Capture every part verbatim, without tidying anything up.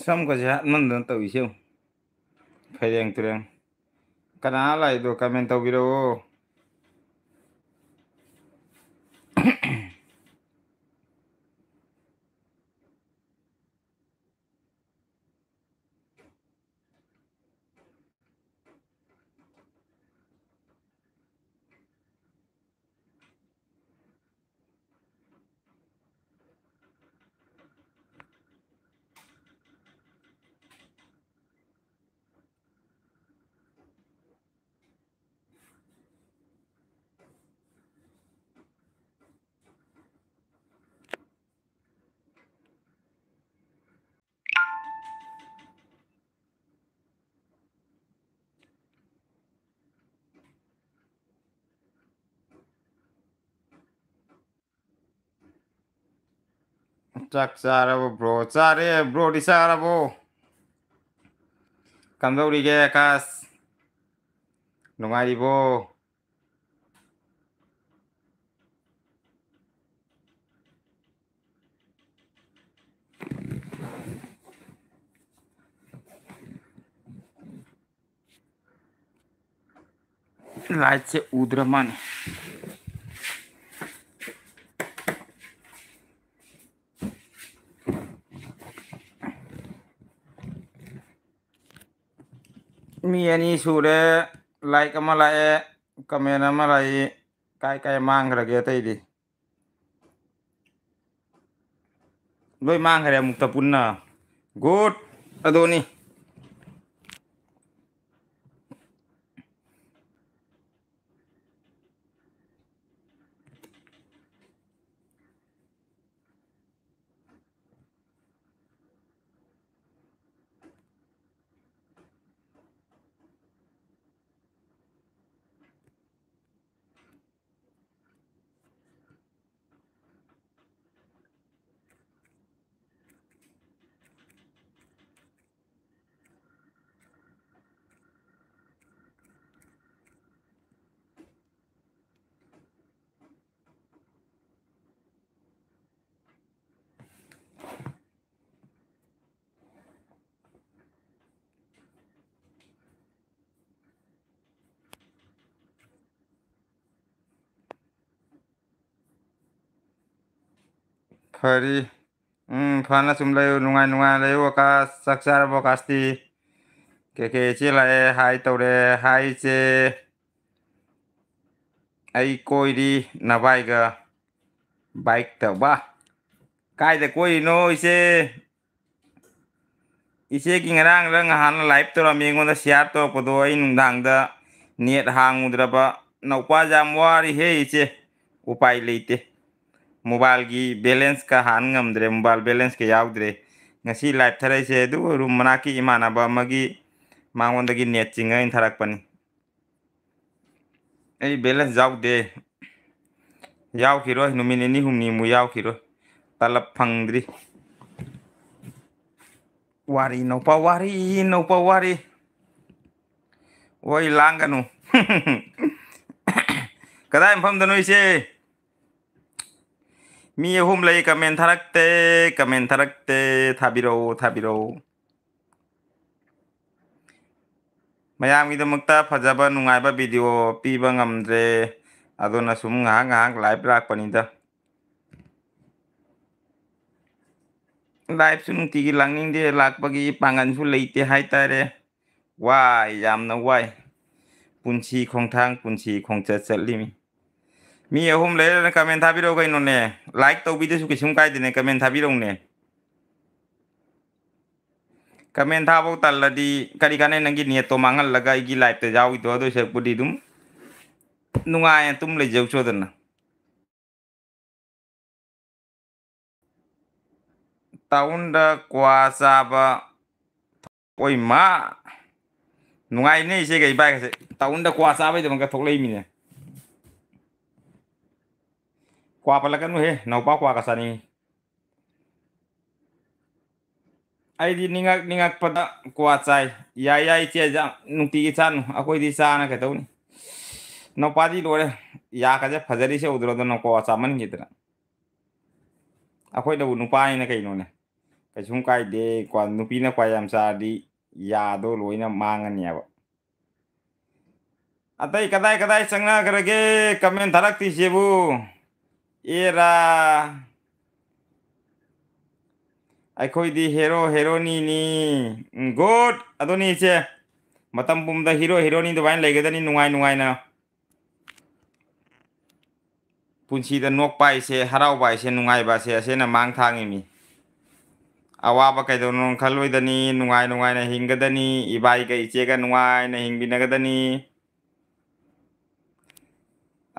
ꯁꯝꯒꯁꯦ ꯍꯥꯠꯃꯟꯗꯅ ꯇꯧꯔꯤꯁꯦ ꯌꯦꯡꯉꯨ꯫ ꯐꯩꯔꯦꯡ ꯇꯨꯔꯦꯡ꯫ ꯀꯅꯥ ꯂꯥꯛꯏꯗꯣ comment ꯇꯧꯕꯤꯔꯛꯑꯣ꯫ ꯆꯥꯛ ꯆꯥꯔꯕꯣ bro? ꯆꯥꯔꯦ꯫ Broꯗꯤ ꯆꯥꯔꯕꯣ? ꯀꯝꯗꯧꯔꯤꯒꯦ ꯑꯀꯥꯁ? ꯅꯨꯡꯉꯥꯏꯔꯤꯕꯣ? Lightꯁꯦ ꯎꯗ꯭ꯔ ꯃꯥꯅꯤ꯫ ꯃꯤ ꯑꯅꯤ ꯁꯨꯔꯦ꯫ Like ꯑꯃ ꯂꯥꯛꯑꯦ, comment ꯑꯃ ꯂꯥꯛꯏ꯫ ꯀꯥꯏ ꯀꯥꯏ ꯃꯥꯡꯈ꯭ꯔꯒꯦ ꯑꯇꯩꯗꯤ? ꯂꯣꯏ ꯃꯥꯡꯈ꯭ꯔꯦ ꯑꯃꯨꯛꯇ ꯄꯨꯟꯅ꯫ Good꯫ ꯑꯗꯨꯅꯤ꯫ ꯐꯔꯤ꯫ ꯎꯝ, ꯐꯅ ꯁꯨꯝ ꯂꯩꯌꯨ, ꯅꯨꯡꯉꯥꯏ ꯅꯨꯡꯉꯥꯏꯅ ꯂꯩꯌꯨ꯫ ꯑꯀꯥꯁ, ꯆꯥꯛ ꯆꯥꯔꯕꯣ, ꯑꯀꯥꯁꯇꯤ? ꯀꯦ ꯀꯦ ꯏꯆꯦ ꯂꯥꯛꯑꯦ, ꯍꯥꯏ ꯇꯧꯔꯦ, ꯍꯥꯏ ꯏꯆꯦ꯫ ꯑꯩ ꯀꯣꯏꯔꯤ ꯅꯚꯥꯏꯒ ꯕꯥꯏꯛ ꯇꯧꯕ꯫ ꯀꯥꯏꯗ ꯀꯣꯏꯔꯤꯅꯣ ꯏꯆꯦ? ꯏꯆꯦꯒꯤ ꯉꯔꯥꯡꯂ ꯉꯍꯥꯟꯂ ꯂꯥꯏꯞ ꯇꯧꯔꯝꯃꯤ, ꯑꯩꯉꯣꯟꯗ ꯁꯤꯌꯥꯔ ꯇꯧꯔꯛꯄꯗꯣ ꯑꯩ ꯅꯨꯡꯗꯥꯡꯗ ꯅꯦꯠ ꯍꯥꯡꯉꯨꯗ꯭ꯔꯕ꯫ ꯅꯧꯄꯥꯁꯦ ꯌꯥꯝ ꯋꯥꯔꯤꯍꯦ ꯏꯆꯦ, ꯎꯄꯥꯏ ꯂꯩꯇꯦ꯫ ꯃꯣꯕꯥꯏꯜꯒꯤ ꯕꯦꯂꯦꯟꯁꯀ ꯍꯥꯟ ꯉꯝꯗ꯭ꯔꯦ, ꯃꯣꯕꯥꯏꯜ ꯕꯦꯂꯦꯟꯁꯀ ꯌꯥꯎꯗ꯭ꯔꯦ꯫ ꯉꯁꯤ ꯂꯥꯏꯞ ꯊꯥꯔꯛꯏꯁꯦ ꯑꯗꯨ ꯔꯨꯝ ꯃꯅꯥꯛꯀꯤ ꯏꯃꯥꯟꯅꯕ ꯑꯃꯒꯤ ꯃꯉꯣꯟꯗꯒꯤ ꯅꯦꯠ ꯆꯤꯡꯉ ꯑꯩꯅ ꯊꯥꯔꯛꯄꯅꯤ꯫ ꯑꯩ ꯕꯦꯂꯦꯟꯁ ꯌꯥꯎꯗꯦ꯫ ꯌꯥꯎꯈꯤꯔꯣꯏ, ꯅꯨꯃꯤꯠ ꯅꯤꯅꯤ ꯍꯨꯝꯅꯤꯃꯨꯛ ꯌꯥꯎꯈꯤꯔꯣꯏ꯫ ꯇꯂꯞ ꯐꯪꯗ꯭ꯔꯤ꯫ ꯋꯥꯔꯤ ꯅꯧꯄꯥ, ꯋꯥꯔꯤ ꯅꯧꯄꯥ, ꯋꯥꯔꯤ꯫ ꯍꯣꯏ, ꯂꯥꯡꯒꯅꯨ꯫ ꯀꯗꯥꯏ ꯃꯐꯝꯗꯅꯣ ꯏꯆꯦ? ꯃꯤ ꯑꯍꯨꯝ ꯂꯩ, ꯀꯃꯦꯟ ꯊꯥꯔꯛꯇꯦ, ꯀꯃꯦꯟ ꯊꯥꯔꯛꯇꯦ꯫ ꯊꯥꯕꯤꯔꯛꯎ, ꯊꯥꯕꯤꯔꯛꯎ꯫ ꯃꯌꯥꯝꯒꯤꯗꯃꯛꯇ ꯐꯖꯕ ꯅꯨꯡꯉꯥꯏꯕ ꯚꯤꯗꯤꯑꯣ ꯄꯤꯕ ꯉꯝꯗ꯭ꯔꯦ, ꯑꯗꯨꯅ ꯁꯨꯝ ꯉꯥꯏꯍꯥꯛ ꯉꯥꯏꯍꯥꯛ ꯂꯥꯏꯞ ꯂꯥꯛꯄꯅꯤꯗ꯫ ꯂꯥꯏꯞꯁꯨ ꯅꯨꯡꯇꯤꯒꯤ ꯂꯥꯛꯅꯤꯡꯗꯦ, ꯂꯥꯛꯄꯒꯤ ꯄꯥꯡꯒꯜꯁꯨ ꯂꯩꯇꯦ ꯍꯥꯏꯇꯥꯔꯦ꯫ ꯋꯥꯏ, ꯌꯥꯝꯅ ꯋꯥꯏ꯫ ꯄꯨꯟꯁꯤ ꯈꯣꯡꯊꯥꯡ, ꯄꯨꯟꯁꯤ ꯈꯣꯡꯆꯠ ꯆꯠꯂꯤꯃꯤ꯫ ꯃꯤ ꯑꯍꯨꯝ ꯂꯩꯔꯒꯅ ꯀꯃꯦꯟ ꯊꯥꯕꯤꯔꯛꯎ ꯀꯩꯅꯣꯅꯦ꯫ ꯂꯥꯏꯛ ꯇꯧꯕꯤꯗꯁꯨ ꯀꯩꯁꯨꯝ ꯀꯥꯏꯗꯦꯅꯦ, ꯀꯃꯦꯟ ꯊꯥꯕꯤꯔꯛꯎꯅꯦ꯫ ꯀꯃꯦꯟ ꯊꯥꯕꯧ ꯇꯜꯂꯗꯤ ꯀꯔꯤ ꯀꯥꯟꯅꯩ ꯅꯪꯒꯤ ꯅꯦꯠꯇꯣ ꯃꯥꯡꯍꯜꯂꯒ ꯑꯩꯒꯤ ꯂꯥꯏꯞꯇ ꯌꯥꯎꯔꯤꯗꯣ? ꯑꯗꯨ ꯁꯔꯨꯛꯄꯨꯗꯤ ꯑꯗꯨꯝ ꯅꯨꯡꯉꯥꯏꯅ ꯇꯨꯝ ꯂꯩꯖꯧ ꯆꯣꯗꯅ꯫ ꯇꯥꯎꯟꯗ ꯀ꯭ꯋꯥ ꯆꯥꯕ꯫ ꯑꯣꯏ ꯃꯥ! ꯅꯨꯡꯉꯥꯏꯅꯦ ꯏꯆꯦꯒ ꯏꯕꯥꯏꯒꯁꯦ꯫ ꯇꯥꯎꯟꯗ ꯀ꯭ꯋꯥ ꯆꯥꯕꯩꯗꯃꯛꯇ ꯊꯣꯛꯂꯛꯏꯃꯤꯅꯦ꯫ ꯀ꯭ꯋꯥ ꯄꯜꯂꯛꯀꯅꯨꯍꯦ, ꯅꯧꯄꯥ ꯀ꯭ꯋꯥꯒ ꯆꯥꯅꯤꯡꯉꯤ꯫ ꯑꯩꯗꯤ ꯅꯤꯡꯉꯛ ꯅꯤꯡꯉꯛꯄꯗ ꯀ꯭ꯋꯥ ꯆꯥꯏ꯫ ꯌꯥꯏ, ꯌꯥꯏ, ꯏꯆꯦ, ꯌꯥꯝ ꯅꯨꯡꯇꯤꯒꯤ ꯆꯥꯅꯨ꯫ ꯑꯩꯈꯣꯏꯗꯤ ꯆꯥꯅ ꯀꯩꯗꯧꯅꯤ? ꯅꯧꯄꯥꯗꯤ ꯂꯣꯏꯔꯦ꯫ ꯌꯥꯒꯁꯦ ꯐꯖꯔꯤꯁꯦ ꯎꯗ꯭ꯔꯣ? ꯑꯗꯨꯅ ꯀ꯭ꯋꯥ ꯆꯥꯃꯟꯈꯤꯗꯅ꯫ ꯑꯩꯈꯣꯏꯅꯕꯨ ꯅꯨꯄꯥꯅꯤꯅ ꯀꯩꯅꯣꯅꯦ? ꯀꯩꯁꯨꯝ ꯀꯥꯏꯗꯦ꯫ ꯀ꯭ꯋꯥ, ꯅꯨꯄꯤꯅ ꯀ꯭ꯋꯥ ꯌꯥꯝ ꯆꯥꯔꯗꯤ ꯌꯥꯗꯣ ꯂꯣꯏꯅ ꯃꯥꯡꯉꯅꯦꯕ꯫ ꯑꯇꯩ ꯀꯗꯥꯏ ꯀꯗꯥꯏ ꯆꯪꯅꯈ꯭ꯔꯒꯦ? ꯀꯃꯦꯟ ꯊꯥꯔꯛꯇ꯭ꯔꯤꯁꯤꯕꯨ? ꯑꯦꯔꯥ! ꯑꯩꯈꯣꯏꯗꯤ ꯍꯦꯔꯣ ꯍꯦꯔꯣꯅꯤꯅꯤ꯫ ꯎꯝ, good꯫ ꯑꯗꯨꯅꯤ ꯏꯆꯦ, ꯃꯇꯝ ꯄꯨꯝꯕꯗ ꯍꯤꯔꯣ ꯍꯤꯔꯣꯅꯤ ꯑꯗꯨꯃꯥꯏꯅ ꯂꯩꯒꯗꯅꯤ, ꯅꯨꯡꯉꯥꯏ ꯅꯨꯡꯉꯥꯏꯅ꯫ ꯄꯨꯟꯁꯤꯗ ꯅꯣꯛꯄ ꯍꯥꯏꯁꯦ, ꯍꯔꯥꯎꯕ ꯍꯥꯏꯁꯦ, ꯅꯨꯡꯉꯥꯏꯕ ꯍꯥꯏꯁꯦ, ꯑꯁꯤꯅ ꯃꯥꯡ ꯊꯥꯡꯉꯤꯃꯤ꯫ ꯑꯋꯥꯕ ꯀꯩꯗꯧꯅꯣ ꯈꯜꯂꯣꯏꯗꯅꯤ, ꯅꯨꯡꯉꯥꯏ ꯅꯨꯡꯉꯥꯏꯅ ꯍꯤꯡꯒꯗꯅꯤ, ꯏꯕꯥꯏꯒ ꯏꯆꯦꯒ ꯅꯨꯡꯉꯥꯏꯅ ꯍꯤꯡꯃꯤꯟꯅꯒꯗꯅꯤ꯫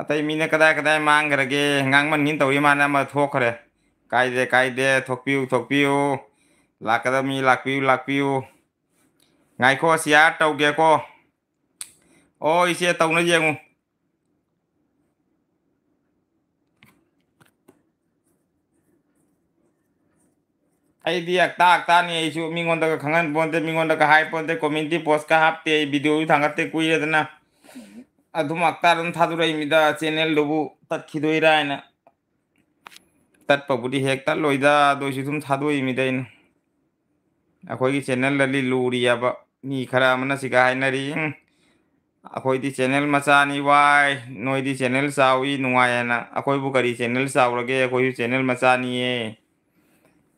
ꯑꯇꯩ ꯃꯤꯅ ꯀꯗꯥꯏ ꯀꯗꯥꯏ ꯃꯥꯡꯈ꯭ꯔꯒꯦ, ꯉꯥꯡꯃꯟꯒꯤꯅ ꯇꯧꯔꯤ ꯃꯥꯅ ꯑꯃ ꯊꯣꯛꯈ꯭ꯔꯦ꯫ ꯀꯥꯏꯗꯦ, ꯀꯥꯏꯗꯦ, ꯊꯣꯛꯄꯤꯌꯨ, ꯊꯣꯛꯄꯤꯌꯨ꯫ ꯂꯥꯛꯀꯗꯕ ꯃꯤ ꯂꯥꯛꯄꯤꯌꯨ, ꯂꯥꯛꯄꯤꯌꯨ꯫ ꯉꯥꯏꯈꯣ, ꯁꯤꯌꯥꯔ ꯇꯧꯒꯦꯀꯣ꯫ ꯑꯣ, ꯏꯆꯦ, ꯇꯧꯅ ꯌꯦꯡꯉꯨ꯫ ꯑꯩꯗꯤ ꯑꯛꯇꯥ ꯑꯛꯇꯥꯅꯤ, ꯑꯩꯁꯨ ꯃꯤꯉꯣꯟꯗꯒ ꯈꯪꯍꯟ ꯄꯣꯟꯇꯦ, ꯃꯤꯉꯣꯟꯗꯒ ꯍꯥꯏ ꯄꯣꯟꯇꯦ, ꯀꯣꯃ꯭ꯌꯨꯅꯤꯇꯤ ꯄꯣꯁꯀ ꯍꯥꯞꯇꯦ, ꯑꯩ ꯚꯤꯗꯤꯑꯣꯁꯨ ꯊꯥꯡꯒꯠꯇꯦ ꯀꯨꯏꯔꯦꯗꯅ꯫ ꯑꯗꯨꯝ ꯑꯛꯇꯥ ꯑꯗꯨꯝ ꯊꯥꯗꯣꯔꯛꯏ ꯃꯤꯗ, ꯆꯦꯅꯦꯜꯗꯨꯕꯨ ꯇꯠꯈꯤꯗꯣꯏꯔꯥ ꯍꯥꯏꯅ꯫ ꯇꯠꯄꯕꯨꯗꯤ ꯍꯦꯛ ꯇꯠꯂꯣꯏꯗ, ꯑꯗꯨ ꯑꯣꯏꯁꯨ ꯑꯗꯨꯝ ꯊꯥꯗꯣꯛꯏ ꯃꯤꯗ ꯑꯩꯅ꯫ ꯑꯩꯈꯣꯏꯒꯤ ꯆꯦꯅꯦꯜꯗꯗꯤ ꯂꯨꯔꯤꯑꯕ꯫ ꯃꯤ ꯈꯔ ꯑꯃꯅ ꯁꯤꯒ ꯍꯥꯏꯅꯔꯤ, "ꯎꯝ, ꯑꯩꯈꯣꯏꯗꯤ ꯆꯦꯅꯦꯜ ꯃꯆꯥꯅꯤ ꯋꯥꯏ, ꯅꯣꯏꯗꯤ ꯆꯦꯅꯦꯜ ꯆꯥꯎꯏ ꯅꯨꯡꯉꯥꯏ" ꯍꯥꯏꯅ꯫ ꯑꯩꯈꯣꯏꯕꯨ ꯀꯔꯤ ꯆꯦꯅꯦꯜ ꯆꯥꯎꯔꯒꯦ? ꯑꯩꯈꯣꯏꯁꯨ ꯆꯦꯅꯦꯜ ꯃꯆꯥꯅꯤꯌꯦ꯫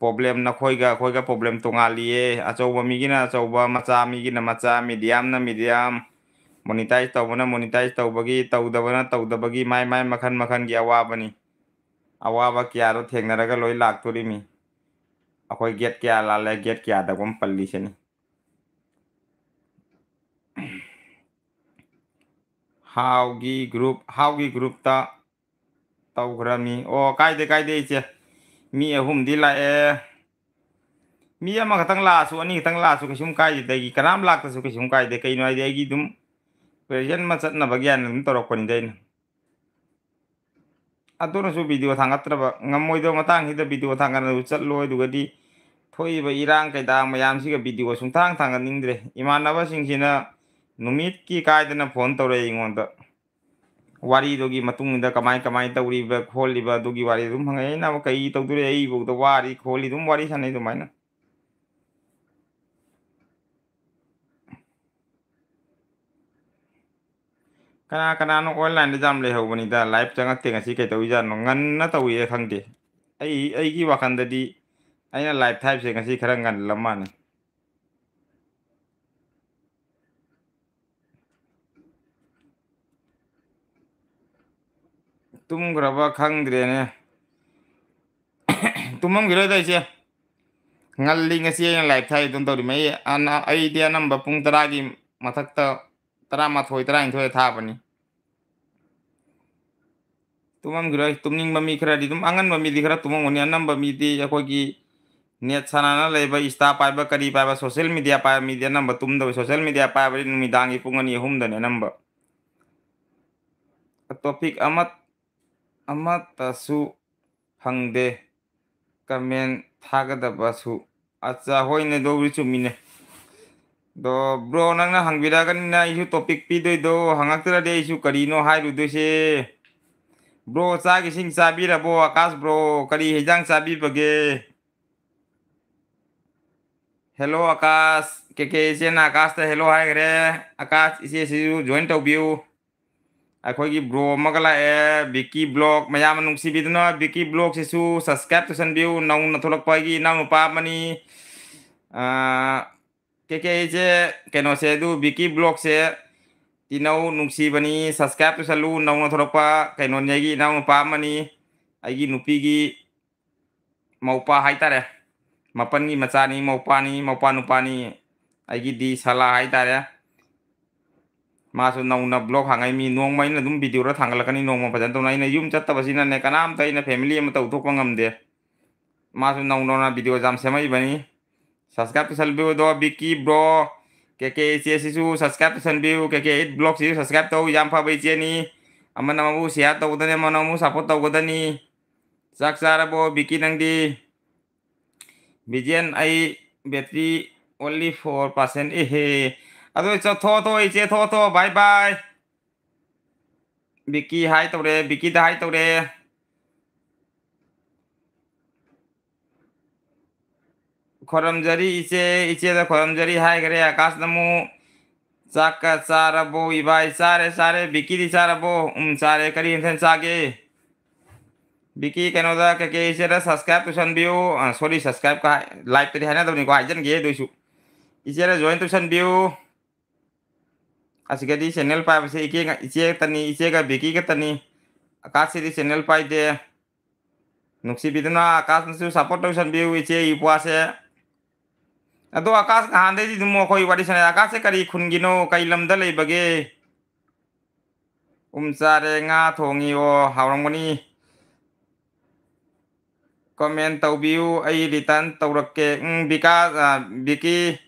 ꯄ꯭ꯔꯣꯕ꯭ꯂꯦꯝ ꯅꯈꯣꯏꯒ ꯑꯩꯈꯣꯏꯒ ꯄ꯭ꯔꯣꯕ꯭ꯂꯦꯝ ꯇꯣꯉꯥꯜꯂꯤꯌꯦ꯫ ꯑꯆꯧꯕ ꯃꯤꯒꯤꯅ ꯑꯆꯧꯕ, ꯃꯆꯥ ꯃꯤꯒꯤꯅ ꯃꯆꯥ, ꯃꯤꯗꯤꯌꯝꯅ ꯃꯤꯗꯤꯌꯝ, ꯃꯣꯅꯤꯇꯥꯏꯖ ꯇꯧꯕꯅ ꯃꯣꯅꯤꯇꯥꯏꯖ ꯇꯧꯕꯒꯤ, ꯇꯧꯗꯕꯅ ꯇꯧꯗꯕꯒꯤ, ꯃꯥꯏ ꯃꯥꯏ ꯃꯈꯜ ꯃꯈꯜꯒꯤ ꯑꯋꯥꯕꯅꯤ꯫ ꯑꯋꯥꯕ ꯀꯌꯥꯗꯣ ꯊꯦꯡꯅꯔꯒ ꯂꯣꯏ ꯂꯥꯛꯇꯣꯔꯤꯃꯤ꯫ ꯑꯩꯈꯣꯏ ꯒꯦꯠ ꯀꯌꯥ ꯂꯥꯜꯂꯦ, ꯒꯦꯠ ꯀꯌꯥꯗꯒꯨꯝ ꯄꯜꯂꯤꯁꯤꯅꯤ꯫ ꯍꯥꯎꯒꯤ ꯒ꯭ꯔꯨꯞ, ꯍꯥꯎꯒꯤ ꯒ꯭ꯔꯨꯞꯇ ꯇꯧꯈ꯭ꯔꯃꯤ꯫ ꯑꯣ, ꯀꯥꯏꯗꯦ, ꯀꯥꯏꯗꯦ, ꯏꯆꯦ꯫ ꯃꯤ ꯑꯍꯨꯝꯗꯤ ꯂꯥꯛꯑꯦ꯫ ꯃꯤ ꯑꯃꯈꯛꯇꯪ ꯂꯥꯛꯑꯁꯨ, ꯑꯅꯤꯈꯛꯇꯪ ꯂꯥꯛꯑꯁꯨ ꯀꯩꯁꯨꯝ ꯀꯥꯏꯗꯦ꯫ ꯑꯩꯒꯤ ꯀꯅꯥꯝ ꯂꯥꯛꯇꯁꯨ ꯀꯩꯁꯨꯝ ꯀꯥꯏꯗꯦ꯫ ꯀꯩꯅꯣ ꯍꯥꯏꯗꯤ, ꯑꯩꯒꯤ ꯑꯗꯨꯝ ꯄ꯭ꯔꯖꯦꯟ ꯑꯃ ꯆꯠꯅꯕ ꯒ꯭ꯌꯥꯟ ꯑꯗꯨꯝ ꯇꯧꯔꯛꯄꯅꯤꯗ ꯑꯩꯅ꯫ ꯑꯗꯨꯅꯁꯨ ꯚꯤꯗꯤꯑꯣ ꯊꯥꯡꯒꯠꯇ꯭ꯔꯕ꯫ ꯉꯝꯃꯣꯏꯗꯕ ꯃꯇꯥꯡꯁꯤꯗ ꯚꯤꯗꯤꯑꯣ ꯊꯥꯡꯒꯠꯂꯁꯨ ꯆꯠꯂꯣꯏ, ꯑꯗꯨꯒꯗꯤ ꯊꯣꯛꯏꯕ ꯏꯔꯥꯡ ꯀꯩꯗꯥꯡ ꯃꯌꯥꯝꯁꯤꯒ ꯚꯤꯗꯤꯑꯣ ꯁꯨꯡꯊꯥꯡ ꯊꯥꯡꯒꯠꯅꯤꯡꯗ꯭ꯔꯦ꯫ ꯏꯃꯥꯟꯅꯕꯁꯤꯡꯁꯤꯅ ꯅꯨꯃꯤꯠꯀꯤ ꯀꯥꯏꯗꯅ ꯐꯣꯟ ꯇꯧꯔꯛꯑꯦ ꯑꯩꯉꯣꯟꯗ꯫ ꯋꯥꯔꯤꯗꯨꯒꯤ ꯃꯇꯨꯡꯗ ꯀꯃꯥꯏ ꯀꯃꯥꯏ ꯇꯧꯔꯤꯕ ꯈꯣꯠꯂꯤꯕ ꯑꯗꯨꯒꯤ ꯋꯥꯔꯤ ꯑꯗꯨꯝ ꯍꯪꯉꯛꯑꯦ꯫ ꯑꯩꯅ ꯑꯃꯨꯛ ꯀꯩ ꯇꯧꯗꯣꯔꯤ, ꯑꯩꯕꯨꯛꯇ ꯋꯥꯔꯤ ꯈꯣꯠꯂꯤ, ꯑꯗꯨꯝ ꯋꯥꯔꯤ ꯁꯥꯟꯅꯩ ꯑꯗꯨꯃꯥꯏꯅ꯫ ꯀꯅꯥ ꯀꯅꯥꯅꯣ ꯑꯣꯟꯂꯥꯏꯟꯗ ꯌꯥꯝ ꯂꯩꯍꯧꯕꯅꯤꯗ, ꯂꯥꯏꯚ ꯆꯪꯉꯛꯇꯦ ꯉꯁꯤ, ꯀꯩꯗꯧꯔꯤꯖꯥꯠꯅꯣ? ꯉꯟꯅ ꯇꯧꯔꯤꯔ ꯈꯪꯗꯦ꯫ ꯑꯩ, ꯑꯩꯒꯤ ꯋꯥꯈꯜꯗꯗꯤ ꯑꯩꯅ ꯂꯥꯏꯚ ꯊꯥꯏꯕꯁꯦ ꯉꯁꯤ ꯈꯔ ꯉꯜꯂ ꯃꯥꯜꯂꯦ꯫ ꯇꯨꯝꯈ꯭ꯔꯕ ꯈꯪꯗ꯭ꯔꯦꯅꯦ꯫ ꯇꯨꯝꯃꯝꯈꯤꯔꯣꯏꯗ ꯏꯆꯦ꯫ ꯉꯜꯂꯤ ꯉꯁꯤ ꯑꯩꯅ ꯂꯥꯏꯚ ꯊꯥꯏ ꯑꯗꯨꯝ ꯇꯧꯔꯤꯃꯩ꯫ ꯑꯩꯗꯤ ꯑꯅꯝꯕ ꯄꯨꯡ ꯇꯔꯥꯒꯤ ꯃꯊꯛꯇ, ꯇꯔꯥꯃꯥꯊꯣꯏ, ꯇꯔꯥꯅꯤꯊꯣꯏꯗ ꯊꯥꯕꯅꯤ꯫ ꯇꯨꯝꯃꯝꯈꯤꯔꯣꯏ꯫ ꯇꯨꯝꯅꯤꯡꯕ ꯃꯤ ꯈꯔꯗꯤ ꯑꯗꯨꯝ, ꯑꯉꯟꯕ ꯃꯤꯗꯤ ꯈꯔ ꯇꯨꯝꯃꯝꯒꯅꯤ꯫ ꯑꯅꯝꯕ ꯃꯤꯗꯤ ꯑꯩꯈꯣꯏꯒꯤ ꯅꯦꯠ ꯁꯥꯟꯅꯅ ꯂꯩꯕ, ꯏꯟꯁꯇꯥ ꯄꯥꯏꯕ, ꯀꯔꯤ ꯄꯥꯏꯕ, ꯁꯣꯁꯦꯜ ꯃꯤꯗꯤꯌꯥ ꯄꯥꯏꯕ ꯃꯤꯗꯤ ꯑꯅꯝꯕ ꯇꯨꯝꯗꯕ꯫ ꯁꯣꯁꯦꯜ ꯃꯤꯗꯤꯌꯥ ꯄꯥꯏꯕꯗꯤ ꯅꯨꯃꯤꯗꯥꯡꯒꯤ ꯄꯨꯡ ꯑꯅꯤ ꯑꯍꯨꯝꯗꯅꯦ ꯑꯅꯝꯕ꯫ ꯇꯣꯄꯤꯛ ꯑꯃ, ꯑꯃꯠꯇꯁꯨ ꯐꯪꯗꯦ꯫ ꯀꯃꯦꯟ ꯊꯥꯒꯗꯕꯁꯨ꯫ ꯑꯠꯆꯥ, ꯍꯣꯏꯅꯦ, ꯑꯗꯨꯕꯨꯗꯤ ꯆꯨꯝꯃꯤꯅꯦ꯫ ꯑꯗꯣ ꯕ꯭ꯔꯣ, ꯅꯪꯅ ꯍꯪꯕꯤꯔꯛꯑꯒꯅꯤꯅ ꯑꯩꯁꯨ ꯇꯣꯄꯤꯛ ꯄꯤꯗꯣꯏꯗꯣ ꯍꯪꯉꯛꯇ꯭ꯔꯗꯤ ꯑꯩꯁꯨ ꯀꯔꯤꯅꯣ ꯍꯥꯏꯔꯨꯗꯣꯏꯁꯦ꯫ ꯕ꯭ꯔꯣ, ꯆꯥꯛ ꯏꯁꯤꯡ ꯆꯥꯕꯤꯔꯕꯣ? ꯑꯀꯥꯁ ꯕ꯭ꯔꯣ, ꯀꯔꯤ ꯍꯦꯟꯖꯥꯡ ꯆꯥꯕꯤꯕꯒꯦ? ꯍꯦꯜꯂꯣ ꯑꯀꯥꯁ, ꯀꯦ ꯀꯦ ꯏꯆꯦꯅ ꯑꯀꯥꯁꯇ ꯍꯦꯜꯂꯣ ꯍꯥꯏꯈ꯭ꯔꯦ꯫ ꯑꯀꯥꯁ ꯏꯆꯦꯁꯤꯁꯨ ꯖꯣꯏꯟ ꯇꯧꯕꯤꯌꯨ꯫ ꯑꯩꯈꯣꯏꯒꯤ ꯕ꯭ꯔꯣ ꯑꯃꯒ ꯂꯥꯛꯑꯦ, ꯕꯤꯀꯤ ꯕ꯭ꯂꯣꯛ꯫ ꯃꯌꯥꯝꯅ ꯅꯨꯡꯁꯤꯕꯤꯗꯨꯅ ꯕꯤꯀꯤ ꯕ꯭ꯂꯣꯛꯁꯤꯁꯨ ꯁꯕꯁꯀ꯭ꯔꯥꯏꯕ ꯇꯧꯁꯟꯕꯤꯌꯨ꯫ ꯅꯧꯅ ꯊꯣꯛꯂꯛꯄ ꯑꯩꯒꯤ ꯏꯅꯥꯎꯅꯨꯄꯥ ꯑꯃꯅꯤ꯫ ꯑꯥ, ꯀꯦ ꯀꯦ ꯏꯆꯦ, ꯀꯩꯅꯣꯁꯦ, ꯑꯗꯨ ꯕꯤꯀꯤ ꯕ꯭ꯂꯣꯛꯁꯦ ꯇꯤꯅꯧ ꯅꯨꯡꯁꯤꯕꯅꯤ, ꯁꯕꯁꯀ꯭ꯔꯥꯏꯕ ꯇꯧꯁꯜꯂꯨ꯫ ꯅꯧꯅ ꯊꯣꯛꯂꯛꯄ ꯀꯩꯅꯣꯅꯤ, ꯑꯩꯒꯤ ꯏꯅꯥꯎꯅꯨꯄꯥ ꯑꯃꯅꯤ, ꯑꯩꯒꯤ ꯅꯨꯄꯤꯒꯤ ꯃꯧꯄꯥ ꯍꯥꯏꯇꯥꯔꯦ꯫ ꯃꯄꯟꯒꯤ ꯃꯆꯥꯅꯤ, ꯃꯧꯄꯥꯅꯤ, ꯃꯧꯄꯥ ꯅꯨꯄꯥꯅꯤ, ꯑꯩꯒꯤꯗꯤ ꯁꯂꯥ ꯍꯥꯏꯇꯥꯔꯦ꯫ ꯃꯥꯁꯨ ꯅꯧꯅ ꯕ꯭ꯂꯣꯛ ꯍꯥꯡꯉꯛꯏ꯫ ꯃꯤ ꯅꯣꯡꯃ ꯑꯩꯅ ꯑꯗꯨꯝ ꯚꯤꯗꯤꯑꯣꯗ ꯊꯥꯡꯒꯠꯂꯛꯀꯅꯤ, ꯅꯣꯡꯃ ꯐꯖꯅ ꯇꯧꯅ꯫ ꯑꯩꯅ ꯌꯨꯝ ꯆꯠꯇꯕꯁꯤꯅꯅꯦ, ꯀꯅꯥꯝꯇ ꯑꯩꯅ ꯐꯦꯃꯤꯂꯤ ꯑꯃ ꯇꯧꯊꯣꯛꯄ ꯉꯝꯗꯦ꯫ ꯃꯥꯁꯨ ꯅꯧ ꯅꯧꯅ ꯚꯤꯗꯤꯑꯣ ꯌꯥꯝ ꯁꯦꯝꯃꯛꯏꯕꯅꯤ꯫ ꯁꯕꯁꯀ꯭ꯔꯥꯏꯕ ꯇꯧꯁꯜꯂꯨꯗꯣ ꯕꯤꯀꯤ ꯕ꯭ꯔꯣ, ꯀꯦ ꯀꯦ ꯏꯆꯦꯁꯤꯁꯨ ꯁꯕꯁꯀ꯭ꯔꯥꯏꯕ ꯇꯧꯁꯟꯕꯤꯌꯨ꯫ ꯀꯦ ꯀꯦ ꯑꯩꯠ ꯕ꯭ꯂꯣꯛꯁꯤꯁꯨ ꯁꯕꯁꯀ꯭ꯔꯥꯏꯕ ꯇꯧ꯫ ꯌꯥꯝ ꯐꯕ ꯏꯆꯦꯅꯤ꯫ ꯑꯃꯅ ꯑꯃꯕꯨ ꯁꯤꯌꯥꯔ ꯇꯧꯒꯗꯅꯤ, ꯑꯃꯅ ꯑꯃꯕꯨ ꯁꯞꯄꯣꯔꯠ ꯇꯧꯒꯗꯅꯤ꯫ ꯆꯥꯛ ꯆꯥꯔꯕꯣ ꯕꯤꯀꯤ ꯅꯪꯗꯤ? ꯕꯤꯖꯦꯟ, ꯑꯩ ꯕꯦꯇ꯭ꯔꯤ only four percent꯫ ꯑꯦꯍꯦ꯫ ꯑꯗꯣ ꯏꯆꯦ ꯊꯣꯛꯑꯣ, ꯊꯣꯛꯑꯣ, ꯏꯆꯦ ꯊꯣꯛꯑꯣ, ꯊꯣꯛꯑꯣ꯫ ꯕꯥꯏ ꯕꯥꯏ꯫ ꯕꯤꯀꯤ ꯍꯥꯏ ꯇꯧꯔꯦ, ꯕꯤꯀꯤꯗ ꯍꯥꯏ ꯇꯧꯔꯦ꯫ ꯈꯣꯏꯔꯝꯖꯔꯤ ꯏꯆꯦ, ꯏꯆꯦꯗ ꯈꯣꯏꯔꯝꯖꯔꯤ ꯍꯥꯏꯈ꯭ꯔꯦ꯫ ꯑꯀꯥꯁꯅ ꯑꯃꯨꯛ, "ꯆꯥꯛꯀ ꯆꯥꯔꯕꯣ ꯏꯕꯥꯏ?" "ꯆꯥꯔꯦ, ꯆꯥꯔꯦ꯫ ꯕꯤꯀꯤꯗꯤ ꯆꯥꯔꯕꯣ?" "ꯎꯝ, ꯆꯥꯔꯦ꯫ ꯀꯔꯤ ꯃꯊꯦꯜ ꯆꯥꯒꯦ?" ꯕꯤꯀꯤ ꯀꯩꯅꯣꯗ ꯀꯩꯀꯩ ꯏꯆꯦꯗ subscribe ꯇꯧꯁꯟꯕꯤꯌꯨ꯫ ꯑ, sorry, subscribe ꯀ ꯍꯥꯏ-, live ꯇꯗꯤ ꯍꯥꯏꯅꯗꯕꯅꯤꯀꯣ, ꯍꯥꯏꯖꯟꯒꯦ ꯑꯗꯨꯏꯁꯨ꯫ ꯏꯆꯦꯗ join ꯇꯧꯁꯟꯕꯤꯌꯨ꯫ ꯑꯁꯤꯒꯗꯤ channel ꯄꯥꯏꯕꯁꯦ ꯏꯆꯦ ꯉ-, ꯏꯆꯦ ꯈꯛꯇꯅꯤ, ꯏꯆꯦꯒ ꯕꯤꯀꯤ ꯈꯛꯇꯅꯤ꯫ ꯑꯀꯥꯁꯁꯤꯗꯤ channel ꯄꯥꯏꯗꯦ꯫ ꯅꯨꯡꯁꯤꯕꯤꯗꯨꯅ ꯑꯀꯥꯁꯅꯁꯨ support ꯇꯧꯁꯟꯕꯤꯌꯨ ꯏꯆꯦ ꯏꯄ꯭ꯋꯥꯁꯦ꯫ ꯑꯗꯣ ꯑꯀꯥꯁ ꯅꯍꯥꯟꯗꯩꯗꯤ ꯑꯗꯨꯝ ꯑꯩꯈꯣꯏ ꯋꯥꯔꯤ ꯁꯥꯟꯅꯩ꯫ ꯑꯀꯥꯁꯁꯦ ꯀꯔꯤ ꯈꯨꯟꯒꯤꯅꯣ? ꯀꯩ ꯂꯝꯗ ꯂꯩꯕꯒꯦ? ꯎꯝ, ꯆꯥꯔꯦ, ꯉꯥ ꯊꯣꯡꯉꯤ꯫ ꯑꯣ, ꯍꯥꯎꯔꯝꯒꯅꯤ꯫ Comment ꯇꯧꯕꯤꯌꯨ, ꯑꯩ return ꯇꯧꯔꯛꯀꯦ꯫ ꯎꯝ, ꯕꯤꯀꯥꯁ, ꯑ, ꯕꯤꯀꯤ,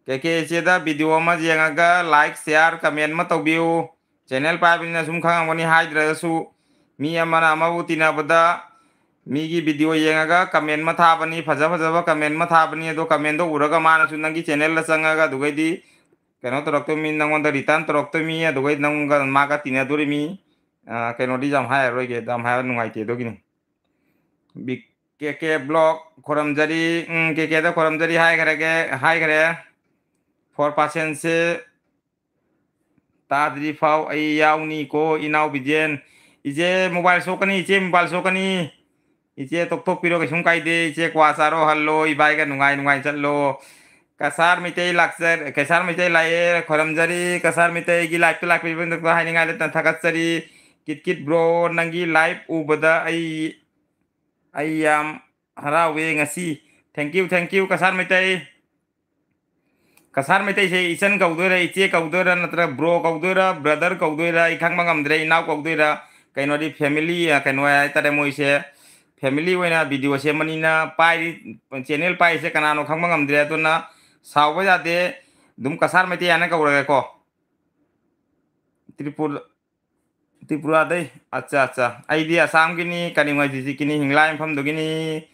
ꯀꯦ ꯀꯦ ꯏꯆꯦꯗ video ꯑꯃ ꯌꯦꯡꯉꯒ like, share, comment ꯑꯃ ꯇꯧꯕꯤꯌꯨ꯫ Channel ꯄꯥꯏꯕꯅꯤꯅ ꯁꯨꯝ ꯈꯪꯉꯝꯒꯅꯤ, ꯍꯥꯏꯗ꯭ꯔꯒꯁꯨ ꯃꯤ ꯑꯃꯅ ꯑꯃꯕꯨ ꯇꯤꯟꯅꯕꯗ ꯃꯤꯒꯤ video ꯌꯦꯡꯉꯒ comment ꯑꯃ ꯊꯥꯕꯅꯤ, ꯐꯖ ꯐꯖꯕ comment ꯑꯃ ꯊꯥꯕꯅꯤ꯫ ꯑꯗꯣ comment ꯗꯣ ꯎꯔꯒ ꯃꯥꯅꯁꯨ ꯅꯪꯒꯤ channel ꯗ ꯆꯪꯉꯒ ꯑꯗꯨꯒꯩꯗꯤ ꯀꯩꯅꯣ ꯇꯧꯔꯛꯇꯣꯏꯃꯤ, ꯅꯪꯉꯣꯟꯗ return ꯇꯧꯔꯛꯇꯣꯏꯃꯤ, ꯑꯗꯨꯒꯩ ꯅꯪꯒ ꯃꯥꯒ ꯇꯤꯟꯅꯗꯣꯔꯤꯃꯤ꯫ ꯑ, ꯀꯩꯅꯣꯗꯤ ꯌꯥꯝ ꯍꯥꯏꯔꯔꯣꯏꯒꯦ, ꯌꯥꯝ ꯍꯥꯏꯕ ꯅꯨꯡꯉꯥꯏꯇꯦ ꯑꯗꯨꯒꯤꯅꯤ꯫ ꯕꯤ-, ꯀꯦ ꯀꯦ vlog ꯈꯣꯔꯝꯖꯔꯤ, ꯎꯝ, ꯀꯦ ꯀꯦꯗ ꯈꯣꯔꯝꯖꯔꯤ ꯍꯥꯏꯈ꯭ꯔꯒꯦ, ꯍꯥꯏꯈ꯭ꯔꯦ꯫ Four percent ꯁꯦ ꯇꯥꯗ꯭ꯔꯤ ꯐꯥꯎ ꯑꯩ ꯌꯥꯎꯅꯤꯀꯣ ꯏꯅꯥꯎ ꯕꯤꯖꯦꯟ꯫ ꯏꯆꯦ mobile ꯁꯣꯛꯀꯅꯤ, ꯏꯆꯦ mobile ꯁꯣꯛꯀꯅꯤ꯫ ꯏꯆꯦ ꯇꯣꯛꯊꯣꯛꯄꯤꯔꯣ, ꯀꯩꯁꯨꯝ ꯀꯥꯏꯗꯦ꯫ ꯏꯆꯦ ꯀ꯭ꯋꯥ ꯆꯥꯔꯣ, ꯍꯜꯂꯣ, ꯏꯕꯥꯏꯒ ꯅꯨꯡꯉꯥꯏ ꯅꯨꯡꯉꯥꯏ ꯆꯠꯂꯣ꯫ ꯀꯁꯥꯔ ꯃꯩꯇꯩ ꯂꯥꯛꯆ-, ꯀꯁꯥꯔ ꯃꯩꯇꯩ ꯂꯥꯛꯑꯦ, ꯈꯣꯏꯔꯝꯖꯔꯤ꯫ ꯀꯁꯥꯔ ꯃꯩꯇꯩꯒꯤ live ꯇ ꯂꯥꯛꯄꯤꯕꯗ ꯍꯥꯏꯅꯤꯡꯉꯥꯏ ꯂꯩꯇꯅ ꯊꯥꯒꯠꯆꯔꯤ꯫ ꯀꯤꯠ ꯀꯤꯠ bro, ꯅꯪꯒꯤ live ꯎꯕꯗ ꯑꯩ, ꯑꯩ ꯌꯥꯝ ꯍꯔꯥꯎꯋꯦ ꯉꯁꯤ꯫ Thank you, thank you, Kasar Meitei. Cachar ꯃꯩꯇꯩꯁꯦ ꯏꯆꯟ ꯀꯧꯗꯣꯏꯔꯥ, ꯏꯆꯦ ꯀꯧꯗꯣꯏꯔꯥ, ꯅꯠꯇ꯭ꯔꯒ bro ꯀꯧꯗꯣꯏꯔꯥ, brother ꯀꯧꯗꯣꯏꯔꯥ, ꯑꯩ ꯈꯪꯕ ꯉꯝꯗ꯭ꯔꯦ, ꯏꯅꯥꯎ ꯀꯧꯗꯣꯏꯔꯥ, ꯀꯩꯅꯣꯗꯤ family, ꯑ, ꯀꯩꯅꯣ ꯍꯥꯏꯇꯥꯔꯦ, ꯃꯣꯏꯁꯦ family ꯑꯣꯏꯅ video ꯁꯦꯝꯕꯅꯤꯅ ꯄꯥꯏꯔꯤ, channel ꯄꯥꯏꯔꯤꯁꯦ ꯀꯅꯥꯅꯣ ꯈꯪꯕ ꯉꯝꯗ꯭ꯔꯦ꯫ ꯑꯗꯨꯅ ꯁꯥꯎꯕ ꯌꯥꯗꯦ, ꯑꯗꯨꯝ ꯀꯁꯥꯔ ꯃꯩꯇꯩ ꯍꯥꯏꯅ ꯀꯧꯔꯒꯦꯀꯣ꯫ ꯇ꯭ꯔꯤꯄꯨꯔ-, ꯇ꯭ꯔꯤꯄꯨꯔꯥꯗꯩ꯫ ꯑꯠꯆꯥ, ꯑꯠꯆꯥ, ꯑꯩꯗꯤ ꯑꯁꯥꯝꯒꯤꯅꯤ, ꯀꯔꯤꯃꯥꯏ district ꯀꯤꯅꯤ, ꯍꯤꯡꯂꯥꯏ ꯃꯐꯝꯗꯨꯒꯤꯅꯤ꯫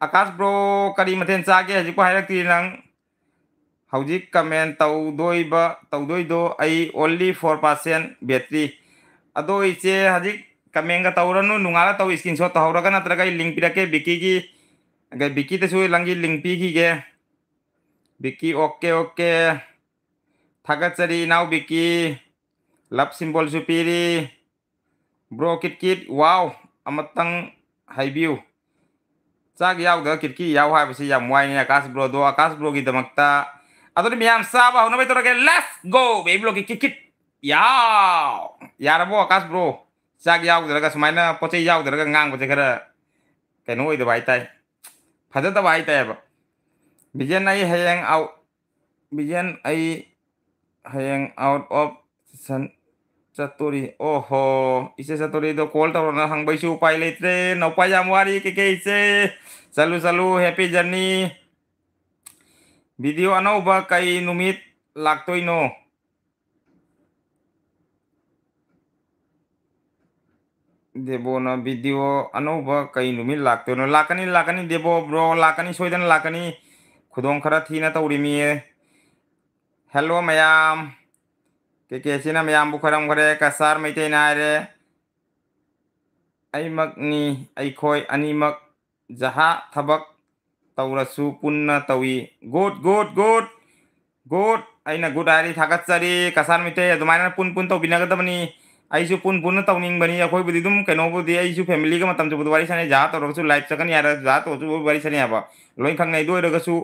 ꯑꯀꯥꯁ bro, ꯀꯔꯤ ꯃꯊꯦꯜ ꯆꯥꯒꯦ? ꯍꯧꯖꯤꯛꯄꯨ ꯍꯥꯏꯔꯛꯇ꯭ꯔꯤ ꯅꯪ꯫ ꯍꯧꯖꯤꯛ comment ꯇꯧꯗꯣꯏꯕ, ꯇꯧꯗꯣꯏꯗꯣ ꯑꯩ only four percent battery꯫ ꯑꯗꯣ ꯏꯆꯦ, ꯍꯧꯖꯤꯛ comment ꯒ ꯇꯧꯔꯅꯨ, ꯅꯣꯡꯉꯥꯜꯂ ꯇꯧ, screenshot ꯇꯧꯍꯧꯔꯒ, ꯅꯠꯇ꯭ꯔꯒ ꯑꯩ link ꯄꯤꯔꯛꯀꯦ ꯕꯤꯀꯤꯒꯤ, ꯕꯤꯀꯤꯗꯁꯨ ꯅꯪꯒꯤ link ꯄꯤꯈꯤꯒꯦ꯫ ꯕꯤꯀꯤ, okay, okay꯫ ꯊꯥꯒꯠꯆꯔꯤ ꯏꯅꯥꯎ ꯕꯤꯀꯤ꯫ Love symbol ꯁꯨ ꯄꯤꯔꯤ꯫ Bro ꯀꯤꯠ ꯀꯤꯠ, wow, ꯑꯃꯇꯪ ꯍꯥꯏꯕꯤꯌꯨ꯫ ꯆꯥꯛ ꯌꯥꯎꯗ꯭ꯔꯒ ꯀꯤꯠꯀꯤ ꯌꯥꯎ ꯍꯥꯏꯕꯁꯤ ꯌꯥꯝ ꯋꯥꯏꯅꯦ ꯑꯀꯥꯁ ꯕ꯭ꯔꯣꯗꯣ꯫ ꯑꯀꯥꯁ ꯕ꯭ꯔꯣꯒꯤꯗꯃꯛꯇ ꯑꯗꯨꯗꯤ ꯃꯌꯥꯝ ꯆꯥꯕ ꯍꯧꯅꯕ ꯇꯧꯔꯒꯦ꯫ Let's go, baby ꯕ꯭ꯔꯣꯒꯤ ꯀꯤꯠ ꯀꯤꯠ꯫ ꯌꯥꯎ! ꯌꯥꯔꯕꯣ ꯑꯀꯥꯁ ꯕ꯭ꯔꯣ? ꯆꯥꯛ ꯌꯥꯎꯗ꯭ꯔꯒ, ꯁꯨꯃꯥꯏꯅ ꯄꯣꯠ ꯆꯩ ꯌꯥꯎꯗ꯭ꯔꯒ ꯉꯥꯡꯕꯁꯦ ꯈꯔ ꯀꯩꯅꯣ ꯑꯣꯏꯗꯕ ꯍꯥꯏꯇꯥꯏ, ꯐꯖꯗꯕ ꯍꯥꯏꯇꯥꯏꯕ꯫ ꯕꯤꯖꯦꯟ, ꯑꯩ ꯍꯌꯦꯡ ꯑꯥꯎ-, ꯕꯤꯖꯦꯟ, ꯑꯩ ꯍꯌꯦꯡ out of session ꯆꯠꯇꯣꯔꯤ꯫ ꯑꯣꯍꯣ, ꯏꯆꯦ ꯆꯠꯇꯣꯔꯤꯗꯣ call ꯇꯧꯔꯣꯅ ꯍꯪꯕꯩꯁꯨ ꯎꯄꯥꯏ ꯂꯩꯇ꯭ꯔꯦ꯫ ꯅꯧꯄꯥ ꯌꯥꯝ ꯋꯥꯔꯤ ꯀꯦ ꯀꯦ ꯏꯆꯦ꯫ ꯆꯠꯂꯨ ꯆꯠꯂꯨ, happy journey꯫ Video ꯑꯅꯧꯕ ꯀꯩ ꯅꯨꯃꯤꯠ ꯂꯥꯛꯇꯣꯏꯅꯣ? ꯗꯦꯕꯣꯅ video ꯑꯅꯧꯕ ꯀꯩ ꯅꯨꯃꯤꯠ ꯂꯥꯛꯇꯣꯏꯅꯣ? ꯂꯥꯛꯀꯅꯤ, ꯂꯥꯛꯀꯅꯤ ꯗꯦꯕꯣ ꯕ꯭ꯔꯣ, ꯂꯥꯛꯀꯅꯤ, ꯁꯣꯏꯗꯅ ꯂꯥꯛꯀꯅꯤ꯫ ꯈꯨꯗꯣꯡ ꯈꯔ ꯊꯤꯅ ꯇꯧꯔꯤꯃꯤꯌꯦ꯫ Hello ꯃꯌꯥꯝ, ꯀꯦ ꯀꯦ ꯁꯤꯅ ꯃꯌꯥꯝꯕꯨ ꯈꯣꯏꯔꯝꯈ꯭ꯔꯦ꯫ ꯀꯁꯥꯔ ꯃꯩꯇꯩꯅ ꯍꯥꯏꯔꯦ, ꯑꯩꯃꯛꯅꯤ, ꯑꯩꯈꯣꯏ ꯑꯅꯤꯃꯛ ꯖꯍꯥ ꯊꯕꯛ ꯇꯧꯔꯁꯨ ꯄꯨꯟꯅ ꯇꯧꯏ꯫ Good, good, good, good꯫ ꯑꯩꯅ good ꯍꯥꯏꯔꯤ, ꯊꯥꯒꯠꯆꯔꯤ꯫ ꯀꯁꯥꯔ ꯃꯩꯇꯩ ꯑꯗꯨꯃꯥꯏꯅ ꯄꯨꯟ ꯄꯨꯟ ꯇꯧꯕꯤꯅꯒꯗꯕꯅꯤ꯫ ꯑꯩꯁꯨ ꯄꯨꯟ ꯄꯨꯟꯅ ꯇꯧꯅꯤꯡꯕꯅꯤ꯫ ꯑꯩꯈꯣꯏꯕꯨꯗꯤ ꯑꯗꯨꯝ ꯀꯩꯅꯣꯕꯨꯗꯤ, ꯑꯩꯁꯨ familyꯒ ꯃꯇꯝ ꯆꯨꯞꯄꯗ ꯋꯥꯔꯤ ꯁꯥꯟꯅꯩ꯫ ꯖꯍꯥ ꯇꯧꯔꯒꯁꯨ live ꯆꯠꯀꯅꯤ ꯍꯥꯏꯔ ꯖꯍꯥ ꯇꯧꯔꯁꯨ ꯋꯥꯔꯤ ꯁꯥꯟꯅꯩ ꯍꯥꯏꯕ ꯂꯣꯏ ꯈꯪꯅꯩ꯫ ꯑꯗꯨ ꯑꯣꯏꯔꯒꯁꯨ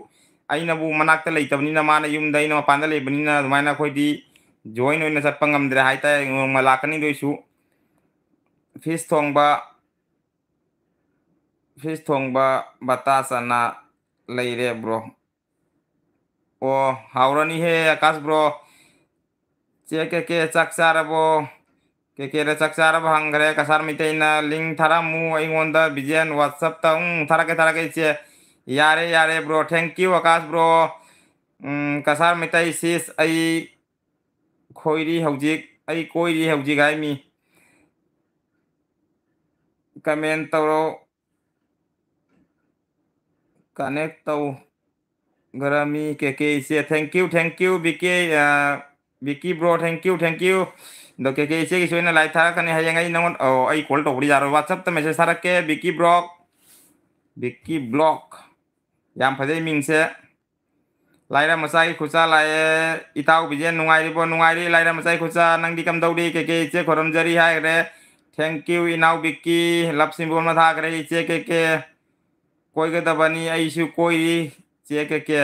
ꯑꯩꯅꯕꯨ ꯃꯅꯥꯛꯇ ꯂꯩꯇꯕꯅꯤꯅ, ꯃꯥꯅ ꯌꯨꯝꯗ, ꯑꯩꯅ ꯃꯄꯥꯟꯗ ꯂꯩꯕꯅꯤꯅ, ꯑꯗꯨꯃꯥꯏꯅ ꯑꯩꯈꯣꯏꯗꯤ join ꯑꯣꯏꯅ ꯆꯠꯄ ꯉꯝꯗ꯭ꯔꯦ ꯍꯥꯏꯇꯥꯔꯦ꯫ ꯅꯣꯡꯃ ꯂꯥꯛꯀꯅꯤ꯫ ꯑꯗꯨ ꯑꯣꯏꯁꯨ fish ꯊꯣꯡꯕ, fish ꯊꯣꯡꯕ, ꯕꯇꯥ ꯆꯅꯥ ꯂꯩꯔꯦ bro꯫ ꯑꯣ, ꯍꯥꯎꯔꯅꯤꯍꯦ ꯑꯀꯥꯁ bro꯫ ꯆꯦ ꯀꯦ ꯀꯦ ꯆꯥꯛ ꯆꯥꯔꯕꯣ? ꯀꯦ ꯀꯦꯗ ꯆꯥꯛ ꯆꯥꯔꯕ ꯍꯪꯈ꯭ꯔꯦ꯫ ꯀꯁꯥꯔ ꯃꯩꯇꯩꯅ link ꯊꯥꯔꯝꯃꯨ ꯑꯩꯉꯣꯟꯗ, ꯕꯤꯖꯦꯟ WhatsApp-ꯇ꯫ ꯎꯝ, ꯊꯥꯔꯛꯀꯦ, ꯊꯥꯔꯛꯀꯦ ꯏꯆꯦ꯫ ꯌꯥꯔꯦ, ꯌꯥꯔꯦ bro꯫ Thank you Akash bro꯫ Um, Cachar Meitei sis, ꯑꯩ ꯈꯣꯏꯔꯤ ꯍꯧꯖꯤꯛ, ꯑꯩ ꯀꯣꯏꯔꯤ ꯍꯧꯖꯤꯛ ꯍꯥꯏꯃꯤ꯫ Comment ꯇꯧꯔꯣ꯫ Connect ꯇꯧ꯫ ꯒꯔꯃꯤ ꯀꯦ ꯀꯦ ꯏꯆꯦ, thank you, thank you, B K, uh, ꯕꯤꯀꯤ bro, thank you, thank you꯫ ꯑꯗꯣ ꯀꯦ ꯀꯦ ꯏꯆꯦꯒꯤꯁꯨ ꯑꯩꯅ live ꯊꯥꯔꯛꯀꯅꯤ ꯍꯌꯦꯡ꯫ ꯑꯩ ꯅꯉꯣꯟ-, ꯑꯣ, ꯑꯩ call ꯇꯧꯕꯗꯤ ꯌꯥꯔꯣꯏ, WhatsApp-ꯇ message ꯊꯥꯔꯛꯀꯦ, ꯕꯤꯀꯤ bro, ꯕꯤꯀꯤ vlog꯫ ꯌꯥꯝ ꯐꯖꯩ ꯃꯤꯡꯁꯦ꯫ ꯂꯥꯏꯔ ꯃꯆꯥꯒꯤ ꯈꯨꯠꯁꯥ ꯂꯥꯛꯑꯦ꯫ ꯏꯇꯥꯎ ꯕꯤꯖꯦꯟ ꯅꯨꯡꯉꯥꯏꯔꯤꯕꯣ? ꯅꯨꯡꯉꯥꯏꯔꯤ ꯂꯥꯏꯔ ꯃꯆꯥꯒꯤ ꯈꯨꯠꯁꯥ꯫ ꯅꯪꯗꯤ ꯀꯝꯗꯧꯔꯤ? ꯀꯦ ꯀꯦ ꯏꯆꯦ ꯈꯣꯏꯔꯝꯖꯔꯤ ꯍꯥꯏꯈ꯭ꯔꯦ꯫ Thank you, ꯏꯅꯥꯎ ꯕꯤꯛꯀꯤ꯫ Love symbol ꯑꯃ ꯊꯥꯈ꯭ꯔꯦ, ꯏꯆꯦ ꯀꯦ ꯀꯦ꯫ ꯀꯣꯏꯒꯗꯕꯅꯤ, ꯑꯩꯁꯨ ꯀꯣꯏꯔꯤ, ꯏꯆꯦ ꯀꯦ ꯀꯦ꯫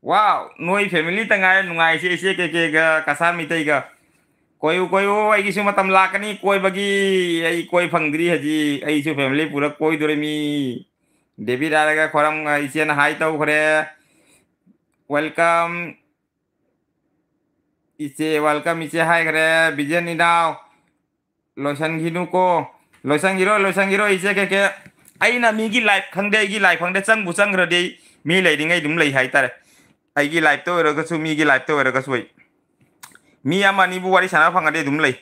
Wow, ꯅꯣꯏ family ꯇ ꯉꯥꯏꯔꯦ ꯅꯨꯡꯉꯥꯏꯁꯦ, ꯏꯆꯦ ꯀꯦ ꯀꯦꯒ ꯀꯁꯥꯔ ꯃꯤꯇꯩꯒ꯫ ꯀꯣꯏꯌꯨ, ꯀꯣꯏꯌꯨ, ꯑꯩꯒꯤꯁꯨ ꯃꯇꯝ ꯂꯥꯛꯀꯅꯤ ꯀꯣꯏꯕꯒꯤ꯫ ꯑꯩ ꯀꯣꯏ ꯐꯪꯗ꯭ꯔꯤ ꯍꯧꯖꯤꯛ, ꯑꯩꯁꯨ family ꯄꯨꯔ ꯀꯣꯏꯗꯣꯔꯤꯃꯤ꯫ ꯗꯦꯕꯤꯠ ꯍꯥꯏꯔꯒ ꯈꯣꯔꯝ, ꯏꯆꯦꯅ hi ꯇꯧꯈ꯭ꯔꯦ꯫ Welcome, ꯏꯆꯦ, welcome, ꯏꯆꯦ ꯍꯥꯏꯈ꯭ꯔꯦ꯫ ꯕꯤꯖꯦꯟ ꯏꯅꯥꯎ, ꯂꯣꯏꯁꯟꯈꯤꯅꯨꯀꯣ꯫ ꯂꯣꯏꯁꯟꯈꯤꯔꯣꯏ, ꯂꯣꯏꯁꯟꯈꯤꯔꯣꯏ, ꯏꯆꯦ ꯀꯦ ꯀꯦ꯫ ꯑꯩꯅ ꯃꯤꯒꯤ live ꯈꯪꯗꯦ, ꯑꯩꯒꯤ live ꯈꯪꯗꯦ, ꯆꯪꯕꯨ ꯆꯪꯈ꯭ꯔꯗꯤ ꯑꯩ ꯃꯤ ꯂꯩꯔꯤꯉꯩ ꯑꯗꯨꯝ ꯂꯩ ꯍꯥꯏꯇꯥꯔꯦ꯫ ꯑꯩꯒꯤ live ꯇ ꯑꯣꯏꯔꯒꯁꯨ, ꯃꯤꯒꯤ live ꯇ ꯑꯣꯏꯔꯒꯁꯨ ꯑꯩ ꯃꯤ ꯑꯃ ꯑꯅꯤꯕꯨ ꯋꯥꯔꯤ ꯁꯥꯟꯅꯕ ꯐꯪꯉꯗꯤ ꯑꯗꯨꯝ ꯂꯩ꯫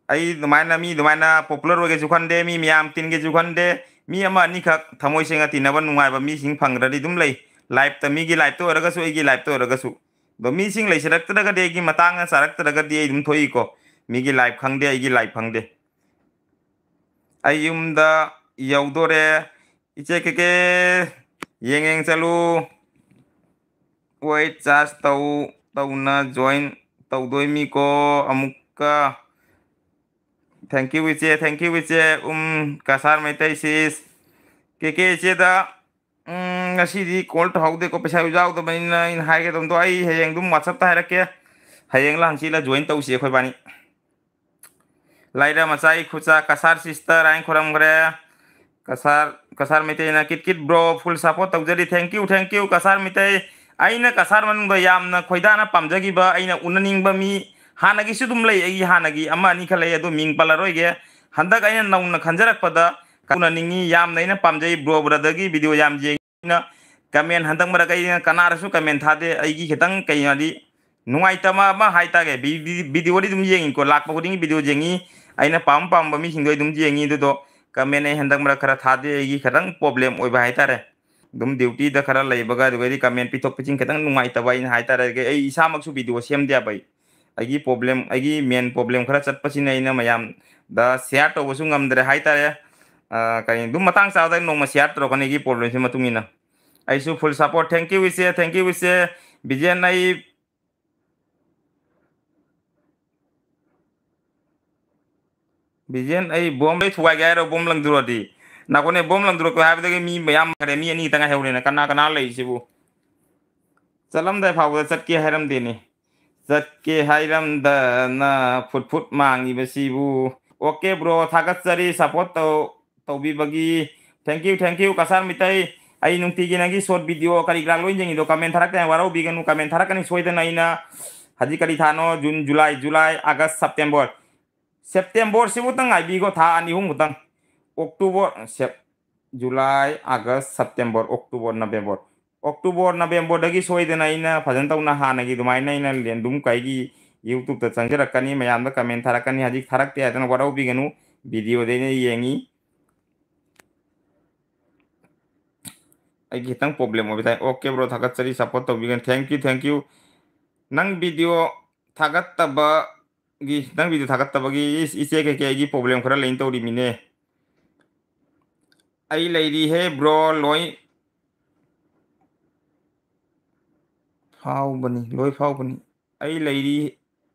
ꯑꯩ ꯑꯗꯨꯃꯥꯏꯅ, ꯃꯤ ꯑꯗꯨꯃꯥꯏꯅ popular ꯑꯣꯏꯒꯦꯁꯨ ꯈꯟꯗꯦ, ꯃꯤ ꯃꯌꯥꯝ ꯇꯤꯟꯒꯦꯁꯨ ꯈꯟꯗꯦ꯫ ꯃꯤ ꯑꯃ ꯑꯅꯤꯈꯛ ꯊꯃꯣꯏ ꯁꯦꯡꯅ ꯇꯤꯟꯅꯕ ꯅꯨꯡꯉꯥꯏꯕ ꯃꯤꯁꯤꯡ ꯐꯪꯈ꯭ꯔꯗꯤ ꯑꯗꯨꯝ ꯂꯩ꯫ Live ꯇ, ꯃꯤꯒꯤ live ꯇ ꯑꯣꯏꯔꯒꯁꯨ, ꯑꯩꯒꯤ live ꯇ ꯑꯣꯏꯔꯒꯁꯨ꯫ ꯑꯗꯣ ꯃꯤꯁꯤꯡ ꯂꯩꯁꯤꯜꯂꯛꯇ꯭ꯔꯒꯗꯤ, ꯑꯩꯒꯤ ꯃꯇꯥꯡꯅ ꯆꯥꯔꯛꯇ꯭ꯔꯒꯗꯤ ꯑꯩ ꯑꯗꯨꯝ ꯊꯣꯛꯏꯀꯣ꯫ ꯃꯤꯒꯤ live ꯈꯪꯗꯦ, ꯑꯩꯒꯤ live ꯈꯪꯗꯦ꯫ ꯑꯩ ꯌꯨꯝꯗ ꯌꯧꯗꯣꯔꯦ꯫ ꯏꯆꯦ ꯀꯦ ꯀꯦ, ꯌꯦꯡ ꯌꯦꯡ ꯆꯠꯂꯨ꯫ ꯋꯦꯠ ꯆꯥꯔꯖ ꯇꯧ ꯇꯧꯅ ꯖꯣꯏꯟ ꯇꯧꯗꯣꯏꯃꯤꯀꯣ ꯑꯃꯨꯛꯀ꯫ Thank you ꯏꯆꯦ, thank you ꯏꯆꯦ꯫ ꯎꯝ, ꯀꯁꯥꯔ ꯃꯩꯇꯩ ꯁꯤꯁ꯫ ꯀꯦ ꯀꯦ ꯏꯆꯦꯗ, ꯎꯝ, ꯉꯁꯤꯗꯤ ꯀꯣꯜ ꯇꯧꯍꯧꯗꯦꯀꯣ, ꯄꯩꯁꯥ ꯌꯥꯎꯗꯕꯅꯤꯅ꯫ ꯑꯩꯅ ꯍꯥꯏꯒꯦ ꯇꯧꯕꯗꯣ, ꯑꯩ ꯍꯌꯦꯡ ꯑꯗꯨꯝ WhatsApp ꯇ ꯍꯥꯏꯔꯛꯀꯦ꯫ ꯍꯌꯦꯡꯂ ꯍꯪꯆꯤꯠꯂ ꯖꯣꯏꯟ ꯇꯧꯁꯤ ꯑꯩꯈꯣꯏꯕꯥꯅꯤ꯫ ꯂꯥꯏꯔ ꯃꯆꯥ ꯏꯈꯨꯆꯥ ꯀꯁꯥꯔ ꯁꯤꯁꯇꯔ ꯍꯥꯏꯅ ꯈꯣꯏꯔꯝꯈ꯭ꯔꯦ꯫ ꯀꯁꯥꯔ, ꯀꯁꯥꯔ ꯃꯩꯇꯩꯅ ꯀꯤꯠ ꯀꯤꯠ ꯕ꯭ꯔꯣ, ꯐꯨꯜ ꯁꯄꯣꯔꯠ ꯇꯧꯖꯔꯤ꯫ Thank you, thank you Kasar Meitei. ꯑꯩꯅ ꯀꯁꯥꯔ ꯃꯅꯨꯡꯗ ꯌꯥꯝꯅ ꯈꯣꯏꯗꯥꯅ ꯄꯥꯝꯖꯈꯤꯕ, ꯑꯩꯅ ꯎꯅꯅꯤꯡꯕ ꯃꯤ ꯍꯥꯟꯅꯒꯤꯁꯨ ꯑꯗꯨꯝ ꯂꯩ, ꯑꯩꯒꯤ ꯍꯥꯟꯅꯒꯤ ꯑꯃ ꯑꯅꯤ ꯈꯔ ꯂꯩ, ꯑꯗꯨ ꯃꯤꯡ ꯄꯜꯂꯔꯣꯏꯒꯦ꯫ ꯍꯟꯗꯛ ꯑꯩꯅ ꯅꯧꯅ ꯈꯟꯖꯔꯛꯄꯗ ꯎꯅꯅꯤꯡꯉꯤ꯫ ꯌꯥꯝꯅ ꯑꯩꯅ ꯄꯥꯝꯖꯩ ꯕ꯭ꯔꯣ, ꯕ꯭ꯔꯗꯔꯒꯤ ꯚꯤꯗꯤꯑꯣ ꯌꯥꯝ ꯌꯦꯡꯉꯤ꯫ ꯑꯩꯅ ꯀꯃꯦꯟ ꯍꯟꯗꯛ ꯃꯔꯛ ꯑꯩꯅ ꯀꯅꯥꯗꯁꯨ ꯀꯃꯦꯟ ꯊꯥꯗꯦ꯫ ꯑꯩꯒꯤ ꯈꯤꯇꯪ ꯀꯩꯅꯣꯗꯤ ꯅꯨꯡꯉꯥꯏꯇꯕ ꯑꯃ ꯍꯥꯏꯇꯥꯔꯦ, ꯚꯤ-, ꯚꯤ-, ꯚꯤꯗꯤꯑꯣꯗꯤ ꯑꯗꯨꯝ ꯌꯦꯡꯉꯤꯀꯣ, ꯂꯥꯛꯄ ꯈꯨꯗꯤꯡꯒꯤ ꯚꯤꯗꯤꯑꯣ ꯌꯦꯡꯉꯤ꯫ ꯑꯩꯅ ꯄꯥꯝ ꯄꯥꯝꯕ ꯃꯤꯁꯤꯡꯗꯣ ꯑꯩ ꯑꯗꯨꯝ ꯌꯦꯡꯉꯤ꯫ ꯑꯗꯨꯗꯣ ꯀꯃꯦꯟ ꯑꯩ ꯍꯟꯗꯛ ꯃꯔꯛ ꯈꯔ ꯊꯥꯗꯦ, ꯑꯩꯒꯤ ꯈꯤꯇꯪ ꯄ꯭ꯔꯣꯕ꯭ꯂꯦꯝ ꯑꯣꯏꯕ ꯍꯥꯏꯇꯥꯔꯦ꯫ ꯑꯗꯨꯝ ꯗ꯭ꯌꯨꯇꯤꯗ ꯈꯔ ꯂꯩꯕꯒ, ꯑꯗꯨꯒꯩꯗꯤ ꯀꯃꯦꯟ ꯄꯤꯊꯣꯛ ꯄꯤꯁꯤꯟ ꯈꯤꯇꯪ ꯅꯨꯡꯉꯥꯏꯇꯕ ꯑꯩꯅ ꯍꯥꯏꯇꯥꯔꯦ꯫ ꯑꯗꯒꯤ ꯑꯩ ꯏꯁꯥꯃꯛꯁꯨ ꯚꯤꯗꯤꯑꯣ ꯁꯦꯝꯗꯦꯕ ꯑꯩ꯫ ꯑꯩꯒꯤ ꯄ꯭ꯔꯣꯕ꯭ꯂꯦꯝ, ꯑꯩꯒꯤ ꯃꯦꯟ ꯄ꯭ꯔꯣꯕ꯭ꯂꯦꯝ ꯈꯔ ꯆꯠꯄꯁꯤꯅ ꯑꯩꯅ ꯃꯌꯥꯝꯗ ꯁꯤꯌꯥꯔ ꯇꯧꯕꯁꯨ ꯉꯝꯗ꯭ꯔꯦ ꯍꯥꯏꯇꯥꯔꯦ꯫ ꯑꯥ, ꯀꯔꯤ, ꯑꯗꯨꯝ ꯃꯇꯥꯡ ꯆꯥꯕꯗ ꯑꯩ ꯅꯣꯡꯃ ꯁꯤꯌꯥꯔ ꯇꯧꯔꯛꯀꯅꯤ ꯑꯩꯒꯤ ꯄ꯭ꯔꯣꯕ꯭ꯂꯦꯝꯁꯤ ꯃꯇꯨꯡ ꯏꯟꯅ꯫ ꯑꯩꯁꯨ ꯐꯨꯜ ꯁꯄꯣꯔꯠ꯫ Thank you ꯏꯆꯦ, thank you ꯏꯆꯦ꯫ ꯕꯤꯖꯦꯟ, ꯑꯩ ꯕꯤꯖꯦꯟ, ꯑꯩ ꯕꯣꯝ ꯂꯣꯏ ꯊꯨꯒꯥꯏꯒꯦ ꯍꯥꯏꯔꯣ? ꯕꯣꯝ ꯂꯪꯗꯨꯔꯗꯤ? ꯅꯥꯀꯣꯅꯦ, ꯕꯣꯝ ꯂꯪꯗꯨꯔꯛꯀꯦ ꯍꯥꯏꯕꯗꯒꯤ ꯃꯤ ꯃꯌꯥꯝ ꯍꯥꯏꯔꯦ, ꯃꯤ ꯑꯅꯤ ꯈꯛꯇ ꯉꯥꯏꯍꯧꯔꯦꯅ꯫ ꯀꯅꯥ ꯀꯅꯥ ꯂꯩꯔꯤꯁꯤꯕꯨ? ꯆꯠꯂꯝꯗꯥꯏ ꯐꯥꯎꯕꯗ ꯆꯠꯀꯦ ꯍꯥꯏꯔꯝꯗꯦꯅꯦ꯫ ꯆꯠꯀꯦ ꯍꯥꯏꯔꯝꯗꯅ ꯐꯨꯠ ꯐꯨꯠ ꯃꯥꯡꯉꯤꯕꯁꯤꯕꯨ꯫ OK bro, ꯊꯥꯒꯠꯆꯔꯤ support ꯇꯧ-, ꯇꯧꯕꯤꯕꯒꯤ꯫ Thank you, thank you, Cachar Meitei. ꯑꯩ ꯅꯨꯡꯇꯤꯒꯤ ꯅꯪꯒꯤ short video ꯀꯔꯤ ꯀꯔꯥ ꯂꯣꯏ ꯌꯦꯡꯉꯤꯗꯣ꯫ Comment ꯊꯥꯔꯛꯇꯦ ꯍꯥꯏ ꯋꯥꯔꯧꯕꯤꯒꯅꯨ, comment ꯊꯥꯔꯛꯀꯅꯤ ꯁꯣꯏꯗꯅ꯫ ꯑꯩꯅ ꯍꯧꯖꯤꯛ ꯀꯔꯤ ꯊꯥꯅꯣ? June, July, July, August, September꯫ September ꯁꯤꯕꯨꯇꯪ ꯉꯥꯏꯕꯤꯈꯣ, ꯊꯥ ꯑꯅꯤ ꯑꯍꯨꯝ ꯃꯨꯛꯇꯪ꯫ October, Sep-, July, August, September, October, November꯫ October, November ꯗꯒꯤ ꯁꯣꯏꯗꯅ ꯑꯩꯅ ꯐꯖꯅ ꯇꯧꯅ ꯍꯥꯟꯅꯒꯤ ꯑꯗꯨꯃꯥꯏꯅ ꯑꯩꯅ ꯂꯦꯟꯗꯨꯝ ꯀꯩꯒꯤ YouTube ꯇ ꯆꯪꯖꯔꯛꯀꯅꯤ, ꯃꯌꯥꯝꯗ comment ꯊꯥꯔꯛꯀꯅꯤ꯫ ꯍꯧꯖꯤꯛ ꯊꯥꯔꯛꯇꯦ ꯍꯥꯏꯗꯅ ꯋꯥꯔꯧꯕꯤꯒꯅꯨ, video ꯗ ꯑꯩꯅ ꯌꯦꯡꯉꯤ꯫ ꯑꯩꯒꯤ ꯈꯤꯇꯪ problem ꯑꯣꯏꯕ ꯇꯥꯏ꯫ OK bro, ꯊꯥꯒꯠꯆꯔꯤ support ꯇꯧꯕꯤꯒꯅꯤ꯫ Thank you, thank you꯫ ꯅꯪ video ꯊꯥꯒꯠꯇꯕꯒꯤ, ꯅꯪ video ꯊꯥꯒꯠꯇꯕꯒꯤ ꯏꯁ-, ꯏꯆꯦ ꯀꯩꯀꯩ ꯑꯩꯒꯤ problem ꯈꯔ ꯂꯩꯅ ꯇꯧꯔꯤꯃꯤꯅꯦ꯫ ꯑꯩ ꯂꯩꯔꯤꯍꯦ bro, ꯂꯣꯏ ꯐꯥꯎꯕꯅꯤ, ꯂꯣꯏ ꯐꯥꯎꯕꯅꯤ꯫ ꯑꯩ ꯂꯩꯔꯤ,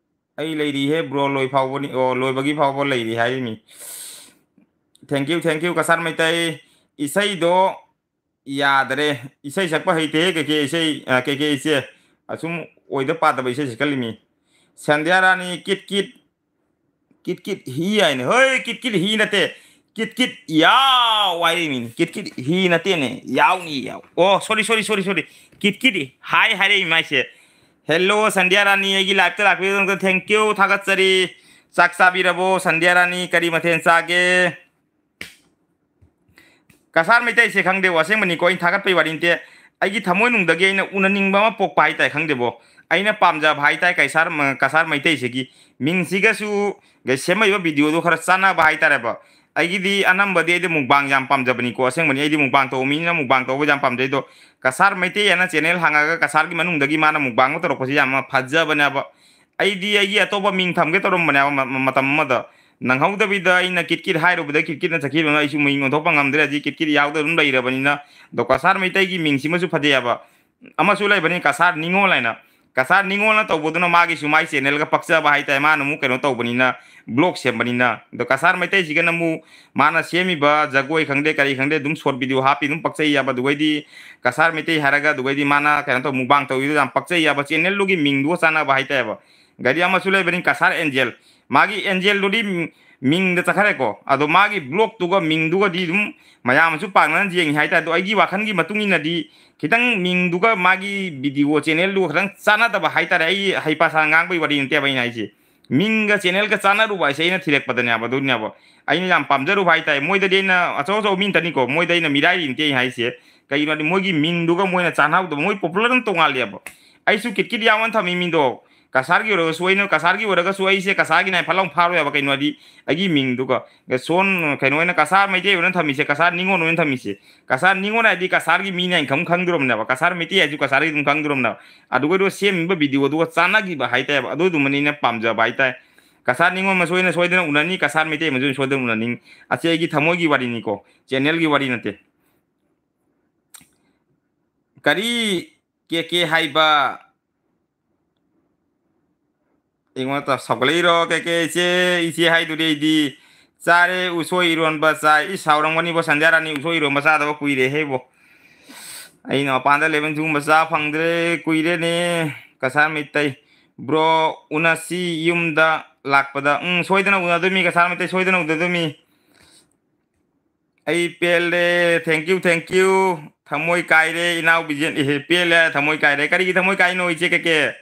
ꯑꯩ ꯂꯩꯔꯤꯍꯦ bro, ꯂꯣꯏ ꯐꯥꯎꯕꯅꯤ꯫ ꯑꯣ, ꯂꯣꯏꯕꯒꯤ ꯐꯥꯎꯕ ꯂꯩꯔꯤ ꯍꯥꯏꯔꯤꯃꯤ꯫ Thank you, thank you, Kasar Meitei. ꯏꯁꯩꯗꯣ ꯌꯥꯗꯔꯦ꯫ ꯏꯁꯩ ꯁꯛꯄ ꯍꯩꯇꯦꯍꯦ ꯀꯩꯀꯩ ꯏꯁꯩ, ꯑ, ꯀꯩꯀꯩ ꯏꯆꯦ꯫ ꯑꯁꯨꯝ ꯑꯣꯏꯗ ꯄꯥꯗꯕ ꯏꯁꯩ ꯁꯛꯀꯜꯂꯤꯃꯤ꯫ ꯁꯟꯙ꯭ꯌꯥ ꯔꯥꯅꯤ ꯀꯤꯠ ꯀꯤꯠ, ꯀꯤꯠ ꯀꯤꯠ ꯍꯤ ꯍꯥꯏꯅꯦ꯫ ꯍꯣꯏ, ꯀꯤꯠ ꯀꯤꯠ ꯍꯤ ꯅꯠꯇꯦ꯫ ꯀꯤꯠ ꯀꯤꯠ ꯌꯥꯎ ꯍꯥꯏꯔꯤꯃꯤꯅꯤ꯫ ꯀꯤꯠ ꯀꯤꯠ ꯍꯤ ꯅꯠꯇꯦꯅꯦ꯫ ꯌꯥꯎꯅꯤ, ꯌꯥꯎ꯫ ꯑꯣ, sorry, sorry, sorry, sorry꯫ ꯀꯤꯠ ꯀꯤꯠ ꯍꯥꯏ ꯍꯥꯏꯔꯛꯏ ꯃꯥꯏꯁꯦ꯫ Hello, ꯁꯟꯙ꯭ꯌꯥ ꯔꯥꯅꯤ, ꯑꯩꯒꯤ live ꯇ ꯂꯥꯛꯄꯤꯕꯒꯤꯗꯃꯛꯇ thank you, ꯊꯥꯒꯠꯆꯔꯤ꯫ ꯆꯥꯛ ꯆꯥꯕꯤꯔꯕꯣ, ꯁꯟꯙ꯭ꯌꯥ ꯔꯥꯅꯤ? ꯀꯔꯤ ꯃꯊꯦꯜ ꯆꯥꯒꯦ? ꯀꯁꯥꯔ ꯃꯩꯇꯩꯁꯦ ꯈꯪꯗꯦꯕꯣ, ꯑꯁꯦꯡꯕꯅꯤꯀꯣ, ꯑꯩꯅ ꯊꯥꯒꯠꯄꯩ ꯋꯥꯔꯤ ꯅꯠꯇꯦ꯫ ꯑꯩꯒꯤ ꯊꯃꯣꯏꯅꯨꯡꯗꯒꯤ ꯑꯩꯅ ꯎꯅꯅꯤꯡꯕ ꯑꯃ ꯄꯣꯛꯄ ꯍꯥꯏꯇꯥꯔꯦ, ꯈꯪꯗꯦꯕꯣ꯫ ꯑꯩꯅ ꯄꯥꯝꯖꯕ ꯍꯥꯏꯇꯥꯔꯦ ꯀꯁꯥꯔ ꯃ-, ꯀꯁꯥꯔ ꯃꯩꯇꯩꯁꯤꯒꯤ ꯃꯤꯡꯁꯤꯒꯁꯨ, ꯁꯦꯝꯃꯛꯏꯕ video ꯗꯣ ꯈꯔ ꯆꯥꯟꯅꯕ ꯍꯥꯏꯇꯥꯔꯦꯕ꯫ ꯑꯩꯒꯤꯗꯤ ꯑꯅꯝꯕꯗꯤ ꯑꯩꯗꯤ mukbang ꯌꯥꯝ ꯄꯥꯝꯖꯕꯅꯤꯀꯣ, ꯑꯁꯦꯡꯕꯅꯤ꯫ ꯑꯩꯗꯤ mukbang ꯇꯧꯕ ꯃꯤꯅꯤꯅ mukbang ꯇꯧꯕ ꯌꯥꯝ ꯄꯥꯝꯖꯩ꯫ ꯑꯗꯣ ꯀꯁꯥꯔ ꯃꯩꯇꯩ ꯍꯥꯏꯅ channel ꯍꯥꯡꯉꯒ ꯀꯁꯥꯔꯒꯤ ꯃꯅꯨꯡꯗꯒꯤ ꯃꯥꯅ mukbang ꯑꯃ ꯇꯧꯔꯛꯄꯁꯤ ꯌꯥꯝꯅ ꯐꯖꯕꯅꯦꯕ꯫ ꯑꯩꯗꯤ ꯑꯩꯒꯤ ꯑꯇꯣꯞꯄ ꯃꯤꯡ ꯊꯝꯒꯦ ꯇꯧꯔꯝꯕꯅꯦꯕ ꯃ-, ꯃ-, ꯃꯇꯝ ꯑꯃꯗ꯫ ꯅꯪꯍꯧꯗꯕꯤꯗ ꯑꯩꯅ ꯀꯤꯠ ꯀꯤꯠ ꯍꯥꯏꯔꯨꯕꯗ ꯀꯤꯠ ꯀꯤꯠꯅ ꯆꯠꯈꯤꯕꯅ ꯑꯩꯁꯨ ꯃꯤꯡ ꯑꯣꯟꯊꯣꯛꯄ ꯉꯝꯗ꯭ꯔꯦ꯫ ꯍꯧꯖꯤꯛ ꯀꯤꯠ ꯀꯤꯠ ꯌꯥꯎꯗ ꯑꯗꯨꯝ ꯂꯩꯔꯕꯅꯤꯅ꯫ ꯑꯗꯣ ꯀꯁꯥꯔ ꯃꯩꯇꯩꯒꯤ ꯃꯤꯡꯁꯤꯃꯁꯨ ꯐꯖꯩ ꯍꯥꯏꯕ꯫ ꯑꯃꯁꯨ ꯂꯩꯕꯅꯤ ꯀꯁꯥꯔ ꯅꯤꯉꯣꯜ ꯍꯥꯏꯅ꯫ ꯀꯁꯥꯔ ꯅꯤꯉꯣꯜꯅ ꯇꯧꯕꯗꯨꯅ ꯃꯥꯒꯤꯁꯨ ꯃꯥꯏ channel ꯒ ꯄꯛꯆꯕ ꯍꯥꯏꯇꯥꯔꯦ꯫ ꯃꯥꯅ ꯑꯃꯨꯛ ꯀꯩꯅꯣ ꯇꯧꯕꯅꯤꯅ ꯕ꯭ꯂꯣꯛ ꯁꯦꯝꯕꯅꯤꯅ꯫ ꯑꯗꯣ ꯀꯁꯥꯔ ꯃꯩꯇꯩꯁꯤꯒꯅ ꯑꯃꯨꯛ ꯃꯥꯅ ꯁꯦꯝꯃꯤꯕ ꯖꯒꯣꯏ ꯈꯪꯗꯦ, ꯀꯔꯤ ꯈꯪꯗꯦ, ꯑꯗꯨꯝ ꯁꯣꯔꯠ ꯚꯤꯗꯤꯑꯣ ꯍꯥꯞꯄꯤ, ꯑꯗꯨꯝ ꯄꯛꯆꯩ ꯍꯥꯏꯕ꯫ ꯑꯗꯨꯒꯩꯗꯤ ꯀꯁꯥꯔ ꯃꯩꯇꯩ ꯍꯥꯏꯔꯒ, ꯑꯗꯨꯒꯩꯗꯤ ꯃꯥꯅ ꯀꯩꯅꯣ ꯇꯧ, ꯃꯨꯛꯕꯥꯡ ꯇꯧꯕꯤꯗꯣ ꯌꯥꯝ ꯄꯛꯆꯩ ꯍꯥꯏꯕ, ꯆꯦꯅꯦꯜꯗꯨꯒꯤ ꯃꯤꯡꯗꯨꯒ ꯆꯥꯟꯅꯕ ꯍꯥꯏꯇꯥꯔꯦꯕ꯫ ꯒꯥꯔꯤ ꯑꯃꯁꯨ ꯂꯩꯕꯅꯤ ꯀꯁꯥꯔ ꯑꯦꯟꯖꯦꯜ, ꯃꯥꯒꯤ ꯑꯦꯟꯖꯦꯜꯗꯨꯗꯤ ꯃꯤꯡꯗ ꯆꯠꯈ꯭ꯔꯦꯀꯣ꯫ ꯑꯗꯣ ꯃꯥꯒꯤ ꯕ꯭ꯂꯣꯛꯇꯨꯒ ꯃꯤꯡꯗꯨꯒꯗꯤ ꯑꯗꯨꯝ ꯃꯌꯥꯝꯅꯁꯨ ꯄꯥꯛꯅꯅ ꯌꯦꯡꯉꯤ ꯍꯥꯏꯇꯥꯔꯦ꯫ ꯑꯗꯣ ꯑꯩꯒꯤ ꯋꯥꯈꯜꯒꯤ ꯃꯇꯨꯡ ꯏꯟꯅꯗꯤ ꯈꯤꯇꯪ ꯃꯤꯡꯗꯨꯒ ꯃꯥꯒꯤ ꯚꯤꯗꯤꯑꯣ ꯆꯦꯅꯦꯜꯗꯨꯒ ꯈꯤꯇꯪ ꯆꯥꯟꯅꯗꯕ ꯍꯥꯏꯇꯥꯔꯦ꯫ ꯑꯩ ꯍꯩꯄꯥ ꯁꯥ ꯉꯥꯡꯕꯒꯤ ꯋꯥꯔꯤ ꯅꯠꯇꯦꯕ ꯑꯩꯅ ꯍꯥꯏꯁꯦ, ꯃꯤꯡꯒ ꯆꯦꯅꯦꯜꯒ ꯆꯥꯟꯅꯔꯨꯕ ꯍꯥꯏꯁꯦ ꯑꯩꯅ ꯊꯤꯔꯛꯄꯗꯅꯦꯕ꯫ ꯑꯗꯨꯅꯦꯕ ꯑꯩꯅ ꯌꯥꯝ ꯄꯥꯝꯖꯔꯨꯕ ꯍꯥꯏꯇꯥꯔꯦ꯫ ꯃꯣꯏꯗꯗꯤ ꯑꯩꯅ ꯑꯆꯧ ꯑꯆꯧꯕ ꯃꯤ ꯅꯠꯇꯅꯤꯀꯣ, ꯃꯣꯏꯗ ꯑꯩꯅ ꯃꯤꯔꯥꯏꯔꯤ ꯅꯠꯇꯦ ꯑꯩ ꯍꯥꯏꯁꯦ꯫ ꯀꯩꯒꯤꯅꯣ ꯍꯥꯏꯗꯤ ꯃꯣꯏꯒꯤ ꯃꯤꯡꯗꯨꯒ ꯃꯣꯏꯅ ꯆꯥꯟꯅꯍꯧꯗꯕ, ꯃꯣꯏ ꯄꯣꯄꯨꯂꯔ ꯑꯗꯨꯝ ꯇꯣꯡꯉꯥꯜꯂꯦꯕ꯫ ꯑꯩꯁꯨ ꯀꯤꯠ ꯀꯤꯠ ꯌꯥꯎꯅ ꯊꯝꯃꯤ ꯃꯤꯡꯗꯣ꯫ ꯀꯁꯥꯔꯒꯤ ꯑꯣꯏꯔꯒꯁꯨ ꯑꯩꯅ, ꯀꯁꯥꯔꯒꯤ ꯑꯣꯏꯔꯒꯁꯨ ꯑꯩꯁꯦ ꯀꯁꯥꯔꯒꯤꯅꯦ ꯍꯥꯏ ꯐꯠ ꯂꯥꯎ ꯐꯥꯔꯣꯏ ꯍꯥꯏꯕ꯫ ꯀꯩꯅꯣ ꯍꯥꯏꯗꯤ ꯑꯩꯒꯤ ꯃꯤꯡꯗꯨꯒ ꯁꯣꯟ ꯀꯩꯅꯣ ꯑꯣꯏꯅ ꯀꯁꯥꯔ ꯃꯩꯇꯩ ꯑꯣꯏꯅ ꯊꯝꯃꯤꯁꯦ, ꯀꯁꯥꯔ ꯅꯤꯉꯣꯜ ꯑꯣꯏꯅ ꯊꯝꯃꯤꯁꯦ꯫ ꯀꯁꯥꯔ ꯅꯤꯉꯣꯜ ꯍꯥꯏꯗꯤ ꯀꯁꯥꯔꯒꯤ ꯃꯤꯅꯦ ꯍꯥꯏꯅ ꯈꯪ-, ꯈꯪꯗꯣꯔꯕꯅꯦꯕ꯫ ꯀꯁꯥꯔ ꯃꯩꯇꯩ ꯍꯥꯏꯁꯨ ꯀꯁꯥꯔꯒꯤ ꯑꯗꯨꯝ ꯈꯪꯗꯣꯔꯕꯅꯦꯕ꯫ ꯑꯗꯨꯒ ꯑꯗꯨ ꯁꯦꯝꯃꯤꯕ ꯚꯤꯗꯤꯑꯣꯗꯨꯒ ꯆꯥꯟꯅꯈꯤꯕ ꯍꯥꯏꯇꯥꯔꯦꯕ꯫ ꯑꯗꯨꯗꯨꯃꯅꯤ ꯑꯩꯅ ꯄꯥꯝꯖꯕ ꯍꯥꯏꯇꯥꯔꯦ꯫ ꯀꯁꯥꯔ ꯅꯤꯉꯣꯜ ꯑꯃ ꯁꯣꯏꯗꯅ ꯁꯣꯏꯗꯅ ꯎꯅꯅꯤ, ꯀꯁꯥꯔ ꯃꯩꯇꯩ ꯑꯃꯁꯨ ꯁꯣꯏꯗꯅ ꯎꯅꯅꯤ꯫ ꯑꯁꯤ ꯑꯩꯒꯤ ꯊꯃꯣꯏꯒꯤ ꯋꯥꯔꯤꯅꯤꯀꯣ, ꯆꯦꯅꯦꯜꯒꯤ ꯋꯥꯔꯤ ꯅꯠꯇꯦ꯫ ꯀꯔꯤ? ꯀꯦ ꯀꯦ ꯍꯥꯏꯕ? ꯑꯩꯉꯣꯟꯗ ꯁꯥꯎꯒꯠꯂꯛꯏꯔꯣ? ꯀꯦ ꯀꯦ ꯏꯆꯦ, ꯏꯆꯦ ꯍꯥꯏꯗꯨꯗꯤ ꯑꯩꯗꯤ ꯆꯥꯔꯦ, ꯎꯁꯣꯏ ꯏꯔꯣꯟꯕ ꯆꯥꯏ꯫ ꯏꯁ, ꯁꯥꯎꯔꯝꯒꯅꯤꯕꯣ ꯁꯟꯙ꯭ꯌꯥ ꯔꯥꯅꯤ, ꯎꯁꯣꯏ ꯏꯔꯣꯟꯕ ꯆꯥꯗꯕ ꯀꯨꯏꯔꯦ ꯍꯦꯕꯣ꯫ ꯑꯩꯅ ꯃꯄꯥꯟꯗ ꯂꯩꯕꯅ ꯁꯤꯒꯨꯝꯕ ꯆꯥ ꯐꯪꯗ꯭ꯔꯦ, ꯀꯨꯏꯔꯦꯅꯦ꯫ ꯀꯁꯥꯔ ꯃꯩꯇꯩ꯫ ꯕ꯭ꯔꯣ, ꯎꯅꯁꯤ ꯌꯨꯝꯗ ꯂꯥꯛꯄꯗ꯫ ꯎꯝ, ꯁꯣꯏꯗꯅ ꯎꯅꯗꯣꯏꯃꯤ, ꯀꯁꯥꯔ ꯃꯩꯇꯩ ꯁꯣꯏꯗꯅ ꯎꯅꯗꯣꯏꯃꯤ꯫ ꯑꯩ ꯄꯦꯜꯂꯦ꯫ Thank you, thank you꯫ ꯊꯃꯣꯏ ꯀꯥꯏꯔꯦ ꯏꯅꯥꯎ ꯕꯤꯖꯦꯟ꯫ ꯑꯦꯍꯦ, ꯄꯦꯜꯂꯦ ꯍꯥꯏꯔ ꯊꯃꯣꯏ ꯀꯥꯏꯔꯦ꯫ ꯀꯔꯤꯒꯤ ꯊꯃꯣꯏ ꯀꯥꯏꯅꯣ ꯏꯆꯦ ꯀꯦ ꯀꯦ?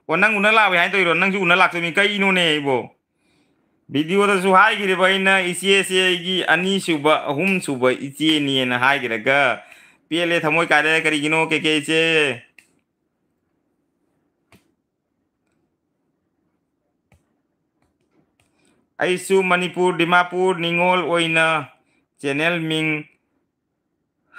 ꯑꯣ, ꯅꯪ ꯎꯅ ꯂꯥꯛꯑꯣꯏ ꯍꯥꯏꯅ ꯇꯧꯔꯤꯔꯣ? ꯅꯪꯁꯨ ꯎꯅ ꯂꯥꯛꯇꯣꯏꯅꯤ ꯀꯩꯅꯣꯅꯦ ꯑꯩꯕꯣ? ꯚꯤꯗꯤꯑꯣꯗꯁꯨ ꯍꯥꯏꯈꯤꯔꯤꯕ ꯑꯩꯅ ꯏꯆꯦꯁꯦ ꯑꯩꯒꯤ ꯑꯅꯤꯁꯨꯕ, ꯑꯍꯨꯝꯁꯨꯕ ꯏꯆꯦꯅꯦꯅ ꯍꯥꯏꯈꯤꯔꯒ ꯄꯦꯜꯂꯦ, ꯊꯃꯣꯏ ꯀꯥꯏꯔꯦ꯫ ꯀꯔꯤꯒꯤꯅꯣ ꯀꯦ ꯀꯦ ꯏꯆꯦ? ꯑꯩꯁꯨ ꯃꯅꯤꯄꯨꯔ, ꯗꯤꯃꯥꯄꯨꯔ ꯅꯤꯉꯣꯜ ꯑꯣꯏꯅ ꯆꯦꯅꯦꯜ ꯃꯤꯡ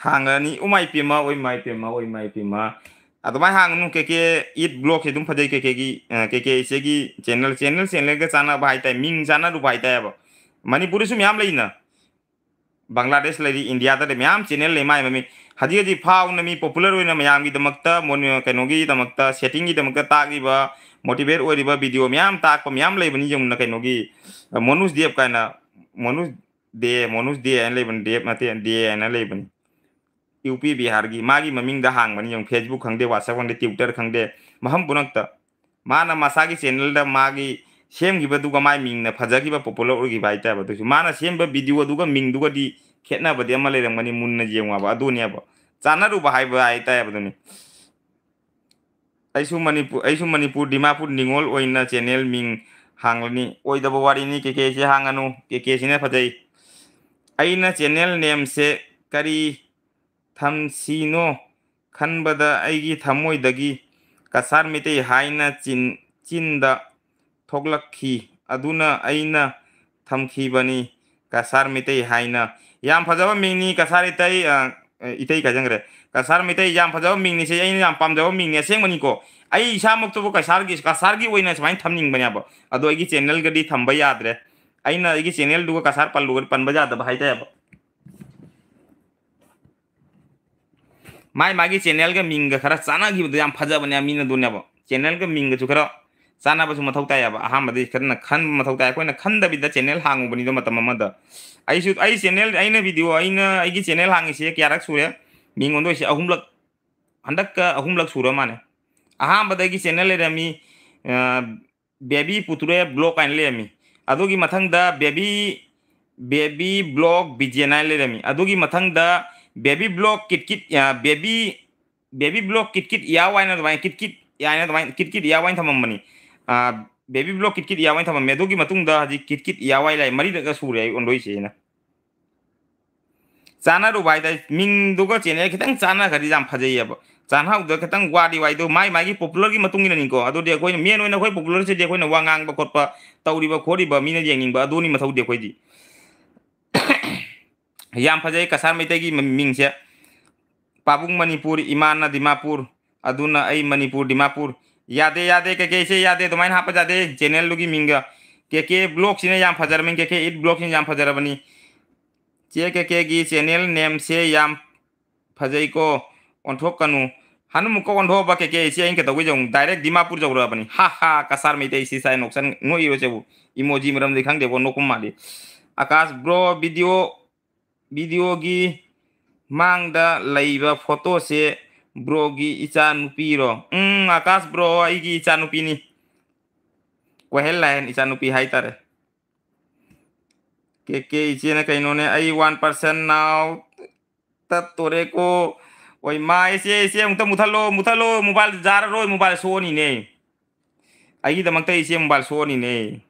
ꯍꯥꯡꯉꯅꯤ꯫ ꯎꯃꯥꯏ ꯄꯦꯝꯃ, ꯑꯣꯏꯃꯥꯏ ꯄꯦꯝꯃ, ꯑꯣꯏꯃꯥꯏ ꯄꯦꯝꯃ꯫ ꯑꯗꯨꯃꯥꯏꯅ ꯍꯥꯡꯒꯅꯨ꯫ ꯀꯦ ꯀꯦ ꯏꯠ ꯕ꯭ꯂꯣꯛꯁꯦ ꯑꯗꯨꯝ ꯐꯖꯩ꯫ ꯀꯦ ꯀꯦꯒꯤ, ꯑ, ꯀꯦ ꯀꯦ ꯏꯆꯦꯒꯤ ꯆꯦꯅꯦꯜ, ꯆꯦꯅꯦꯜ, ꯆꯦꯅꯦꯜꯒ ꯆꯥꯟꯅꯕ ꯍꯥꯏꯇꯥꯔꯦ, ꯃꯤꯡ ꯆꯥꯟꯅꯔꯨꯕ ꯍꯥꯏꯇꯥꯔꯦꯕ꯫ ꯃꯅꯤꯄꯨꯔꯗꯁꯨ ꯃꯌꯥꯝ ꯂꯩꯅ, ꯕꯪꯒ꯭ꯂꯥꯗꯦꯁ ꯂꯩꯔꯤ, ꯏꯟꯗꯤꯌꯥꯗ ꯂꯩ, ꯃꯌꯥꯝ ꯆꯦꯅꯦꯜ ꯂꯩ ꯃꯥꯏ ꯃꯃꯤꯡ꯫ ꯍꯧꯖꯤꯛ ꯍꯧꯖꯤꯛ ꯐꯥꯎꯅ ꯃꯤ ꯄꯣꯄꯨꯂꯔ ꯑꯣꯏꯅ ꯃꯌꯥꯝꯒꯤꯗꯃꯛꯇ, ꯃꯣꯅꯤ-, ꯀꯩꯅꯣꯒꯤꯗꯃꯛꯇ, ꯁꯦꯇꯤꯡꯒꯤꯗꯃꯛꯇ ꯇꯥꯛꯂꯤꯕ Motivate ꯑꯣꯏꯔꯤꯕ video ꯃꯌꯥꯝ ꯇꯥꯛꯄ ꯃꯌꯥꯝ ꯂꯩꯕꯅꯤ꯫ ꯌꯦꯡꯉꯨꯅ, ꯀꯩꯅꯣꯒꯤ, ꯑ, ꯃꯣꯅꯨꯁ ꯗꯦꯕ ꯀꯥꯏꯅ, ꯃꯣꯅꯨꯁ ꯗꯦ, ꯃꯣꯅꯨꯁ ꯗꯦ ꯍꯥꯏꯅ ꯂꯩꯕꯅꯤ, ꯗꯦꯕ ꯅꯠꯇꯦ, ꯗꯦ ꯍꯥꯏꯅ ꯂꯩꯕꯅꯤ꯫ ꯌꯨ ꯄꯤ ꯕꯤꯍꯥꯔꯒꯤ ꯃꯥꯒꯤ ꯃꯃꯤꯡꯗ ꯍꯥꯡꯕꯅꯤ꯫ ꯌꯦꯡꯉꯨ, Facebook ꯈꯪꯗꯦ, WhatsApp ꯈꯪꯗꯦ, Twitter ꯈꯪꯗꯦ, ꯃꯐꯝ ꯄꯨꯝꯅꯃꯛꯇ ꯃꯥꯅ ꯃꯁꯥꯒꯤ channelꯗ ꯃꯥꯒꯤ ꯁꯦꯝꯈꯤꯕꯗꯨꯒ ꯃꯥꯏ ꯃꯤꯡꯅ ꯐꯖꯈꯤꯕ, popular ꯑꯣꯏꯈꯤꯕ ꯍꯥꯏꯇꯥꯔꯦꯕ꯫ ꯑꯗꯨꯁꯨ ꯃꯥꯅ ꯁꯦꯝꯕ videoꯗꯨꯒ ꯃꯤꯡꯗꯨꯒꯗꯤ ꯈꯦꯠꯅꯕꯗꯤ ꯑꯃ ꯂꯩꯔꯝꯒꯅꯤ, ꯃꯨꯟꯅ ꯌꯦꯡꯉꯨ ꯍꯥꯏꯕ꯫ ꯑꯗꯨꯅꯦꯕ ꯆꯥꯟꯅꯔꯨꯕ ꯍꯥꯏꯕ ꯍꯥꯏꯇꯥꯔꯦꯕ꯫ ꯑꯗꯨꯅꯤ꯫ ꯑꯩꯁꯨ ꯃꯅꯤꯄꯨꯔ, ꯑꯩꯁꯨ ꯃꯅꯤꯄꯨꯔ ꯗꯤꯃꯥꯄꯨꯔ ꯅꯤꯉꯣꯜ ꯑꯣꯏꯅ channel ꯃꯤꯡ ꯍꯥꯡꯂꯅꯤ꯫ ꯑꯣꯏꯗꯕ ꯋꯥꯔꯤꯅꯤ, ꯀꯦ ꯀꯦꯁꯤ ꯍꯥꯡꯉꯅꯨ, ꯀꯦ ꯀꯦꯁꯤꯅ ꯐꯖꯩ꯫ ꯑꯩꯅ channel nameꯁꯦ ꯀꯔꯤ ꯊꯝꯁꯤꯅꯣ ꯈꯟꯕꯗ ꯑꯩꯒꯤ ꯊꯃꯣꯏꯗꯒꯤ ꯀꯁꯥꯔ ꯃꯤꯇꯩ ꯍꯥꯏꯅ ꯆꯤꯟ-, ꯆꯤꯟꯗ ꯊꯣꯛꯂꯛꯈꯤ꯫ ꯑꯗꯨꯅ ꯑꯩꯅ ꯊꯝꯈꯤꯕꯅꯤ ꯀꯁꯥꯔ ꯃꯤꯇꯩ ꯍꯥꯏꯅ꯫ ꯌꯥꯝ ꯐꯖꯕ ꯃꯤꯡꯅꯤ ꯀꯁꯥꯔ ꯏꯇꯩ, ꯑ, ꯏꯇꯩ ꯀꯥꯏꯖꯪꯈ꯭ꯔꯦ꯫ ꯀꯁꯥꯔ ꯃꯤꯇꯩ ꯌꯥꯝ ꯐꯖꯕ ꯃꯤꯡꯅꯤ, ꯁꯤ ꯑꯩꯅ ꯌꯥꯝ ꯄꯥꯝꯖꯕ ꯃꯤꯡꯅꯤ ꯑꯁꯦꯡꯕꯅꯤꯀꯣ꯫ ꯑꯩ ꯏꯁꯥꯃꯛꯇꯕꯨ ꯀꯁꯥꯔꯒꯤ, ꯀꯁꯥꯔꯒꯤ ꯑꯣꯏꯅ ꯁꯨꯃꯥꯏꯅ ꯊꯝꯅꯤꯡꯕꯅꯦꯕ꯫ ꯑꯗꯣ ꯑꯩꯒꯤ channelꯒꯗꯤ ꯊꯝꯕ ꯌꯥꯗ꯭ꯔꯦ꯫ ꯑꯩꯅ ꯑꯩꯒꯤ channelꯗꯨꯒ ꯀꯁꯥꯔ ꯄꯜꯂꯨꯒꯗꯤ ꯄꯟꯕ ꯌꯥꯗꯕ ꯍꯥꯏꯇꯥꯔꯦꯕ꯫ ꯃꯥꯏ ꯃꯥꯒꯤ channelꯒ ꯃꯤꯡꯒ ꯈꯔ ꯆꯥꯟꯅꯈꯤꯕꯗꯣ ꯌꯥꯝ ꯐꯖꯕꯅꯦ, ꯃꯤꯅ ꯑꯗꯨꯅꯦꯕ꯫ Channelꯒ ꯃꯤꯡꯒꯁꯨ ꯈꯔ ꯆꯥꯟꯅꯕꯁꯨ ꯃꯊꯧ ꯇꯥꯏꯌꯦꯕ꯫ ꯑꯍꯥꯟꯕꯗꯤ ꯈꯔꯅ ꯈꯟꯕ ꯃꯊꯧ ꯇꯥꯏ꯫ ꯑꯩꯈꯣꯏꯅ ꯈꯟꯗꯕꯤꯗ channel ꯍꯥꯡꯉꯨꯕꯅꯤꯗꯣ ꯃꯇꯝ ꯑꯃꯗ꯫ ꯑꯩꯁꯨ, ꯑꯩ channel, ꯑꯩꯅ video, ꯑꯩꯅ ꯑꯩꯒꯤ channel ꯍꯥꯡꯉꯤꯁꯦ ꯀꯌꯥꯔꯛ ꯁꯨꯔꯦ? ꯃꯤꯡ ꯑꯣꯟꯗꯣꯏꯁꯦ ꯑꯍꯨꯝꯂꯛ, ꯍꯟꯗꯛꯀ ꯑꯍꯨꯝꯂꯛ ꯁꯨꯔ ꯃꯥꯜꯂꯦ꯫ ꯑꯍꯥꯟꯕꯗ ꯑꯩꯒꯤ channel ꯂꯩꯔꯝꯃꯤ, ꯑ, Baby Puture Vlog ꯍꯥꯏꯅ ꯂꯩꯔꯝꯃꯤ꯫ ꯑꯗꯨꯒꯤ ꯃꯊꯪꯗ Baby, Baby Vlog Vision ꯍꯥꯏꯅ ꯂꯩꯔꯝꯃꯤ꯫ ꯑꯗꯨꯒꯤ ꯃꯊꯪꯗ Baby Vlog ꯀꯤꯠ ꯀꯤꯠ, ꯑ, Baby, Baby Vlog ꯀꯤꯠ ꯀꯤꯠ ꯌꯥꯎ ꯍꯥꯏꯅ ꯑꯗꯨꯃꯥꯏꯅ ꯀꯤꯠ ꯀꯤꯠ ꯍꯥꯏꯅ ꯑꯗꯨꯃꯥꯏꯅ ꯀꯤꯠ ꯀꯤꯠ ꯌꯥꯎ ꯍꯥꯏꯅ ꯊꯝꯃꯝꯕꯅꯤ꯫ ꯑ, Baby Vlog ꯀꯤꯠ ꯀꯤꯠ ꯌꯥꯎ ꯍꯥꯏꯅ ꯊꯝꯃꯝꯃꯤ꯫ ꯑꯗꯨꯒꯤ ꯃꯇꯨꯡꯗ ꯍꯧꯖꯤꯛ ꯀꯤꯠ ꯀꯤꯠ ꯌꯥꯎ ꯍꯥꯏ ꯂꯩ꯫ ꯃꯔꯤꯔꯛꯀ ꯁꯨꯔꯦ ꯑꯩ ꯑꯣꯟꯗꯣꯏꯁꯦ ꯑꯩꯅ꯫ ꯆꯥꯟꯅꯔꯨꯕ ꯍꯥꯏꯇꯥꯔꯦ꯫ ꯃꯤꯡꯗꯨꯒ channel ꯈꯤꯇꯪ ꯆꯥꯟꯅꯈ꯭ꯔꯗꯤ ꯌꯥꯝ ꯐꯖꯩꯌꯦꯕ꯫ ꯆꯥꯟꯅꯍꯧꯗ ꯈꯤꯇꯪ ꯋꯥꯗꯤ ꯋꯥꯏꯗꯣ, ꯃꯥꯏ ꯃꯥꯒꯤ popularꯒꯤ ꯃꯇꯨꯡ ꯏꯟꯅꯅꯤꯀꯣ꯫ ꯑꯗꯨꯗꯤ ꯑꯩꯈꯣꯏꯅ main ꯑꯣꯏꯅ ꯑꯩꯈꯣꯏ popularꯁꯤꯗꯤ ꯑꯩꯈꯣꯏꯅ ꯋꯥ ꯉꯥꯡꯕ ꯈꯣꯠꯄ ꯇꯧꯔꯤꯕ ꯈꯣꯠꯂꯤꯕ ꯃꯤꯅ ꯌꯦꯡꯅꯤꯡꯕ ꯑꯗꯨꯅꯤ ꯃꯊꯧꯗꯤ ꯑꯩꯈꯣꯏꯗꯤ꯫ ꯌꯥꯝ ꯐꯖꯩ ꯀꯁꯥꯔ ꯃꯩꯇꯩꯒꯤ ꯃ-, ꯃꯤꯡꯁꯦ꯫ ꯄꯥꯕꯨꯡ ꯃꯅꯤꯄꯨꯔ, ꯏꯃꯥꯅ ꯗꯤꯃꯥꯄꯨꯔ, ꯑꯗꯨꯅ ꯑꯩ ꯃꯅꯤꯄꯨꯔ ꯗꯤꯃꯥꯄꯨꯔ꯫ ꯌꯥꯗꯦ, ꯌꯥꯗꯦ, ꯀꯦ ꯀꯦꯁꯦ ꯌꯥꯗꯦ, ꯑꯗꯨꯃꯥꯏꯅ ꯍꯥꯞꯄ ꯌꯥꯗꯦ꯫ Channelꯗꯨꯒꯤ ꯃꯤꯡꯒ꯫ ꯀꯦ ꯀꯦ Vlogꯁꯤꯅ ꯌꯥꯝ ꯐꯖꯔꯝꯃꯤ, ꯀꯦ ꯀꯦ Eat Vlogꯁꯤꯅ ꯌꯥꯝ ꯐꯖꯔꯕꯅꯤ꯫ ꯆꯦ ꯀꯦ ꯀꯦꯒꯤ channel nameꯁꯦ ꯌꯥꯝ ꯐꯖꯩꯀꯣ, ꯑꯣꯟꯊꯣꯛꯀꯅꯨ꯫ ꯍꯅꯨꯃꯨꯛꯀ ꯑꯣꯟꯊꯣꯛꯑꯕ ꯀꯦ ꯀꯦ ꯏꯆꯦ, ꯑꯩꯅ ꯀꯩꯗꯧꯕꯩ ꯑꯃꯨꯛ direct ꯗꯤꯃꯥꯄꯨꯔ ꯌꯧꯔꯛꯑꯕꯅꯤ꯫ ꯍꯥ ꯍꯥ, ꯀꯁꯥꯔ ꯃꯩꯇꯩ ꯁꯤ ꯁꯥꯏ ꯅꯣꯛꯁꯟ ꯅꯣꯛꯏꯔꯣ ꯁꯤꯕꯨ? Emoji ꯃꯔꯝꯗꯤ ꯈꯪꯗꯦꯀꯣ, ꯅꯣꯛꯄ ꯃꯥꯜꯂꯤ꯫ ꯑꯀꯥꯁ bro, video, videoꯒꯤ ꯃꯥꯡꯗ ꯂꯩꯕ photoꯁꯦ broꯒꯤ ꯏꯆꯥ ꯅꯨꯄꯤꯔꯣ? ꯎꯝ, ꯑꯀꯥꯁ bro, ꯑꯩꯒꯤ ꯏꯆꯥ ꯅꯨꯄꯤꯅꯤ꯫ ꯀꯣꯏꯍꯦꯜ ꯂꯥꯏꯍꯦꯟ ꯏꯆꯥ ꯅꯨꯄꯤ ꯍꯥꯏꯇꯥꯔꯦ꯫ ꯀꯦ ꯀꯦ ꯏꯆꯦꯅ ꯀꯩꯅꯣꯅꯦ, ꯑꯩ one percent now ꯇꯠꯇꯣꯔꯦꯀꯣ꯫ ꯑꯣꯏ ꯃꯥ, ꯏꯆꯦ, ꯏꯆꯦ, ꯑꯃꯨꯛꯇ ꯃꯨꯊꯠꯂꯣ, ꯃꯨꯊꯠꯂꯣ, mobile ꯌꯥꯔꯔꯣꯏ, mobile ꯁꯣꯛꯑꯅꯤꯅꯦ꯫ ꯑꯩꯒꯤꯗꯃꯛꯇ ꯏꯆꯦ mobile ꯁꯣꯛꯑꯅꯤꯅꯦ꯫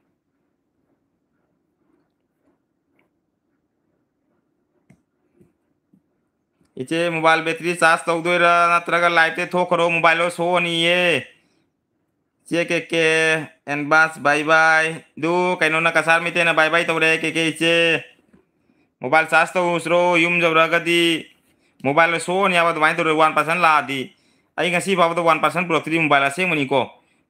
ꯏꯆꯦ, mobile battery charge ꯇꯧꯗꯣꯏꯔꯥ ꯅꯠꯇ꯭ꯔꯒ liveꯇ ꯊꯣꯛꯈ꯭ꯔꯣ? Mobile ꯂꯣꯏ ꯁꯣꯛꯑꯅꯤꯌꯦ꯫ ꯆꯦ ꯀꯦ ꯀꯦ, advance bye bye꯫ ꯑꯗꯨ ꯀꯩꯅꯣꯅ, ꯀꯁꯥꯔ ꯃꯩꯇꯩꯅ bye bye ꯇꯧꯔꯦ, ꯀꯦ ꯀꯦ ꯏꯆꯦ꯫ Mobile charge ꯇꯧꯔꯨꯁꯤꯔꯣ? ꯌꯨꯝ ꯌꯧꯔꯛꯑꯒꯗꯤ mobile ꯁꯣꯛꯑꯅꯤ ꯍꯥꯏꯕ ꯑꯗꯨꯃꯥꯏꯅ ꯇꯧꯔꯦ꯫ One percent ꯂꯥꯛꯑꯗꯤ, ꯑꯩ ꯉꯁꯤ ꯐꯥꯎꯕꯗ one percent ꯄꯨꯔꯛꯇ꯭ꯔꯤ, mobile ꯑꯁꯦꯡꯕꯅꯤꯀꯣ꯫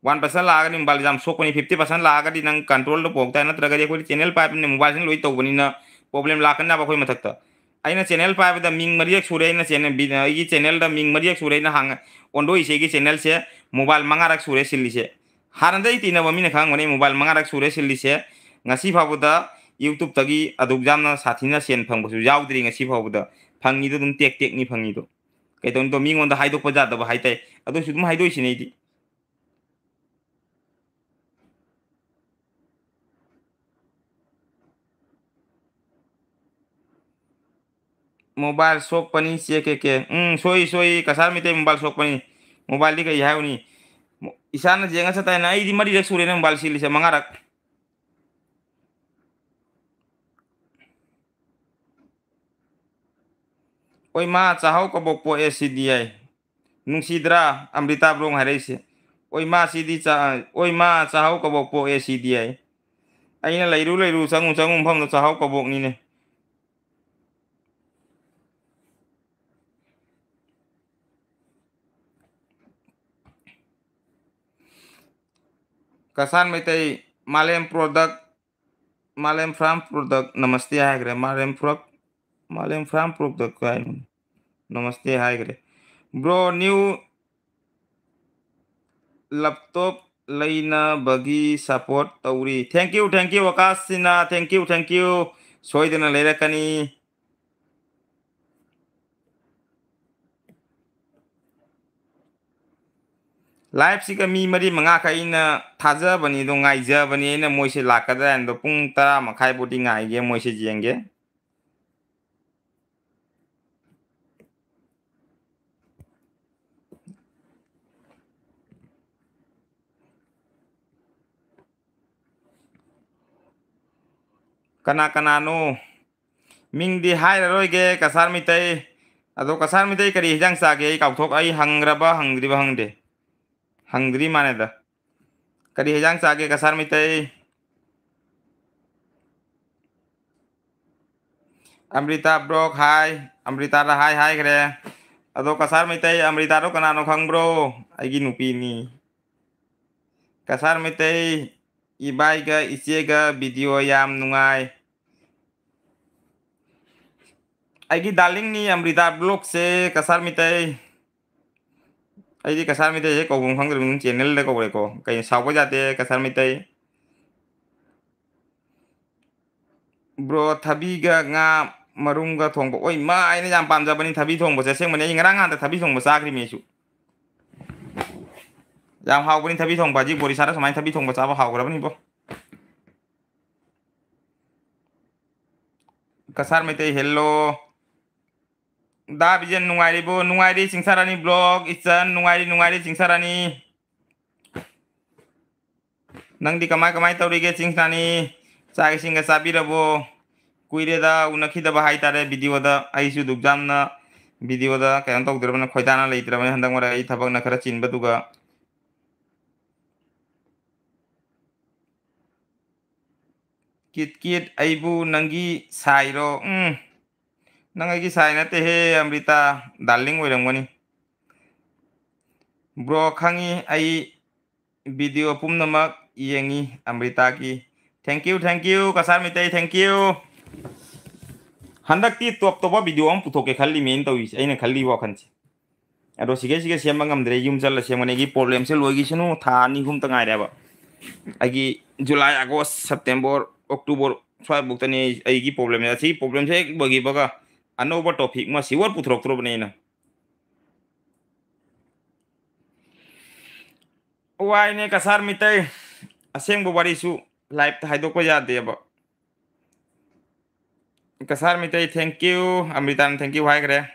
One percent ꯂꯥꯛꯑꯒꯗꯤ mobile ꯌꯥꯝ ꯁꯣꯛꯄꯅꯤ, fifty percent ꯂꯥꯛꯑꯒꯗꯤ ꯅꯪ controlꯗ ꯄꯨꯔꯛ ꯇꯥꯏ, ꯅꯠꯇ꯭ꯔꯒꯗꯤ ꯑꯩꯈꯣꯏꯗꯤ channel ꯄꯥꯏꯕꯅꯤꯅ mobileꯁꯤꯅ ꯂꯣꯏ ꯇꯧꯕꯅꯤꯅ problem ꯂꯥꯛꯀꯅꯦꯕ ꯑꯩꯈꯣꯏ ꯃꯊꯛꯇ꯫ ꯑꯩꯅ channel ꯄꯥꯏꯕꯗ ꯃꯤꯡ ꯃꯔꯤꯔꯛ ꯁꯨꯔꯦ, ꯑꯩꯅ channel, ꯚꯤ-, ꯑꯩꯒꯤ channelꯗ ꯃꯤꯡ ꯃꯔꯤꯔꯛ ꯁꯨꯔꯦ ꯑꯩꯅ ꯍꯥꯡ-, ꯑꯣꯟꯗꯣꯛꯏꯁꯦ꯫ ꯑꯩꯒꯤ channelꯁꯦ mobile ꯃꯉꯥꯔꯛ ꯁꯨꯔꯦ ꯁꯤꯜꯂꯤꯁꯦ꯫ ꯍꯥꯟꯅꯗꯩ ꯇꯤꯟꯅꯕ ꯃꯤꯅ ꯈꯪꯉꯝꯒꯅꯤ, mobile ꯃꯉꯥꯔꯛ ꯁꯨꯔꯦ ꯁꯤꯜꯂꯤꯁꯦ꯫ ꯉꯁꯤ ꯐꯥꯎꯕꯗ YouTubeꯇꯒꯤ ꯑꯗꯨꯛ ꯌꯥꯝꯅ ꯁꯥꯊꯤꯅ ꯁꯦꯟ ꯐꯪꯕꯁꯨ ꯌꯥꯎꯗ꯭ꯔꯤ ꯉꯁꯤ ꯐꯥꯎꯕꯗ꯫ ꯐꯪꯉꯤꯗꯣ ꯑꯗꯨꯝ ꯇꯦꯛ ꯇꯦꯛꯅꯤ ꯐꯪꯉꯤꯗꯣ꯫ ꯀꯩꯗꯧꯅꯤꯗꯣ, ꯃꯤꯉꯣꯟꯗ ꯍꯥꯏꯗꯣꯛꯄ ꯌꯥꯗꯕ ꯍꯥꯏꯇꯥꯏ, ꯑꯗꯨꯏꯁꯨ ꯑꯗꯨꯝ ꯍꯥꯏꯗꯣꯛꯏꯁꯤꯅꯦ ꯑꯩꯗꯤ꯫ Mobile ꯁꯣꯛꯄꯅꯤ, ꯆꯦ ꯀꯦ ꯀꯦ꯫ ꯎꯝ, ꯁꯣꯏ, ꯁꯣꯏ, ꯀꯁꯥꯔ ꯃꯩꯇꯩ mobile ꯁꯣꯛꯄꯅꯤ꯫ Mobileꯗꯤ ꯀꯩ ꯍꯥꯏꯔꯨꯅꯤ? ꯃꯣ-, ꯏꯁꯥꯅ ꯌꯦꯡꯉ ꯆꯠꯇꯥꯏꯅ, ꯑꯩꯗꯤ ꯃꯔꯤꯔꯛ ꯁꯨꯔꯦꯅꯦ mobile ꯁꯤꯜꯂꯤꯁꯦ, ꯃꯉꯥꯔꯛ꯫ ꯑꯣꯏ ꯃꯥ, ꯆꯥꯍꯧ ꯀꯕꯣꯛ ꯄꯣꯛꯑꯦ ꯁꯤꯗꯤ ꯍꯥꯏ꯫ ꯅꯨꯡꯁꯤꯗ꯭ꯔꯥ ꯑꯃ꯭ꯔꯤꯇꯥ ꯕ꯭ꯔꯣꯡ ꯍꯥꯏꯔꯛꯏꯁꯦ? ꯑꯣꯏ ꯃꯥ, ꯁꯤꯗꯤ ꯆꯥ-, ꯑꯣꯏ ꯃꯥ, ꯆꯥꯍꯧ ꯀꯕꯣꯛ ꯄꯣꯛꯑꯦ ꯁꯤꯗꯤ ꯍꯥꯏ꯫ ꯑꯩꯅ ꯂꯩꯔꯨ ꯂꯩꯔꯨ, ꯆꯪꯉꯨ ꯆꯪꯉꯨ ꯃꯐꯝꯗ ꯆꯥꯍꯧ ꯀꯕꯣꯛꯅꯤꯅꯦ꯫ ꯀꯁꯥꯔ ꯃꯩꯇꯩ, ꯃꯥꯂꯦꯝ product, ꯃꯥꯂꯦꯝ farm product, ꯅꯃꯁꯇꯦ ꯍꯥꯏꯈ꯭ꯔꯦ꯫ ꯃꯥꯂꯦꯝ product, ꯃꯥꯂꯦꯝ farm product ꯀꯥꯏꯅ ꯅꯃꯁꯇꯦ ꯍꯥꯏꯈ꯭ꯔꯦ꯫ Bro, new laptop ꯂꯩꯅꯕꯒꯤ support ꯇꯧꯔꯤ꯫ Thank you, thank you, Akash ꯁꯤꯅ, thank you, thank you꯫ ꯁꯣꯏꯗꯅ ꯂꯩꯔꯛꯀꯅꯤ꯫ Live ꯁꯤꯒ ꯃꯤ ꯃꯔꯤ ꯃꯉꯥꯈꯛ ꯑꯩꯅ ꯊꯥꯖꯕꯅꯤ, ꯑꯗꯣ ꯉꯥꯏꯖꯕꯅꯤ ꯑꯩꯅ, ꯃꯣꯏꯁꯦ ꯂꯥꯛꯀꯗ꯭ꯔꯥ ꯍꯥꯏꯅ꯫ ꯑꯗꯣ ꯄꯨꯡ ꯇꯔꯥ ꯃꯈꯥꯏ ꯐꯥꯎꯗꯤ ꯉꯥꯏꯒꯦ, ꯃꯣꯏꯁꯦ ꯌꯦꯡꯒꯦ꯫ ꯀꯅꯥ ꯀꯅꯥꯅꯣ? ꯃꯤꯡꯗꯤ ꯍꯥꯏꯔꯔꯣꯏꯒꯦ, ꯀꯁꯥꯔ ꯃꯤꯇꯩ꯫ ꯑꯗꯣ ꯀꯁꯥꯔ ꯃꯤꯇꯩ ꯀꯔꯤ ꯍꯤꯟꯖꯥꯡ ꯆꯥꯒꯦ? ꯑꯩ ꯀꯥꯎꯊꯣꯛ-, ꯑꯩ ꯍꯪꯈ꯭ꯔꯕ ꯍꯪꯗ꯭ꯔꯤꯕ ꯈꯪꯗꯦ꯫ ꯍꯪꯗ꯭ꯔꯤ ꯃꯥꯅꯦꯗ꯫ ꯀꯔꯤ ꯍꯤꯟꯖꯥꯡ ꯆꯥꯒꯦ, ꯀꯁꯥꯔ ꯃꯤꯇꯩ? ꯑꯃ꯭ꯔꯤꯇꯥ ꯕ꯭ꯂꯣꯛ ꯍꯥꯏ꯫ ꯑꯃ꯭ꯔꯤꯇꯥꯗ ꯍꯥꯏ ꯍꯥꯏꯈ꯭ꯔꯦ꯫ ꯑꯗꯣ ꯀꯁꯥꯔ ꯃꯩꯇꯩ ꯑꯃ꯭ꯔꯤꯇꯥꯗꯣ ꯀꯅꯥꯅꯣ ꯈꯪꯕ꯭ꯔꯣ? ꯑꯩꯒꯤ ꯅꯨꯄꯤꯅꯤ꯫ ꯀꯁꯥꯔ ꯃꯩꯇꯩ, ꯏꯕꯥꯏꯒ ꯏꯆꯦꯒ ꯚꯤꯗꯤꯑꯣ ꯌꯥꯝ ꯅꯨꯡꯉꯥꯏ꯫ ꯑꯩꯒꯤ ꯗꯥꯔꯂꯤꯡꯅꯤ ꯑꯃ꯭ꯔꯤꯇꯥ ꯕ꯭ꯂꯣꯛꯁꯦ, ꯀꯁꯥꯔ ꯃꯩꯇꯩ꯫ ꯑꯩꯗꯤ ꯀꯁꯥꯔ ꯃꯩꯇꯩꯁꯦ ꯀꯧꯐꯝ ꯈꯪꯗ꯭ꯔꯕꯅꯤꯅ ꯆꯦꯅꯦꯜꯗ ꯀꯧꯔꯦꯀꯣ꯫ ꯀꯩ ꯁꯥꯎꯕ ꯌꯥꯗꯦ ꯀꯁꯥꯔ ꯃꯩꯇꯩ꯫ ꯕ꯭ꯔꯣ, ꯊꯕꯤꯒ ꯉꯥ ꯃꯔꯨꯝꯒ ꯊꯣꯡꯕ꯫ ꯑꯣꯏ ꯃꯥ, ꯑꯩꯅ ꯌꯥꯝ ꯄꯥꯝꯖꯕꯅꯤ ꯊꯕꯤ ꯊꯣꯡꯕꯁꯦ꯫ ꯑꯁꯦꯡꯕꯅꯤ, ꯑꯩ ꯉꯔꯥꯡ ꯅꯍꯥꯟꯗ ꯊꯕꯤ ꯊꯣꯡꯕ ꯆꯥꯈ꯭ꯔꯤꯃꯤ ꯑꯩꯁꯨ꯫ ꯌꯥꯝ ꯍꯥꯎꯕꯅꯤ ꯊꯕꯤ ꯊꯣꯡꯕ꯫ ꯍꯧꯖꯤꯛ ꯕꯣꯔꯤꯁꯥꯗ ꯁꯨꯃꯥꯏꯅ ꯊꯕꯤ ꯊꯣꯡꯕ ꯆꯥꯕ ꯍꯥꯎꯈ꯭ꯔꯕꯅꯤꯕꯣ꯫ ꯀꯁꯥꯔ ꯃꯩꯇꯩ, ꯍꯦꯜꯂꯣ꯫ ꯗꯥ ꯕꯤꯖꯦꯟ, ꯅꯨꯡꯉꯥꯏꯔꯤꯕꯣ? ꯅꯨꯡꯉꯥꯏꯔꯤ ꯆꯤꯡꯁꯥꯔꯥꯅꯤ ꯕ꯭ꯂꯣꯛ꯫ ꯏꯆꯟ, ꯅꯨꯡꯉꯥꯏꯔꯤ, ꯅꯨꯡꯉꯥꯏꯔꯤ ꯆꯤꯡꯁꯥꯔꯥꯅꯤ꯫ ꯅꯪꯗꯤ ꯀꯃꯥꯏ ꯀꯃꯥꯏ ꯇꯧꯔꯤꯒꯦ ꯆꯤꯡꯁꯥꯔꯥꯅꯤ? ꯆꯥꯛ ꯏꯁꯤꯡꯒ ꯆꯥꯕꯤꯔꯕꯣ? ꯀꯨꯏꯔꯦꯗ ꯎꯅꯈꯤꯗꯕ ꯍꯥꯏꯇꯥꯔꯦ ꯚꯤꯗꯤꯑꯣꯗ꯫ ꯑꯩꯁꯨ ꯑꯗꯨꯛ ꯌꯥꯝꯅ ꯚꯤꯗꯤꯑꯣꯗ ꯀꯩꯅꯣ ꯇꯧꯗ꯭ꯔꯕꯅꯤꯅ, ꯈꯣꯏꯗꯥꯅ ꯂꯩꯇ꯭ꯔꯕꯅꯤꯅ ꯍꯟꯗꯛ ꯃꯔꯛ ꯑꯩ ꯊꯕꯛꯅ ꯈꯔ ꯆꯤꯟꯕꯗꯨꯒ꯫ ꯀꯤꯠ ꯀꯤꯠ, ꯑꯩꯕꯨ ꯅꯪꯒꯤ ꯁꯥꯏꯔꯣ? ꯎꯝ, ꯅꯪ ꯑꯩꯒꯤ ꯁꯥꯏ ꯅꯠꯇꯦꯍꯦ ꯑꯃ꯭ꯔꯤꯇꯥ, ꯗꯥꯔꯂꯤꯡ ꯑꯣꯏꯔꯝꯒꯅꯤ꯫ ꯕ꯭ꯔꯣ, ꯈꯪꯉꯤ, ꯑꯩ ꯚꯤꯗꯤꯑꯣ ꯄꯨꯝꯅꯃꯛ ꯌꯦꯡꯉꯤ ꯑꯃ꯭ꯔꯤꯇꯥꯒꯤ꯫ Thank you, thank you, Kasar Meitei, thank you꯫ ꯍꯟꯗꯛꯇꯤ ꯇꯣꯞ ꯇꯣꯞꯄ ꯚꯤꯗꯤꯑꯣ ꯑꯃ ꯄꯨꯊꯣꯛꯀꯦ ꯈꯜꯂꯤꯃꯦꯅ ꯇꯧꯔꯤꯁꯦ, ꯑꯩꯅ ꯈꯜꯂꯤ ꯋꯥꯈꯜꯁꯦ꯫ ꯑꯗꯣ ꯁꯤꯒꯩ ꯁꯤꯒ ꯁꯦꯝꯕ ꯉꯝꯗ꯭ꯔꯦ, ꯌꯨꯝ ꯆꯠꯂ ꯁꯦꯝꯒꯅꯤ꯫ ꯑꯩꯒꯤ problemꯁꯦ ꯂꯣꯏꯈꯤꯁꯅꯨ, ꯊꯥ ꯑꯅꯤ ꯑꯍꯨꯝꯇ ꯉꯥꯏꯔꯦꯕ꯫ ꯑꯩꯒꯤ July, August, September, October ꯁ꯭ꯋꯥꯏꯐꯥꯎꯇꯅꯤ ꯑꯩꯒꯤ problemꯁꯦ꯫ ꯑꯁꯤꯒꯤ problemꯁꯦ ꯍꯦꯛ ꯂꯣꯏꯈꯤꯕꯒ ꯑꯅꯧꯕ topic ꯑꯃ sure ꯄꯨꯊꯣꯔꯛꯇ꯭ꯔꯕꯅꯦ ꯑꯩꯅ꯫ ꯋꯥꯏꯅꯦ ꯀꯁꯥꯔ ꯃꯤꯇꯩ, ꯑꯁꯦꯡꯕ ꯋꯥꯔꯤꯁꯨ liveꯇ ꯍꯥꯏꯗꯣꯛꯄ ꯌꯥꯗꯦꯕ꯫ Cachar Meitei, thank you꯫ ꯑꯃ꯭ꯔꯤꯇꯥꯅ thank you ꯍꯥꯏꯈ꯭ꯔꯦ꯫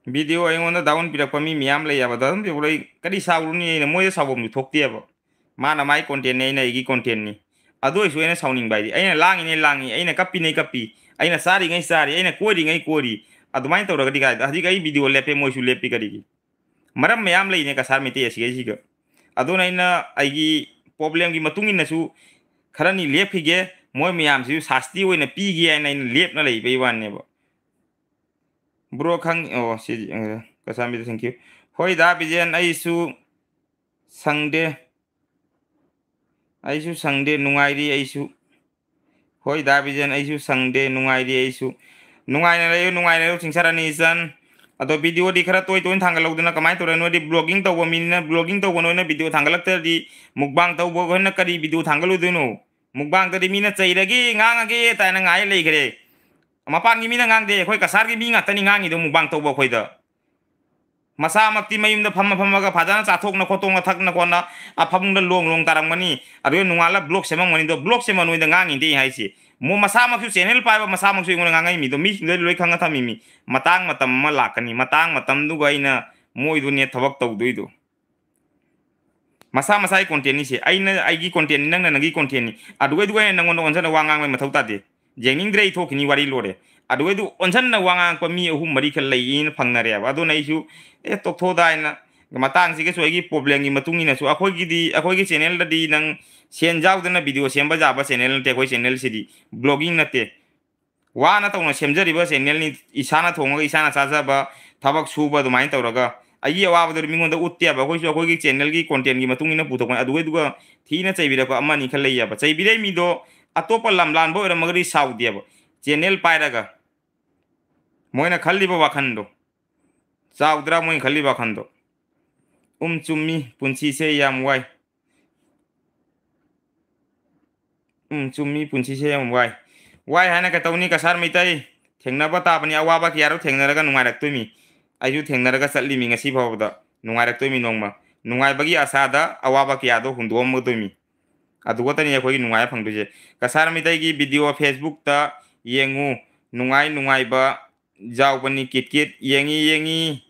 Video ꯑꯩꯉꯣꯟꯗ down ꯄꯤꯔꯛꯄ ꯃꯤ ꯃꯌꯥꯝ ꯂꯩꯌꯦꯕ꯫ Down ꯄꯤꯔꯛꯄꯗꯣ ꯑꯩ ꯀꯔꯤ ꯁꯥꯎꯔꯨꯅꯤ? ꯑꯩꯅ ꯃꯣꯏꯗ ꯁꯥꯎꯐꯝꯁꯨ ꯊꯣꯛꯇꯦꯕ꯫ ꯃꯥꯅ ꯃꯥꯏ contentꯅꯤ, ꯑꯩꯅ ꯑꯩꯒꯤ contentꯅꯤ꯫ ꯑꯗꯨ ꯑꯣꯏꯔꯁꯨ ꯑꯩꯅ ꯁꯥꯎꯅꯤꯡꯕ ꯍꯥꯏꯗꯤ, ꯑꯩꯅ ꯂꯥꯡꯉꯤꯉꯩ ꯂꯥꯡꯉꯤ, ꯑꯩꯅ ꯀꯞꯄꯤꯉꯩ ꯀꯞꯄꯤ, ꯑꯩꯅ ꯆꯥꯔꯤꯉꯩ ꯆꯥꯔꯤ, ꯑꯩꯅ ꯀꯣꯏꯔꯤꯉꯩ ꯀꯣꯏꯔꯤ꯫ ꯑꯗꯨꯃꯥꯏꯅ ꯇꯧꯔꯒꯗꯤ ꯀꯥꯏꯗ? ꯍꯧꯖꯤꯛ ꯑꯩ video ꯂꯦꯞꯄꯦ, ꯃꯣꯏꯁꯨ ꯂꯦꯞꯄꯤ꯫ ꯀꯔꯤꯒꯤ? ꯃꯔꯝ ꯃꯌꯥꯝ ꯂꯩꯅꯦ ꯀꯁꯥꯔ ꯃꯩꯇꯩ ꯑꯁꯤꯒꯩꯁꯤꯒ꯫ ꯑꯗꯨꯅ ꯑꯩꯅ ꯑꯩꯒꯤ problemꯒꯤ ꯃꯇꯨꯡ ꯏꯟꯅꯁꯨ ꯈꯔꯅꯤ ꯂꯦꯞꯈꯤꯒꯦ, ꯃꯣꯏ ꯃꯌꯥꯝꯁꯤꯁꯨ ꯁꯥꯁꯇꯤ ꯑꯣꯏꯅ ꯄꯤꯒꯦ ꯍꯥꯏꯅ ꯑꯩꯅ ꯂꯦꯞꯅ ꯂꯩꯕꯩ ꯋꯥꯅꯦꯕ꯫ Bro ꯈꯪ-, ꯑꯣ, ꯁꯤ, ꯑ, ꯀꯁꯥꯔ ꯃꯩꯇꯩ, thank you꯫ ꯍꯣꯏꯗ ꯕꯤꯖꯦꯟ, ꯑꯩꯁꯨ ꯁꯪꯗꯦ꯫ ꯑꯩꯁꯨ ꯁꯪꯗꯦ, ꯅꯨꯡꯉꯥꯏꯔꯤ ꯑꯩꯁꯨ꯫ ꯍꯣꯏ ꯗꯥ ꯕꯤꯖꯦꯟ, ꯑꯩꯁꯨ ꯁꯪꯗꯦ, ꯅꯨꯡꯉꯥꯏꯔꯤ ꯑꯩꯁꯨ꯫ ꯅꯨꯡꯉꯥꯏꯅ ꯂꯩꯌꯨ, ꯅꯨꯡꯉꯥꯏꯅ ꯂꯩꯌꯨ, ꯁꯤꯡꯁꯥꯔꯥꯅꯤ ꯏꯆꯟ꯫ ꯑꯗꯣ videoꯗꯤ ꯈꯔ ꯇꯣꯏ ꯇꯣꯏꯅ ꯊꯥꯡꯒꯠꯍꯧꯗꯅ ꯀꯃꯥꯏꯅ ꯇꯧꯔꯦ? ꯅꯣꯏꯗꯤ vlogging ꯇꯧꯕ ꯃꯤꯅꯤꯅ, vlogging ꯇꯧꯕ ꯅꯣꯏꯅ video ꯊꯥꯡꯒꯠꯂꯛꯇ꯭ꯔꯗꯤ mukbang ꯇꯧꯕ ꯑꯩꯈꯣꯏꯅ ꯀꯔꯤ video ꯊꯥꯡꯒꯠꯂꯨꯗꯣꯏꯅꯣ? Mukbangꯗꯗꯤ ꯃꯤꯅ ꯆꯩꯔꯒꯦ, ꯉꯥꯡꯉꯒꯦ ꯇꯥꯏꯅ ꯉꯥꯏ ꯂꯩꯈ꯭ꯔꯦ꯫ ꯃꯄꯥꯟꯒꯤ ꯃꯤꯅ ꯉꯥꯡꯗꯦ, ꯑꯩꯈꯣꯏ ꯀꯁꯥꯔꯒꯤ ꯃꯤ ꯉꯥꯛꯇꯅꯤ ꯉꯥꯡꯉꯤꯗꯣ mukbang ꯇꯧꯕ ꯑꯩꯈꯣꯏꯗ꯫ ꯃꯁꯥꯃꯛꯇꯤ ꯃꯌꯨꯝꯗ ꯐꯝꯃ ꯐꯝꯃꯒ ꯐꯖꯅ ꯆꯥꯊꯣꯛꯅ ꯈꯣꯠꯇꯣꯛꯅ ꯊꯛꯅ ꯈꯣꯠꯅ ꯑ ꯐꯃꯨꯡꯗ ꯂꯣꯡ ꯂꯣꯡ ꯇꯥꯔꯝꯒꯅꯤ꯫ ꯑꯗꯨꯒ ꯅꯣꯡꯉꯥꯜꯂ vlog ꯁꯦꯝꯃꯝꯒꯅꯤ꯫ ꯑꯗꯣ vlog ꯁꯦꯝꯃ ꯅꯣꯏꯗ ꯉꯥꯡꯉꯤꯗꯤ ꯑꯩ ꯍꯥꯏꯁꯦ꯫ ꯃꯣ-, ꯃꯁꯥꯃꯛꯁꯨ channel ꯄꯥꯏꯕ, ꯃꯁꯥꯃꯛꯁꯨ ꯑꯩꯉꯣꯟꯗ ꯉꯥꯡꯉꯛꯏ ꯃꯤꯗꯣ ꯃꯤꯁꯤꯡꯗꯣ ꯂꯣꯏ ꯈꯪꯉ ꯊꯝꯃꯤ ꯃꯤ꯫ ꯃꯇꯥꯡ ꯃꯇꯝ ꯑꯃ ꯂꯥꯛꯀꯅꯤ꯫ ꯃꯇꯥꯡ ꯃꯇꯝꯗꯨꯒ ꯑꯩꯅ ꯃꯣꯏꯗꯨꯅꯦ ꯊꯕꯛ ꯇꯧꯗꯣꯏꯗꯣ꯫ ꯃꯁꯥ ꯃꯁꯥꯒꯤ contentꯅꯤ ꯁꯦ꯫ ꯑꯩꯅ ꯑꯩꯒꯤ contentꯅꯤ, ꯅꯪꯅ ꯅꯪꯒꯤ contentꯅꯤ꯫ ꯑꯗꯨꯒꯩꯗꯨꯒ ꯑꯩꯅ ꯅꯪꯉꯣꯟꯗ ꯑꯣꯟꯁꯤꯟꯅ ꯋꯥ ꯉꯥꯡꯕꯩ ꯃꯊꯧ ꯇꯥꯗꯦ꯫ ꯌꯦꯡꯅꯤꯡꯗ꯭ꯔꯦ ꯑꯩ ꯊꯣꯛꯈꯤꯅꯤ, ꯋꯥꯔꯤ ꯂꯣꯏꯔꯦ꯫ ꯑꯗꯨꯒꯩꯗꯨ ꯑꯣꯟꯁꯤꯟꯅ ꯋꯥ ꯉꯥꯡꯉꯛꯄ ꯃꯤ ꯑꯍꯨꯝ ꯃꯔꯤ ꯈꯔ ꯂꯩꯌꯦꯅ ꯐꯪꯅꯔꯦꯕ꯫ ꯑꯗꯨꯅ ꯑꯩꯁꯨ, "ꯑꯦ, ꯇꯣꯛꯊꯣꯛꯑꯣꯗꯥ" ꯍꯥꯏꯅ ꯃꯇꯥꯡꯁꯤꯒꯁꯨ ꯑꯩꯒꯤ problemꯒꯤ ꯃꯇꯨꯡ ꯏꯟꯅꯁꯨ ꯑꯩꯈꯣꯏꯒꯤꯗꯤ, ꯑꯩꯈꯣꯏꯒꯤ channelꯗꯗꯤ ꯅꯪ ꯁꯦꯟ ꯌꯥꯎꯗꯅ video ꯁꯦꯝꯕ ꯌꯥꯕ channel ꯅꯠꯇꯦ ꯑꯩꯈꯣꯏ channelꯁꯤꯗꯤ꯫ Vlogging ꯅꯠꯇꯦ꯫ ꯋꯥꯅ ꯇꯧꯅ ꯁꯦꯝꯖꯔꯤꯕ channelꯅꯤ, ꯏꯁꯥꯅ ꯊꯣꯡꯉꯒ ꯏꯁꯥꯅ ꯆꯥꯖꯕ, ꯊꯕꯛ ꯁꯨꯕ ꯑꯗꯨꯃꯥꯏꯅ ꯇꯧꯔꯒ꯫ ꯑꯩꯒꯤ ꯑꯋꯥꯕꯗꯨ ꯃꯤꯉꯣꯟꯗ ꯎꯠꯇꯦꯕ꯫ ꯑꯩꯈꯣꯏꯁꯨ ꯑꯩꯈꯣꯏꯒꯤ channelꯒꯤ contentꯒꯤ ꯃꯇꯨꯡ ꯏꯟꯅ ꯄꯨꯊꯣꯛꯄꯅꯤ꯫ ꯑꯗꯨꯒꯩꯗꯨꯒ ꯊꯤꯅ ꯆꯩꯕꯤꯔꯛꯄ ꯑꯃ ꯑꯅꯤ ꯈꯔ ꯂꯩꯌꯦꯕ꯫ ꯆꯩꯕꯤꯔꯛꯏ ꯃꯤꯗꯣ ꯑꯇꯣꯞꯄ ꯂꯝ ꯂꯥꯟꯕ ꯑꯣꯏꯔꯝꯃꯒꯗꯤ ꯁꯥꯎꯗꯦꯕ꯫ Channel ꯄꯥꯏꯔꯒ ꯃꯣꯏꯅ ꯈꯜꯂꯤꯕ ꯋꯥꯈꯟꯗꯣ꯫ ꯆꯥꯎꯗ꯭ꯔꯥ ꯃꯣꯏꯅ ꯈꯜꯂꯤꯕ ꯋꯥꯈꯟꯗꯣ? ꯎꯝ, ꯆꯨꯝꯃꯤ, ꯄꯨꯟꯁꯤꯁꯦ ꯌꯥꯝ ꯋꯥꯏ꯫ ꯎꯝ, ꯆꯨꯝꯃꯤ, ꯄꯨꯟꯁꯤꯁꯦ ꯌꯥꯝ ꯋꯥꯏ꯫ ꯋꯥꯏ ꯍꯥꯏꯅ ꯀꯩꯇꯧꯅꯤ, ꯀꯁꯥꯔ ꯃꯩꯇꯩ? ꯊꯦꯡꯅꯕ ꯇꯥꯕꯅꯤ, ꯑꯋꯥꯕ ꯀꯌꯥꯗꯣ ꯊꯦꯡꯅꯔꯒ ꯅꯨꯡꯉꯥꯏꯔꯛꯇꯣꯏꯃꯤ꯫ ꯑꯩꯁꯨ ꯊꯦꯡꯅꯔꯒ ꯆꯠꯂꯤꯃꯤ ꯉꯁꯤ ꯐꯥꯎꯕꯗ꯫ ꯅꯨꯡꯉꯥꯏꯔꯛꯇꯣꯏꯃꯤ ꯅꯣꯡꯃ꯫ ꯅꯨꯡꯉꯥꯏꯕꯒꯤ ꯑꯁꯥꯗ ꯑꯋꯥꯕ ꯀꯌꯥꯗꯣ ꯍꯨꯟꯗꯣꯛꯑꯝꯃꯗꯣꯏꯃꯤ꯫ ꯑꯗꯨ ꯈꯛꯇꯅꯤ ꯑꯩꯈꯣꯏꯒꯤ ꯅꯨꯡꯉꯥꯏꯕ ꯐꯪꯗꯣꯏꯁꯦ꯫ ꯀꯁꯥꯔ ꯃꯩꯇꯩꯒꯤ video Facebook-ꯇ ꯌꯦꯡꯉꯨ, ꯅꯨꯡꯉꯥꯏ ꯅꯨꯡꯉꯥꯏꯕ ꯌꯥꯎꯕꯅꯤ꯫ Kit kit. ꯌꯦꯡꯉꯤ, ꯌꯦꯡꯉꯤ,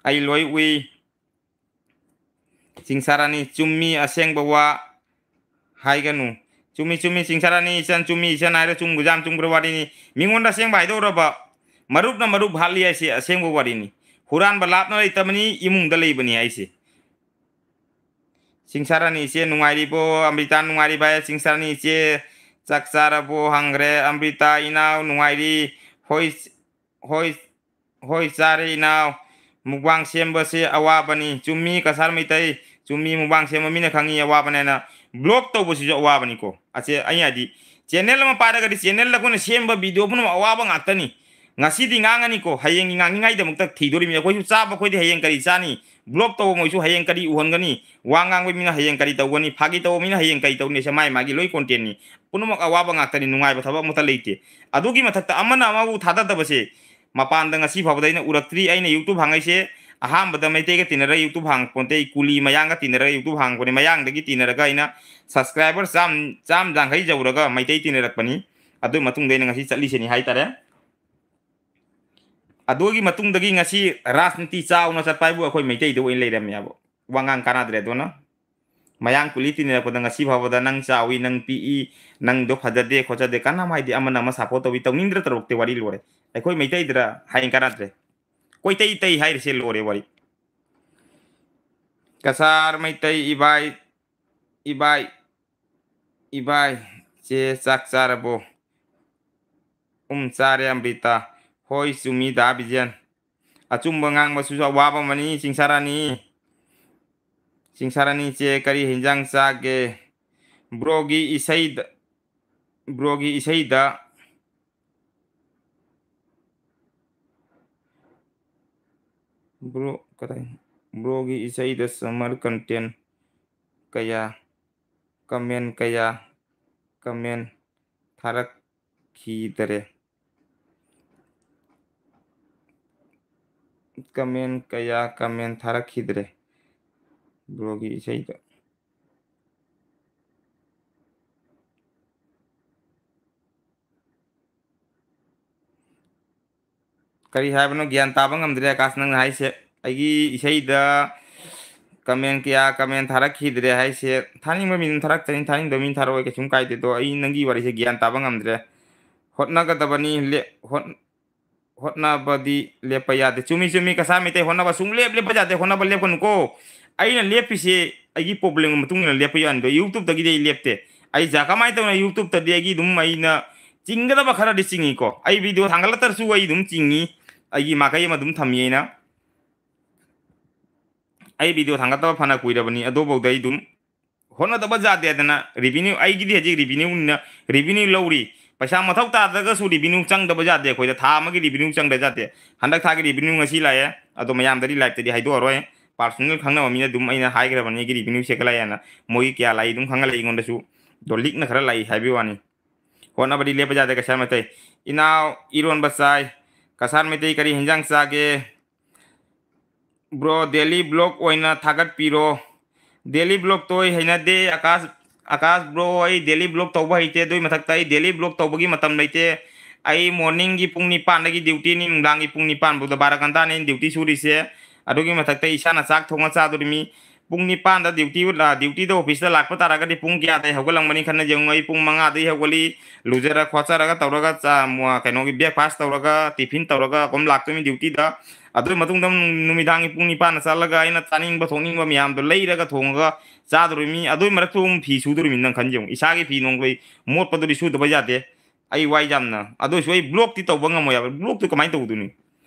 ꯑꯩ ꯂꯣꯏ ꯎꯏ꯫ ꯆꯤꯡꯁꯥꯔꯥꯅꯤ, ꯆꯨꯝꯃꯤ, ꯑꯁꯦꯡꯕ ꯋꯥ ꯍꯥꯏꯒꯅꯨ꯫ ꯆꯨꯝꯃꯤ, ꯆꯨꯝꯃꯤ, ꯆꯤꯡꯁꯥꯔꯥꯅꯤ, ꯏꯆꯟ, ꯆꯨꯝꯃꯤ, ꯏꯆꯟ ꯍꯥꯏꯔ ꯆꯨꯝꯒ꯭ꯔꯖꯥꯝ ꯆꯨꯝꯒ꯭ꯔ ꯋꯥꯔꯤꯅꯤ꯫ ꯃꯤꯉꯣꯟꯗ ꯑꯁꯦꯡꯕ ꯍꯥꯏꯗꯣꯛꯎꯔꯕ? ꯃꯔꯨꯞꯅ ꯃꯔꯨꯞ ꯍꯥꯠꯂꯤ ꯍꯥꯏꯁꯤ ꯑꯁꯦꯡꯕ ꯋꯥꯔꯤꯅꯤ꯫ ꯍꯨꯔꯥꯟꯕ ꯂꯥꯞꯅ ꯂꯩꯇꯕꯅꯤ, ꯏꯃꯨꯡꯗ ꯂꯩꯕꯅꯤ ꯍꯥꯏꯁꯦ꯫ ꯆꯤꯡꯁꯥꯔꯥꯅꯤ ꯏꯆꯦ ꯅꯨꯡꯉꯥꯏꯔꯤꯕꯣ? ꯑꯃ꯭ꯔꯤꯇꯥ ꯅꯨꯡꯉꯥꯏꯔꯤꯕ ꯍꯥꯏ꯫ ꯆꯤꯡꯁꯥꯔꯥꯅꯤ ꯏꯆꯦ ꯆꯥꯛ ꯆꯥꯔꯕꯣ ꯍꯪꯈ꯭ꯔꯦ꯫ ꯑꯃ꯭ꯔꯤꯇꯥ ꯏꯅꯥꯎ ꯅꯨꯡꯉꯥꯏꯔꯤ꯫ ꯍꯣꯏ, ꯍꯣꯏ, ꯍꯣꯏ ꯆꯥꯔꯦ ꯏꯅꯥꯎ꯫ ꯃꯨꯛꯕꯥꯡ ꯁꯦꯝꯕꯁꯦ ꯑꯋꯥꯕꯅꯤ꯫ ꯆꯨꯝꯃꯤ ꯀꯁꯥꯔ ꯃꯩꯇꯩ, ꯆꯨꯝꯃꯤ꯫ ꯃꯨꯛꯕꯥꯡ ꯁꯦꯝꯕ ꯃꯤꯅ ꯈꯪꯉꯤ ꯑꯋꯥꯕꯅꯦꯅ꯫ Vlog ꯇꯧꯕꯁꯤꯁꯨ ꯑꯋꯥꯕꯅꯤꯀꯣ꯫ ꯑꯁꯦ ꯑꯩ ꯍꯥꯏꯗꯤ channel ꯑꯃ ꯄꯥꯏꯔꯒꯗꯤ channel ꯑꯩꯈꯣꯏꯅ ꯁꯦꯝꯕ video ꯄꯨꯝꯅꯃꯛ ꯑꯋꯥꯕ ꯉꯥꯛꯇꯅꯤ꯫ ꯉꯁꯤꯗꯤ ꯉꯥꯡꯉꯅꯤꯀꯣ, ꯍꯌꯦꯡꯒꯤ ꯉꯥꯡꯅꯤꯡꯉꯥꯏꯗꯃꯛꯇ ꯊꯤꯗꯣꯔꯤꯕꯅꯤ꯫ ꯑꯩꯈꯣꯏꯁꯨ ꯆꯥꯕ ꯑꯩꯈꯣꯏꯗꯤ ꯍꯌꯦꯡ ꯀꯔꯤ ꯆꯥꯅꯤ? Vlog ꯇꯧꯕ ꯃꯣꯏꯁꯨ ꯍꯌꯦꯡ ꯀꯔꯤ ꯎꯍꯟꯒꯅꯤ? ꯋꯥ ꯉꯥꯡꯕ ꯃꯤꯅ ꯍꯌꯦꯡ ꯀꯔꯤ ꯇꯧꯒꯅꯤ? ꯐꯥꯒꯤ ꯇꯧꯕ ꯃꯤꯅ ꯍꯌꯦꯡ ꯀꯔꯤ ꯇꯧꯅꯤ? ꯁꯦ ꯃꯥꯏ ꯃꯥꯒꯤ ꯂꯣꯏ contentꯅꯤ꯫ ꯄꯨꯝꯅꯃꯛ ꯑꯋꯥꯕ ꯉꯥꯛꯇꯅꯤ, ꯅꯨꯡꯉꯥꯏꯕ ꯊꯕꯛ ꯑꯃꯠꯇ ꯂꯩꯇꯦ꯫ ꯑꯗꯨꯒꯤ ꯃꯊꯛꯇ ꯑꯃꯅ ꯑꯃꯕꯨ ꯊꯥꯗꯗꯕꯁꯦ ꯃꯄꯥꯟꯗ ꯉꯁꯤ ꯐꯥꯎꯕꯗ ꯑꯩꯅ ꯎꯔꯛꯇ꯭ꯔꯤ꯫ ꯑꯩꯅ YouTube ꯍꯥꯡꯉꯛꯏꯁꯦ ꯑꯍꯥꯟꯕꯗ ꯃꯩꯇꯩꯒ ꯇꯤꯟꯅꯔꯒ YouTube ꯍꯥꯡꯉꯛꯄ ꯅꯠꯇꯦ, ꯑꯩ ꯀꯨꯂꯤ ꯃꯌꯥꯡꯒ ꯇꯤꯟꯅꯔꯒ YouTube ꯍꯥꯡꯉꯛꯄꯅꯦ꯫ ꯃꯌꯥꯡꯗꯒꯤ ꯇꯤꯟꯅꯔꯒ ꯑꯩꯅ subscriber ꯆꯥꯝ, ꯆꯥꯝ ꯌꯥꯡꯈꯩ ꯌꯧꯔꯒ ꯃꯩꯇꯩ ꯇꯤꯟꯅꯔꯛꯄꯅꯤ꯫ ꯑꯗꯨ ꯃꯇꯨꯡꯗ ꯑꯩꯅ ꯉꯁꯤ ꯆꯠꯂꯤꯁꯤꯅꯤ ꯍꯥꯏꯇꯥꯔꯦ꯫ ꯑꯗꯨꯒꯤ ꯃꯇꯨꯡꯗꯒꯤ ꯉꯁꯤ ꯔꯥꯖꯅꯤꯇꯤ ꯆꯥꯎꯅ ꯆꯠꯄ ꯍꯥꯏꯕꯨ ꯑꯩꯈꯣꯏ ꯃꯩꯇꯩꯗ ꯑꯣꯏꯅ ꯂꯩꯔꯝꯃꯦꯕ꯫ ꯋꯥꯉꯥꯡ ꯀꯥꯟꯅꯗ꯭ꯔꯦ꯫ ꯑꯗꯨꯅ ꯃꯌꯥꯡ ꯀꯨꯂꯤ ꯇꯤꯟꯅꯔꯛꯄꯗ ꯉꯁꯤ ꯐꯥꯎꯕꯗ ꯅꯪ ꯆꯥꯎꯏ, ꯅꯪ ꯄꯤꯛꯏ, ꯅꯪꯗꯣ ꯐꯖꯗꯦ ꯈꯣꯠꯆꯗꯦ, ꯀꯅꯥꯝ ꯍꯥꯏꯗꯤ ꯑꯃꯅ ꯑꯃ support ꯇꯧꯕꯤ ꯇꯧꯅꯤꯡꯗ꯭ꯔ ꯇꯧꯔꯛꯇꯦ꯫ ꯋꯥꯔꯤ ꯂꯣꯏꯔꯦ꯫ ꯑꯩꯈꯣꯏ ꯃꯩꯇꯩꯗꯔ ꯍꯌꯦꯡ ꯀꯥꯟꯅꯗ꯭ꯔꯦ꯫ ꯀꯣꯏꯇꯩ ꯇꯩ ꯍꯥꯏꯔꯤꯁꯦ ꯂꯣꯏꯔꯦ ꯋꯥꯔꯤ꯫ ꯀꯁꯥꯔ ꯃꯩꯇꯩ ꯏꯕꯥꯏ, ꯏꯕꯥꯏ, ꯏꯕꯥꯏ, ꯆꯦ ꯆꯥꯛ ꯆꯥꯔꯕꯣ? ꯎꯝ, ꯆꯥꯔꯦ ꯑꯝꯕꯤꯇꯥ꯫ ꯍꯣꯏ, ꯆꯨꯝꯃꯤ ꯗꯥ ꯕꯤꯖꯦꯟ꯫ ꯑꯆꯨꯝꯕ ꯉꯥꯡꯕꯁꯤꯁꯨ ꯑꯋꯥꯕ ꯑꯃꯅꯤ, ꯆꯤꯡꯁꯥꯔꯥꯅꯤ꯫ ꯆꯤꯡꯁꯥꯔꯥꯅꯤ ꯆꯦ, ꯀꯔꯤ ꯍꯤꯟꯖꯥꯡ ꯆꯥꯒꯦ? Broꯒꯤ ꯏꯁꯩꯗ, broꯒꯤ ꯏꯁꯩꯗ, ꯕ꯭ꯔꯣ, ꯀꯗꯥꯏ? ꯕ꯭ꯔꯣꯒꯤ ꯏꯁꯩꯗ summer content ꯀꯌꯥ, comment ꯀꯌꯥ, comment ꯊꯥꯔꯛꯈꯤꯗꯔꯦ꯫ Comment ꯀꯌꯥ, comment ꯊꯥꯔꯛꯈꯤꯗ꯭ꯔꯦ ꯕ꯭ꯔꯣꯒꯤ ꯏꯁꯩꯗ꯫ ꯀꯔꯤ ꯍꯥꯏꯕꯅꯣ? ꯒ꯭ꯌꯥꯟ ꯇꯥꯕ ꯉꯝꯗ꯭ꯔꯦ ꯑꯀꯥꯁ, ꯅꯪꯅ ꯍꯥꯏꯁꯦ꯫ ꯑꯩꯒꯤ ꯏꯁꯩꯗ comment ꯀꯌꯥ, comment ꯊꯥꯔꯛꯈꯤꯗ꯭ꯔꯦ ꯍꯥꯏꯁꯦ꯫ ꯊꯥꯅꯤꯡꯕ ꯃꯤ ꯑꯗꯨꯝ ꯊꯥꯔꯛꯆꯅꯤ, ꯊꯥꯅꯤꯡꯗꯕ ꯃꯤ ꯊꯥꯔꯛꯑꯣꯏ, ꯀꯩꯁꯨꯝ ꯀꯥꯏꯗꯦ꯫ ꯑꯗꯣ ꯑꯩ ꯅꯪꯒꯤ ꯋꯥꯔꯤꯁꯦ ꯒ꯭ꯌꯥꯟ ꯇꯥꯕ ꯉꯝꯗ꯭ꯔꯦ꯫ ꯍꯣꯠꯅꯒꯗꯕꯅꯤ, ꯂꯦ-, ꯍꯣꯠ-, ꯍꯣꯠꯅꯕꯗꯤ ꯂꯦꯞꯄ ꯌꯥꯗꯦ꯫ ꯆꯨꯝꯃꯤ, ꯆꯨꯝꯃꯤ, ꯀꯁꯥꯔ ꯃꯩꯇꯩ, ꯍꯣꯠꯅꯕ ꯁꯨꯡꯂꯦꯞ ꯂꯦꯞꯄ ꯌꯥꯗꯦ꯫ ꯍꯣꯠꯅꯕ ꯂꯦꯞꯀꯅꯨꯀꯣ꯫ ꯑꯩꯅ ꯂꯦꯞꯄꯤꯁꯦ ꯑꯩꯒꯤ problemꯒꯤ ꯃꯇꯨꯡ ꯏꯟꯅ ꯂꯦꯞꯄ ꯌꯥꯅꯤꯗꯣ꯫ YouTubeꯇꯒꯤꯗꯤ ꯑꯩ ꯂꯦꯞꯇꯦ꯫ ꯑꯩ ꯖꯥ-, ꯀꯃꯥꯏꯅ ꯇꯧꯅ YouTubeꯇꯗꯤ ꯑꯩꯒꯤ ꯑꯗꯨꯝ ꯑꯩꯅ ꯆꯤꯡꯒꯗꯕ ꯈꯔꯗꯤ ꯆꯤꯡꯉꯤꯀꯣ꯫ ꯑꯩ video ꯊꯥꯡꯒꯠꯂꯛꯇ꯭ꯔꯁꯨ ꯑꯩ ꯑꯗꯨꯝ ꯆꯤꯡꯉꯤ꯫ ꯑꯩꯒꯤ ꯃꯥꯏꯀꯩ ꯑꯃ ꯑꯗꯨꯝ ꯊꯝꯃꯤ ꯑꯩꯅ꯫ ꯑꯩ video ꯊꯥꯡꯒꯠꯇꯕ ꯐꯅ ꯀꯨꯏꯔꯕꯅꯤ, ꯑꯗꯨꯐꯥꯎꯗ ꯑꯩ ꯑꯗꯨꯝ ꯍꯣꯠꯅꯗꯕ ꯌꯥꯗꯦꯗꯅ꯫ Revenue, ꯑꯩꯒꯤꯗꯤ ꯍꯧꯖꯤꯛ revenueꯅꯤꯅ revenue ꯂꯧꯔꯤ꯫ ꯄꯩꯁꯥ ꯃꯊꯧ ꯇꯥꯗ꯭ꯔꯒꯁꯨ revenue ꯆꯪꯗꯕ ꯌꯥꯗꯦ ꯑꯩꯈꯣꯏꯗ꯫ ꯊꯥ ꯑꯃꯒꯤ revenue ꯆꯪꯗ ꯌꯥꯗꯦ꯫ ꯍꯟꯗꯛ ꯊꯥꯒꯤ revenue ꯉꯁꯤ ꯂꯥꯛꯑꯦ, ꯑꯗꯣ ꯃꯌꯥꯝꯗꯗꯤ liveꯇꯗꯤ ꯍꯥꯏꯗꯣꯛꯑꯔꯣꯏ꯫ Personal ꯈꯪꯅꯕ ꯃꯤꯅ ꯑꯗꯨꯝ ꯑꯩꯅ ꯍꯥꯏꯈ꯭ꯔꯕꯅꯤ ꯑꯩꯒꯤ revenue ꯁꯦ ꯀꯌꯥ ꯂꯥꯛꯑꯦꯅ꯫ ꯃꯣꯏꯒꯤ ꯀꯌꯥ ꯂꯥꯛꯏ ꯑꯗꯨꯝ ꯈꯪꯍꯜꯂꯛꯏ ꯑꯩꯉꯣꯟꯗꯁꯨ꯫ ꯑꯗꯣ leakꯅ ꯈꯔ ꯂꯥꯛꯏ ꯍꯥꯏꯕꯒꯤ ꯋꯥꯅꯤ꯫ ꯍꯣꯠꯅꯕꯗꯤ ꯂꯦꯞꯄ ꯌꯥꯗꯦ ꯀꯁꯥꯔ ꯃꯩꯇꯩ꯫ ꯏꯅꯥꯎ ꯏꯔꯣꯟꯕ ꯆꯥꯏ꯫ ꯀꯁꯥꯔ ꯃꯩꯇꯩ ꯀꯔꯤ ꯍꯤꯟꯖꯥꯡ ꯆꯥꯒꯦ? Bro, daily vlog ꯑꯣꯏꯅ ꯊꯥꯒꯠꯄꯤꯔꯣ꯫ Daily vlogꯇꯣ ꯑꯩ ꯍꯩꯅꯗꯦ꯫ ꯑꯀꯥꯁ, ꯑꯀꯥꯁ bro, ꯑꯩ daily vlog ꯇꯧꯕ ꯍꯩꯇꯦ꯫ ꯑꯗꯨꯏ ꯃꯊꯛꯇ ꯑꯩ daily vlog ꯇꯧꯕꯒꯤ ꯃꯇꯝ ꯂꯩꯇꯦ꯫ ꯑꯩ morningꯒꯤ ꯄꯨꯡ ꯅꯤꯄꯥꯟꯗꯒꯤ dutyꯅꯤ, ꯅꯨꯡꯗꯥꯡꯒꯤ ꯄꯨꯡ ꯅꯤꯄꯥꯟ ꯐꯥꯎꯗ ꯕꯥꯔꯥ ꯘꯟꯇꯥꯅꯤ ꯑꯩꯅ duty ꯁꯨꯔꯤꯁꯦ꯫ ꯑꯗꯨꯒꯤ ꯃꯊꯛꯇ ꯏꯁꯥꯅ ꯆꯥꯛ ꯊꯣꯡꯉ ꯆꯥꯗꯣꯔꯤꯃꯤ꯫ ꯄꯨꯡ ꯅꯤꯄꯥꯟꯗ duty, ꯑ, dutyꯗ officeꯇ ꯂꯥꯛꯄ ꯇꯥꯔꯒꯗꯤ ꯄꯨꯡ ꯀꯌꯥꯗ ꯑꯩ ꯍꯧꯒꯠꯂꯝꯒꯅꯤ ꯈꯟꯅ ꯌꯦꯡꯉꯨ꯫ ꯑꯩ ꯄꯨꯡ ꯃꯉꯥꯗꯒꯤ ꯍꯧꯒꯠꯂꯤ, ꯂꯨꯖꯔ ꯈꯣꯠꯆꯔꯒ ꯇꯧꯔꯒ ꯆꯥ-, ꯃ-, ꯀꯩꯅꯣꯒꯤ breakfast ꯇꯧꯔꯒ, tiffin ꯇꯧꯔꯒ ꯑꯗꯨꯝ ꯂꯥꯛꯇꯣꯏꯅꯤ dutyꯗ꯫ ꯑꯗꯨꯒꯤ ꯃꯇꯨꯡꯗ ꯑꯃꯨꯛ ꯅꯨꯃꯤꯗꯥꯡꯒꯤ ꯄꯨꯡ ꯅꯤꯄꯥꯟꯗ ꯆꯠꯂꯒ ꯑꯩꯅ ꯆꯥꯅꯤꯡꯕ ꯊꯣꯛꯅꯤꯡꯕ ꯃꯌꯥꯝꯗꯣ ꯂꯩꯔꯒ ꯊꯣꯡꯉꯒ ꯆꯥꯗꯣꯔꯤꯃꯤ꯫ ꯑꯗꯨꯒꯤ ꯃꯔꯛꯇ ꯑꯃꯨꯛ ꯐꯤ ꯁꯨꯗꯣꯔꯤꯃꯤ꯫ ꯅꯪ ꯈꯟ ꯌꯦꯡꯉꯨ, ꯏꯁꯥꯒꯤ ꯐꯤ ꯅꯣꯡ ꯂꯣꯏ ꯃꯣꯠꯄꯗꯨꯗꯤ ꯁꯨꯗꯕ ꯌꯥꯗꯦ꯫ ꯑꯩ ꯋꯥꯏ ꯌꯥꯝꯅ꯫ ꯑꯗꯨ ꯑꯣꯏꯁꯨ ꯑꯩ vlogꯇꯤ ꯇꯧꯕ ꯉꯝꯃꯣꯏ ꯍꯥꯏꯕ꯫ Vlogꯇꯨ ꯀꯃꯥꯏꯅ ꯇꯧꯗꯣꯏꯅꯤ?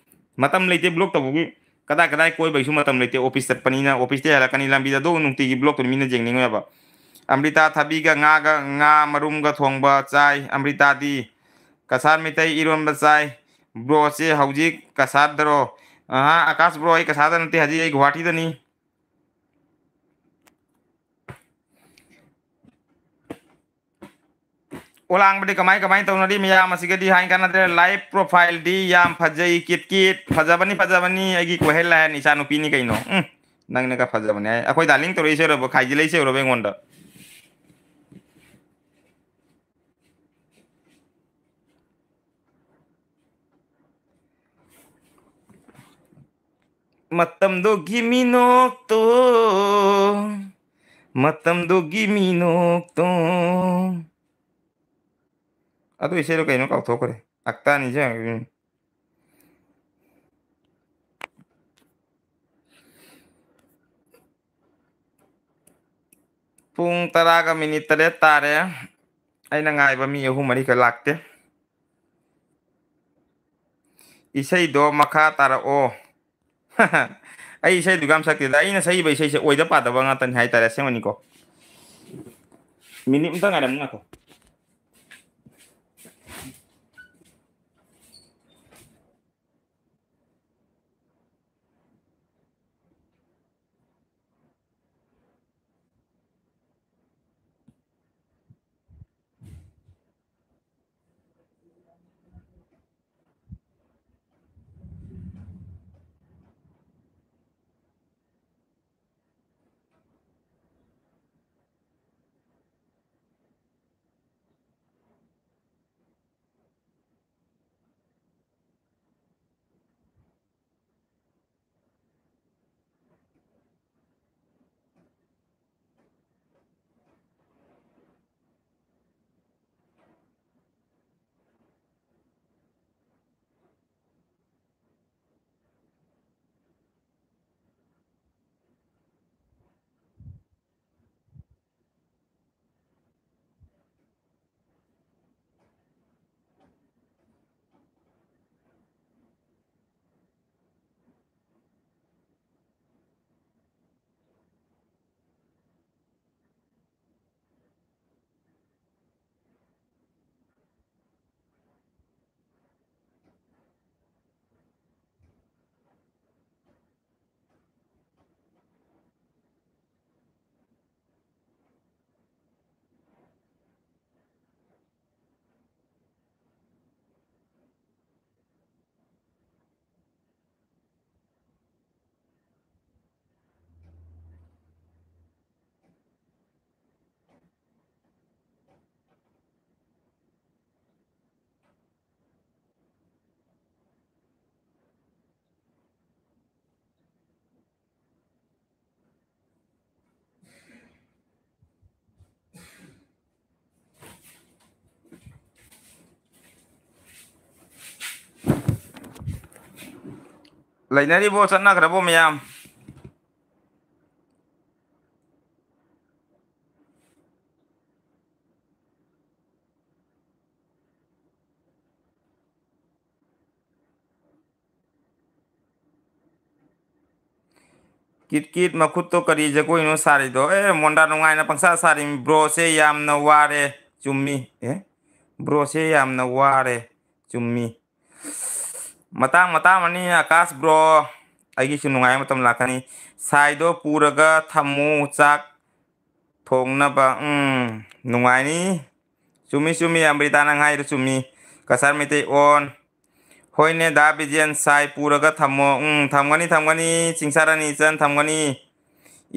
ꯃꯇꯝ ꯂꯩꯇꯦ vlog ꯇꯧꯕꯒꯤ꯫ ꯀꯗꯥꯏ ꯀꯗꯥꯏ ꯀꯣꯏꯕꯒꯤꯁꯨ ꯃꯇꯝ ꯂꯩꯇꯦ꯫ Office ꯆꯠꯄꯅꯤꯅ, officeꯇ ꯍꯜꯂꯛꯀꯅꯤ, ꯂꯝꯕꯤꯗ ꯑꯗꯨ ꯅꯨꯡꯇꯤꯒꯤ vlogꯇꯨꯅꯤ ꯃꯤꯅ ꯌꯦꯡꯅꯤꯡꯉꯣꯏꯕ꯫ ꯑꯃ꯭ꯔꯤꯇꯥ ꯊꯕꯤꯒ ꯉꯥꯒ, ꯉꯥ ꯃꯔꯨꯝꯒ ꯊꯣꯡꯕ ꯆꯥꯏ꯫ ꯑꯃ꯭ꯔꯤꯇꯥꯗꯤ ꯀꯁꯥꯔ ꯃꯩꯇꯩ ꯏꯔꯣꯟꯕ ꯆꯥꯏ꯫ Broꯁꯦ ꯍꯧꯖꯤꯛ ꯀꯁꯥꯔꯗꯔꯣ? ꯑꯍꯥ, ꯑꯀꯥꯁ ꯕ꯭ꯔꯣ, ꯑꯩ ꯀꯁꯥꯗ ꯅꯠꯇꯦ, ꯍꯧꯖꯤꯛ ꯑꯩ ꯒꯨꯍꯥꯇꯤꯗꯅꯤ꯫ ꯑꯣꯂꯥꯡꯕꯗꯤ ꯀꯃꯥꯏ ꯀꯃꯥꯏ ꯇꯧꯅꯔꯤ ꯃꯌꯥꯝ? ꯑꯁꯤꯒꯗꯤ ꯍꯥꯏ ꯀꯥꯟꯅꯗ꯭ꯔꯦ꯫ ꯂꯥꯏꯐ ꯄ꯭ꯔꯣꯐꯥꯏꯜꯗꯤ ꯌꯥꯝ ꯐꯖꯩ, ꯀꯤꯠ ꯀꯤꯠ꯫ ꯐꯖꯕꯅꯤ, ꯐꯖꯕꯅꯤ, ꯑꯩꯒꯤ ꯀꯣꯏꯍꯦꯜ ꯂꯥꯏꯍꯦꯟ ꯏꯆꯥꯅꯨꯄꯤꯅꯤ ꯀꯩꯅꯣ꯫ ꯎꯝ, ꯅꯪꯅꯒ ꯐꯖꯕꯅꯦ ꯍꯥꯏ꯫ ꯑꯩꯈꯣꯏ ꯗꯥꯔꯂꯤꯡ ꯇꯧꯔꯛꯏꯁꯦ ꯎꯔꯕ? ꯈꯥꯏꯖꯤꯜꯂꯛꯏꯁꯦ ꯎꯔꯕ ꯑꯩꯉꯣꯟꯗ? ꯃꯇꯝꯗꯨꯒꯤ ꯃꯤꯅꯣꯛꯇꯣ, ꯃꯇꯝꯗꯨꯒꯤ ꯃꯤꯅꯣꯛꯇꯣ꯫ ꯑꯗꯨ ꯏꯁꯩꯗꯣ ꯀꯩꯅꯣ ꯀꯥꯎꯊꯣꯛꯈ꯭ꯔꯦ꯫ ꯑꯛꯇꯥ ꯅꯤꯡꯁꯤꯡꯉꯛꯏ꯫ ꯄꯨꯡ ꯇꯔꯥꯒ ꯃꯤꯅꯤꯠ ꯇꯔꯦꯠ ꯇꯥꯔꯦ꯫ ꯑꯩꯅ ꯉꯥꯏꯕ ꯃꯤ ꯑꯍꯨꯝ ꯃꯔꯤꯈꯛ ꯂꯥꯛꯇꯦ꯫ ꯏꯁꯩꯗꯣ ꯃꯈꯥ ꯇꯥꯔꯛꯑꯣ꯫ ꯑꯩ ꯏꯁꯩꯗꯨꯒ ꯌꯥꯝ ꯁꯛꯇꯦꯗ꯫ ꯑꯩꯅ ꯁꯛꯏꯕ ꯏꯁꯩꯁꯦ ꯑꯣꯏꯗ ꯄꯥꯗꯕ ꯉꯥꯛꯇꯅꯤ ꯍꯥꯏꯇꯥꯔꯦ, ꯑꯁꯦꯡꯕꯅꯤꯀꯣ꯫ ꯃꯤꯅꯤꯠ ꯑꯝꯇ ꯉꯥꯏꯔꯝꯃꯨ, ꯉꯥꯏꯈꯣ꯫ ꯂꯩꯅꯔꯤꯕꯣ, ꯆꯠꯅꯈ꯭ꯔꯕꯣ ꯃꯌꯥꯝ? ꯀꯤꯠ ꯀꯤꯠ, ꯃꯈꯨꯠꯇꯣ ꯀꯔꯤ ꯖꯒꯣꯏꯅꯣ ꯁꯥꯔꯤꯗꯣ? ꯑꯦ, ꯃꯣꯟꯗꯥ ꯅꯨꯡꯉꯥꯏꯅ ꯄꯪꯁꯥ ꯁꯥꯔꯤ꯫ ꯕ꯭ꯔꯣꯁꯦ ꯌꯥꯝꯅ ꯋꯥꯔꯦ꯫ ꯆꯨꯝꯃꯤ꯫ ꯑꯦ, ꯕ꯭ꯔꯣꯁꯦ ꯌꯥꯝꯅ ꯋꯥꯔꯦ꯫ ꯆꯨꯝꯃꯤ꯫ ꯃꯇꯥꯡ ꯃꯇꯥꯡ ꯑꯅꯤ, ꯑꯀꯥꯁ ꯕ꯭ꯔꯣ, ꯑꯩꯒꯤꯁꯨ ꯅꯨꯡꯉꯥꯏꯕ ꯃꯇꯝ ꯂꯥꯛꯀꯅꯤ꯫ ꯁꯥꯏꯗꯣ ꯄꯨꯔꯒ ꯊꯝꯃꯨ, ꯆꯥꯛ ꯊꯣꯡꯅꯕ꯫ ꯎꯝ, ꯅꯨꯡꯉꯥꯏꯅꯤ꯫ ꯆꯨꯝꯃꯤ, ꯆꯨꯝꯃꯤ, ꯑꯝꯕ꯭ꯔꯤꯇꯥ, ꯅꯪ ꯍꯥꯏꯗꯣ ꯆꯨꯝꯃꯤ꯫ ꯀꯁꯥꯔ ꯃꯩꯇꯩ ꯑꯣꯟ꯫ ꯍꯣꯏꯅꯦ, ꯗꯥ ꯕꯤꯖꯦꯟ, ꯁꯥꯏ ꯄꯨꯔꯒ ꯊꯝꯃꯣ꯫ ꯎꯝ, ꯊꯝꯒꯅꯤ, ꯊꯝꯒꯅꯤ, ꯆꯤꯡꯁꯥꯔꯥꯅꯤ ꯏꯆꯟ, ꯊꯝꯒꯅꯤ꯫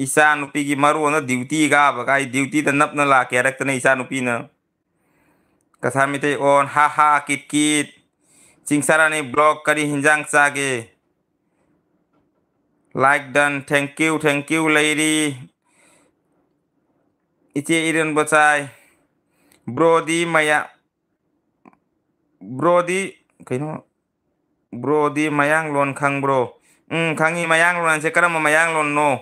ꯏꯆꯥ ꯅꯨꯄꯤꯒꯤ ꯃꯔꯨ ꯑꯣꯏꯅ ꯗ꯭ꯌꯨꯇꯤ ꯀꯥꯕꯒ ꯑꯩ ꯗ꯭ꯌꯨꯇꯤꯗ ꯅꯞꯅ ꯂꯥꯛꯀꯦ ꯍꯥꯏꯔꯛꯇꯅ ꯏꯆꯥ ꯅꯨꯄꯤꯅ꯫ ꯀꯁꯥꯔ ꯃꯩꯇꯩ ꯑꯣꯟ, ꯍꯥ ꯍꯥ, ꯀꯤꯠ ꯀꯤꯠ꯫ ꯆꯤꯡꯁꯥꯔꯥꯅꯤ ꯕ꯭ꯂꯣꯛ, ꯀꯔꯤ ꯍꯤꯟꯖꯥꯡ ꯆꯥꯒꯦ? Like done, thank you, thank you ꯂꯩꯔꯤ꯫ ꯏꯆꯦ ꯏꯔꯟꯕ ꯆꯥꯏ꯫ ꯕ꯭ꯔꯣꯗꯤ ꯃꯌꯥ-, ꯕ꯭ꯔꯣꯗꯤ ꯀꯩꯅꯣ? ꯕ꯭ꯔꯣꯗꯤ ꯃꯌꯥꯡꯂꯣꯟ ꯈꯪꯕ꯭ꯔꯣ? ꯎꯝ, ꯈꯪꯉꯤ꯫ ꯃꯌꯥꯡꯂꯣꯟ ꯍꯥꯏꯁꯦ ꯀꯔꯝꯕ ꯃꯌꯥꯡꯂꯣꯟꯅꯣ?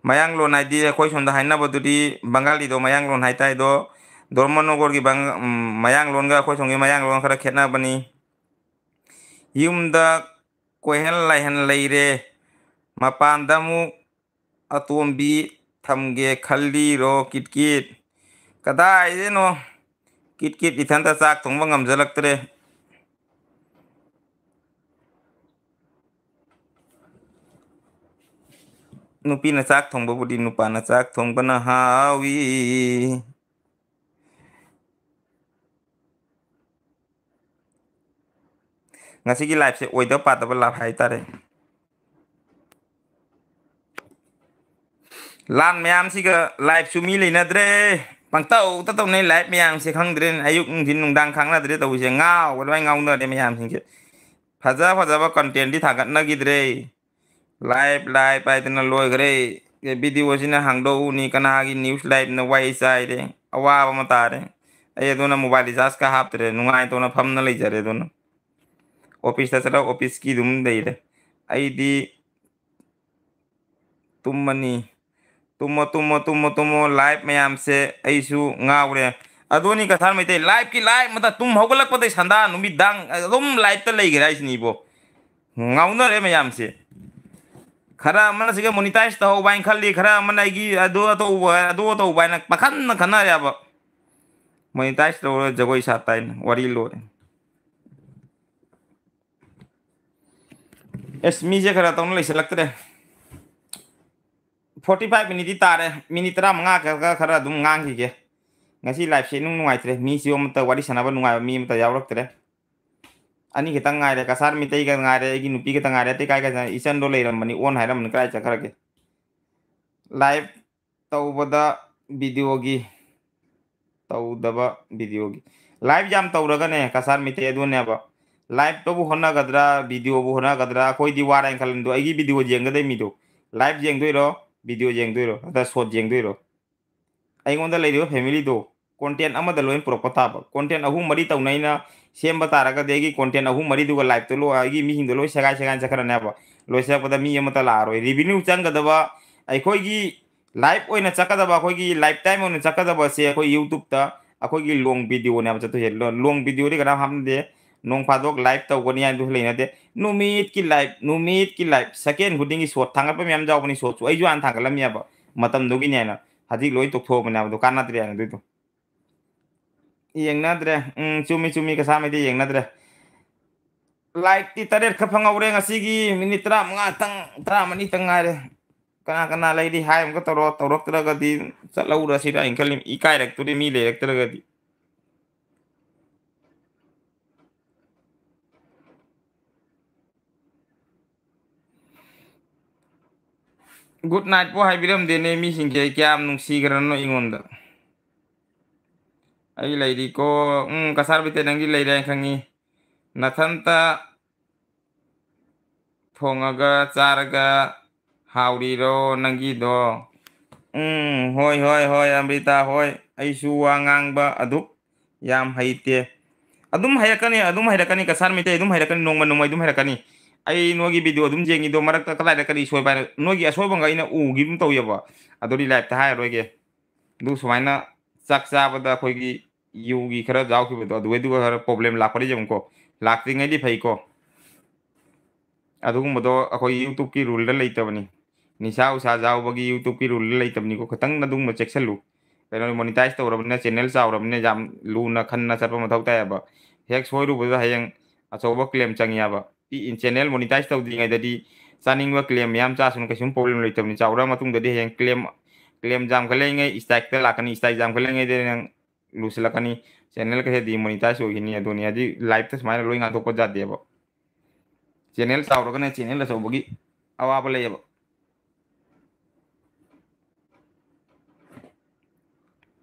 ꯃꯌꯥꯡꯂꯣꯟ ꯍꯥꯏꯗꯤ ꯑꯩꯈꯣꯏ ꯁꯣꯝꯗ ꯍꯥꯏꯅꯕꯗꯨꯗꯤ ꯕꯪꯒꯥꯂꯤꯗꯣ ꯃꯌꯥꯡꯂꯣꯟ ꯍꯥꯏꯇꯥꯏꯗꯣ꯫ ꯙꯔꯃꯅꯒꯔꯒꯤ ꯕꯪ-, ꯎꯝ, ꯃꯌꯥꯡꯂꯣꯟꯒ ꯑꯩꯈꯣꯏ ꯁꯣꯝꯒꯤ ꯃꯌꯥꯡꯂꯣꯟ ꯈꯔ ꯈꯦꯠꯅꯕꯅꯤ꯫ ꯌꯨꯝꯗ ꯀꯣꯏꯍꯟ ꯂꯥꯏꯍꯟ ꯂꯩꯔꯦ꯫ ꯃꯄꯥꯟꯗ ꯑꯃꯨꯛ ꯑꯇꯣꯝꯕꯤ ꯊꯝꯒꯦ ꯈꯜꯂꯤꯔꯣ, ꯀꯤꯠ ꯀꯤꯠ? ꯀꯗꯥꯏꯗꯩꯅꯣ? ꯀꯤꯠ ꯀꯤꯠ, ꯏꯊꯟꯇ ꯆꯥꯛ ꯊꯣꯡꯕ ꯉꯝꯖꯜꯂꯛꯇ꯭ꯔꯦ꯫ ꯅꯨꯄꯤꯅ ꯆꯥꯛ ꯊꯣꯡꯕꯕꯨꯗꯤ ꯅꯨꯄꯥꯅ ꯆꯥꯛ ꯊꯣꯡꯕꯅ ꯍꯥꯎꯏ꯫ ꯉꯁꯤꯒꯤ liveꯁꯦ ꯑꯣꯏꯗꯕ ꯄꯥꯗꯕ live ꯍꯥꯏꯇꯥꯔꯦ꯫ ꯂꯥꯟ ꯃꯌꯥꯝꯁꯤꯒ liveꯁꯨ ꯃꯤ ꯂꯩꯅꯗ꯭ꯔꯦ꯫ ꯄꯪꯇꯧꯗ ꯇꯧꯅꯩ live ꯃꯌꯥꯝꯁꯦ, ꯈꯪꯗ꯭ꯔꯦꯅꯦ꯫ ꯑꯌꯨꯛ, ꯅꯨꯡꯊꯤꯟ, ꯅꯨꯡꯗꯥꯡ ꯈꯪꯅꯗ꯭ꯔꯦ ꯇꯧꯔꯤꯁꯦ꯫ ꯉꯥꯎꯕ ꯑꯗꯨꯃꯥꯏꯅ ꯉꯥꯎꯅꯔꯦ ꯃꯌꯥꯝꯁꯤꯡꯁꯦ꯫ ꯐꯖ ꯐꯖꯕ contentꯗꯤ ꯊꯥꯒꯠꯅꯈꯤꯗ꯭ꯔꯦ꯫ Live, live ꯍꯥꯏꯗꯅ ꯂꯣꯏꯈ꯭ꯔꯦ꯫ ꯑꯦ, videoꯁꯤꯅ ꯍꯥꯡꯗꯣꯛꯎꯅꯤ, ꯀꯅꯥꯒꯤ news liveꯅ ꯋꯥꯏ ꯆꯥꯏꯔꯦ꯫ ꯑꯋꯥꯕ ꯑꯃ ꯇꯥꯔꯦ꯫ ꯑꯩ ꯑꯗꯨꯅ mobile rechargeꯀ ꯍꯥꯞꯇ꯭ꯔꯦ, ꯅꯨꯡꯉꯥꯏꯇꯧꯅ ꯐꯝꯅ ꯂꯩꯖꯔꯦ꯫ ꯑꯗꯨꯅ officeꯇ ꯆꯠꯂ officeꯀꯤ ꯑꯗꯨꯝ ꯂꯩꯔꯦ꯫ ꯑꯩꯗꯤ ꯇꯨꯝꯃꯅꯤ꯫ ꯇꯨꯝꯃꯣ, ꯇꯨꯝꯃꯣ, ꯇꯨꯝꯃꯣ, ꯇꯨꯝꯃꯣ꯫ Live ꯃꯌꯥꯝꯁꯦ ꯑꯩꯁꯨ ꯉꯥꯎꯔꯦ꯫ ꯑꯗꯨꯅꯤ ꯀꯁꯥꯔ ꯃꯩꯇꯩ, live ꯀꯤ live ꯃꯇ-, ꯇꯨꯝ ꯍꯧꯒꯠꯂꯛꯄꯗꯩ ꯁꯟꯗꯥ ꯅꯨꯃꯤꯗꯥꯡ ꯑꯗꯨꯝ live ꯇ ꯂꯩꯈ꯭ꯔꯦ ꯍꯥꯏꯁꯤꯅꯤꯕꯣ꯫ ꯉꯥꯎꯅꯔꯦ ꯃꯌꯥꯝꯁꯦ꯫ ꯈꯔ ꯑꯃꯅ ꯁꯤꯒ monetize ꯇꯧꯍꯧꯕ ꯍꯥꯏꯅ ꯈꯜꯂꯤ, ꯈꯔ ꯑꯃꯅ ꯑꯩꯒꯤ ꯑꯗꯨ ꯇꯧꯕ, ꯑꯗꯨ ꯇꯧꯕ ꯍꯥꯏꯅ ꯄꯥꯈꯟꯅ ꯈꯟꯅꯔꯦꯕ꯫ Monetize ꯇꯧꯔ ꯖꯒꯣꯏ ꯁꯥ ꯇꯥꯏꯅ ꯋꯥꯔꯤ ꯂꯣꯏꯔꯦ꯫ ꯑꯦꯁ, ꯃꯤꯁꯦ ꯈꯔ ꯇꯧꯅ ꯂꯩꯁꯜꯂꯛꯇ꯭ꯔꯦ꯫ Forty five minute ꯇꯤ ꯇꯥꯔꯦ꯫ Minute ꯇꯔꯥꯃꯉꯥ ꯈꯔ, ꯈꯔ ꯑꯗꯨꯝ ꯉꯥꯡꯈꯤꯒꯦ꯫ ꯉꯁꯤ live ꯁꯦ ꯏꯅꯨꯡ ꯅꯨꯡꯉꯥꯏꯇ꯭ꯔꯦ꯫ ꯃꯤꯁꯨ ꯑꯃꯠꯇ ꯋꯥꯔꯤ ꯁꯥꯟꯅꯕ ꯅꯨꯡꯉꯥꯏꯕ ꯃꯤ ꯑꯃꯠꯇ ꯌꯥꯎꯔꯛꯇ꯭ꯔꯦ꯫ ꯑꯅꯤ ꯈꯛꯇꯪ ꯉꯥꯏꯔꯦ꯫ ꯀꯁꯥꯔ ꯃꯤꯇꯩꯒ ꯉꯥꯏꯔꯦ꯫ ꯑꯩꯒꯤ ꯅꯨꯄꯤ ꯈꯛꯇꯪ ꯉꯥꯏꯔꯦ꯫ ꯑꯇꯩ ꯀꯥꯏ ꯀꯥꯏ ꯆꯠ-, ꯏꯆꯟꯗꯣ ꯂꯩꯔꯝꯕꯅꯤ, on ꯍꯥꯏꯔꯝꯕꯅꯤ, ꯀꯗꯥꯏ ꯆꯠꯈ꯭ꯔꯒꯦ? Live ꯇꯧꯕꯗ video ꯒꯤ, ꯇꯧꯗꯕ video ꯒꯤ꯫ Live ꯌꯥꯝ ꯇꯧꯔꯒꯅꯦ, ꯀꯁꯥꯔ ꯃꯤꯇꯩ ꯑꯗꯨꯅꯦꯕ꯫ Live ꯇꯕꯨ ꯍꯣꯠꯅꯒꯗ꯭ꯔꯥ, video ꯕꯨ ꯍꯣꯠꯅꯒꯗ꯭ꯔꯥ, ꯑꯩꯈꯣꯏꯗꯤ ꯋꯥꯔꯦꯅ ꯈꯜꯂꯝꯗꯣ꯫ ꯑꯩꯒꯤ video ꯌꯦꯡꯒꯗꯣꯏ ꯃꯤꯗꯣ, live ꯌꯦꯡꯗꯣꯏꯔꯣ, video ꯌꯦꯡꯗꯣꯏꯔꯣ, ꯅꯠꯇ꯭ꯔ short ꯌꯦꯡꯗꯣꯏꯔꯣ? ꯑꯩꯉꯣꯟꯗ ꯂꯩꯔꯤꯕ family ꯗꯣ content ꯑꯃꯗ ꯂꯣꯏ ꯄꯨꯔꯛꯄ ꯇꯥꯕ꯫ Content ꯑꯍꯨꯝ ꯃꯔꯤ ꯇꯧꯅꯩꯅ ꯁꯦꯝꯕ ꯇꯥꯔꯒꯗꯤ ꯑꯩꯒꯤ content ꯑꯍꯨꯝ ꯃꯔꯤꯗꯨꯒ live ꯇꯣ ꯂꯣꯏ, ꯑꯩꯒꯤ ꯃꯤꯁꯤꯡꯗꯣ ꯂꯣꯏ ꯁꯦꯒꯥꯏ ꯁꯦꯒꯥꯏꯅ ꯆꯠꯈ꯭ꯔꯅꯦꯕ꯫ ꯂꯣꯏꯁꯤꯜꯂꯛꯄꯗ ꯃꯤ ꯑꯃꯠꯇ ꯂꯥꯛꯑꯔꯣꯏ꯫ Revenue ꯆꯪꯒꯗꯕ, ꯑꯩꯈꯣꯏꯒꯤ live ꯑꯣꯏꯅ ꯆꯠꯀꯗꯕ, ꯑꯩꯈꯣꯏꯒꯤ live time ꯑꯣꯏꯅ ꯆꯠꯀꯗꯕꯁꯦ ꯑꯩꯈꯣꯏ YouTube ꯇ ꯑꯩꯈꯣꯏꯒꯤ long video ꯅꯦꯕ ꯆꯠꯇꯣꯏꯁꯦ꯫ ꯂꯣ-, long video ꯗꯤ ꯀꯅꯥꯝ ꯍꯥꯞꯅꯗꯦ꯫ ꯅꯣꯡ ꯐꯥꯗꯣꯛ live ꯇꯧꯒꯅꯤ ꯍꯥꯏꯗꯨꯁꯨ ꯂꯩꯅꯗꯦ꯫ ꯅꯨꯃꯤꯠꯀꯤ live, ꯅꯨꯃꯤꯠꯀꯤ live, second ꯈꯨꯗꯤꯡꯒꯤ short ꯊꯥꯡꯒꯠꯄ ꯃꯌꯥꯝ ꯌꯥꯎꯕꯅꯤ꯫ Short ꯁꯨ ꯑꯩꯁꯨ ꯍꯥꯟꯅ ꯊꯥꯡꯒꯠꯂꯝꯃꯦꯕ, ꯃꯇꯝꯗꯨꯒꯤꯅꯦꯅ꯫ ꯍꯧꯖꯤꯛ ꯂꯣꯏ ꯇꯣꯛꯊꯣꯛꯑꯕꯅꯦ ꯍꯥꯏꯕꯗꯣ, ꯀꯥꯟꯅꯗ꯭ꯔꯦ ꯍꯥꯏꯅ ꯑꯗꯨꯏꯗꯣ꯫ ꯌꯦꯡꯅꯗ꯭ꯔꯦ꯫ ꯎꯝ, ꯆꯨꯝꯃꯤ, ꯆꯨꯝꯃꯤ, ꯀꯁꯥꯃꯩꯗꯤ ꯌꯦꯡꯅꯗ꯭ꯔꯦ꯫ Like ꯇꯤ ꯇꯔꯦꯠ ꯈꯛ ꯐꯪꯍꯧꯔꯦ ꯉꯁꯤꯒꯤ꯫ Minute ꯇꯔꯥꯃꯉꯥ ꯇꯪ, ꯇꯔꯥꯃꯔꯤ ꯇꯪ ꯉꯥꯏꯔꯦ꯫ ꯀꯅꯥ ꯀꯅꯥ ꯂꯩꯔꯤ? Hi ꯑꯃꯨꯛꯀ ꯇꯧꯔꯣ꯫ ꯇꯧꯔꯛꯇ꯭ꯔꯒꯗꯤ ꯆꯠꯍꯧꯔꯁꯤꯔ ꯍꯥꯏꯅ ꯈꯜꯂꯤ꯫ ꯏꯀꯥꯏꯔꯛꯇꯣꯔꯤ ꯃꯤ ꯂꯩꯔꯛꯇ꯭ꯔꯒꯗꯤ꯫ Good night ꯄꯣ ꯍꯥꯏꯕꯤꯔꯝꯗꯦꯅꯦ ꯃꯤꯁꯤꯡꯁꯦ, ꯑꯩ ꯀꯌꯥꯝ ꯅꯨꯡꯁꯤꯈ꯭ꯔꯅꯣ ꯑꯩꯉꯣꯟꯗ꯫ ꯑꯩ ꯂꯩꯔꯤꯀꯣ꯫ ꯎꯝ, ꯀꯁꯥꯔ ꯕꯤꯇꯦ, ꯅꯪꯗꯤ ꯂꯩꯔꯦ ꯍꯥꯏꯅ ꯈꯪꯉꯤ꯫ ꯅꯊꯟꯇ ꯊꯣꯡꯉꯒ ꯆꯥꯔꯒ ꯍꯥꯎꯔꯤꯔꯣ ꯅꯪꯒꯤꯗꯣ? ꯎꯝ, ꯍꯣꯏ, ꯍꯣꯏ, ꯍꯣꯏ, ꯑꯃ꯭ꯔꯤꯇꯥ, ꯍꯣꯏ꯫ ꯑꯩꯁꯨ ꯋꯥ ꯉꯥꯡꯕ ꯑꯗꯨꯛ ꯌꯥꯝ ꯍꯩꯇꯦ꯫ ꯑꯗꯨꯝ ꯍꯩꯔꯛꯀꯅꯤ, ꯑꯗꯨꯝ ꯍꯩꯔꯛꯀꯅꯤ, ꯀꯁꯥꯔ ꯃꯤꯇꯩ ꯑꯗꯨꯝ ꯍꯩꯔꯛꯀꯅꯤ, ꯅꯣꯡꯃ ꯅꯣꯡꯃꯩ ꯑꯗꯨꯝ ꯍꯩꯔꯛꯀꯅꯤ꯫ ꯑꯩ ꯅꯣꯏꯒꯤ ꯚꯤꯗꯤꯑꯣ ꯑꯗꯨꯝ ꯌꯦꯡꯉꯤꯗꯣ, ꯃꯔꯛꯇ ꯀꯗꯥꯏꯗ ꯀꯔꯤ ꯁꯣꯏꯕ ꯍꯥꯏꯅ ꯅꯣꯏꯒꯤ ꯑꯁꯣꯏꯕꯒ ꯑꯩꯅ ꯎꯈꯤꯕ ꯑꯃ ꯇꯧꯋꯦꯕ꯫ ꯑꯗꯨꯗꯤ ꯂꯥꯏꯞꯇ ꯍꯥꯏꯔꯔꯣꯏꯒꯦ꯫ ꯑꯗꯨ ꯁꯨꯃꯥꯏꯅ ꯆꯥꯛ ꯆꯥꯕꯗ ꯑꯩꯈꯣꯏꯒꯤ ꯌꯨꯒꯤ ꯈꯔ ꯌꯥꯎꯈꯤꯕꯗꯣ, ꯑꯗꯨꯗꯩꯗꯨꯒ ꯈꯔ ꯄ꯭ꯔꯣꯕ꯭ꯂꯦꯝ ꯂꯥꯛꯄꯗꯤ ꯌꯦꯡꯉꯨꯀꯣ꯫ ꯂꯥꯛꯇ꯭ꯔꯤꯉꯩꯗꯤ ꯐꯩꯀꯣ꯫ ꯑꯗꯨꯒꯨꯝꯕꯗꯣ ꯑꯩꯈꯣꯏ YouTubeꯀꯤ ꯔꯨꯜꯗ ꯂꯩꯇꯕꯅꯤ꯫ ꯅꯤꯁꯥ ꯎꯁꯥ ꯌꯥꯎꯕꯒꯤ YouTubeꯀꯤ ꯔꯨꯜꯗ ꯂꯩꯇꯕꯅꯤꯀꯣ꯫ ꯈꯤꯇꯪ ꯑꯗꯨꯒꯨꯝꯕ ꯆꯦꯛꯁꯤꯜꯂꯨ꯫ ꯀꯩꯅꯣ, ꯃꯣꯅꯤꯇꯥꯏꯖ ꯇꯧꯔꯕꯅꯤꯅ, ꯆꯦꯅꯦꯜ ꯆꯥꯎꯔꯕꯅꯤꯅ ꯌꯥꯝ ꯂꯨꯅ ꯈꯟꯅ ꯆꯠꯄ ꯃꯊꯧ ꯇꯥꯏꯌꯦꯕ꯫ ꯍꯦꯛ ꯁꯣꯏꯔꯨꯕꯗ ꯍꯌꯦꯡ ꯑꯆꯧꯕ ꯀ꯭ꯂꯦꯝ ꯆꯪꯉꯦꯕ꯫ ꯄꯤꯛꯏ ꯆꯦꯅꯦꯜ ꯃꯣꯅꯤꯇꯥꯏꯖ ꯇꯧꯗ꯭ꯔꯤꯉꯩꯗꯗꯤ ꯆꯥꯅꯤꯡꯕ ꯀ꯭ꯂꯦꯝ ꯃꯌꯥꯝ ꯆꯥꯁꯅꯨ, ꯀꯩꯁꯨꯝ ꯄ꯭ꯔꯣꯕ꯭ꯂꯦꯝ ꯂꯩꯇꯕꯅꯤ꯫ ꯆꯥꯎꯔ ꯃꯇꯨꯡꯗꯗꯤ ꯍꯌꯦꯡ ꯀ꯭ꯂꯦꯝ, ꯀ꯭ꯂꯦꯝ ꯌꯥꯝꯈꯠꯂꯛꯏꯉꯩ ꯏꯁꯇ꯭ꯔꯥꯏꯛꯇ ꯂꯥꯛꯀꯅꯤ, ꯏꯁꯇ꯭ꯔꯥꯏꯛ ꯌꯥꯝꯈꯠꯂꯛꯏꯉꯩꯗ ꯅꯪ ꯂꯨꯁꯤꯜꯂꯛꯀꯅꯤ꯫ Channel ꯀꯩꯁꯦ demonetise ꯑꯣꯏꯈꯤꯅꯤ꯫ ꯑꯗꯨꯅꯤ ꯍꯥꯏꯗꯤ ꯂꯥꯏꯞꯇ ꯁꯨꯃꯥꯏꯅ ꯂꯣꯏ ꯉꯥꯡꯊꯣꯛꯄ ꯌꯥꯗꯦꯕ꯫ ꯆꯦꯅꯦꯜ ꯆꯥꯎꯔꯒꯅ ꯆꯦꯅꯦꯜ ꯑꯆꯧꯕꯒꯤ ꯑꯋꯥꯕ ꯂꯩꯌꯦꯕ꯫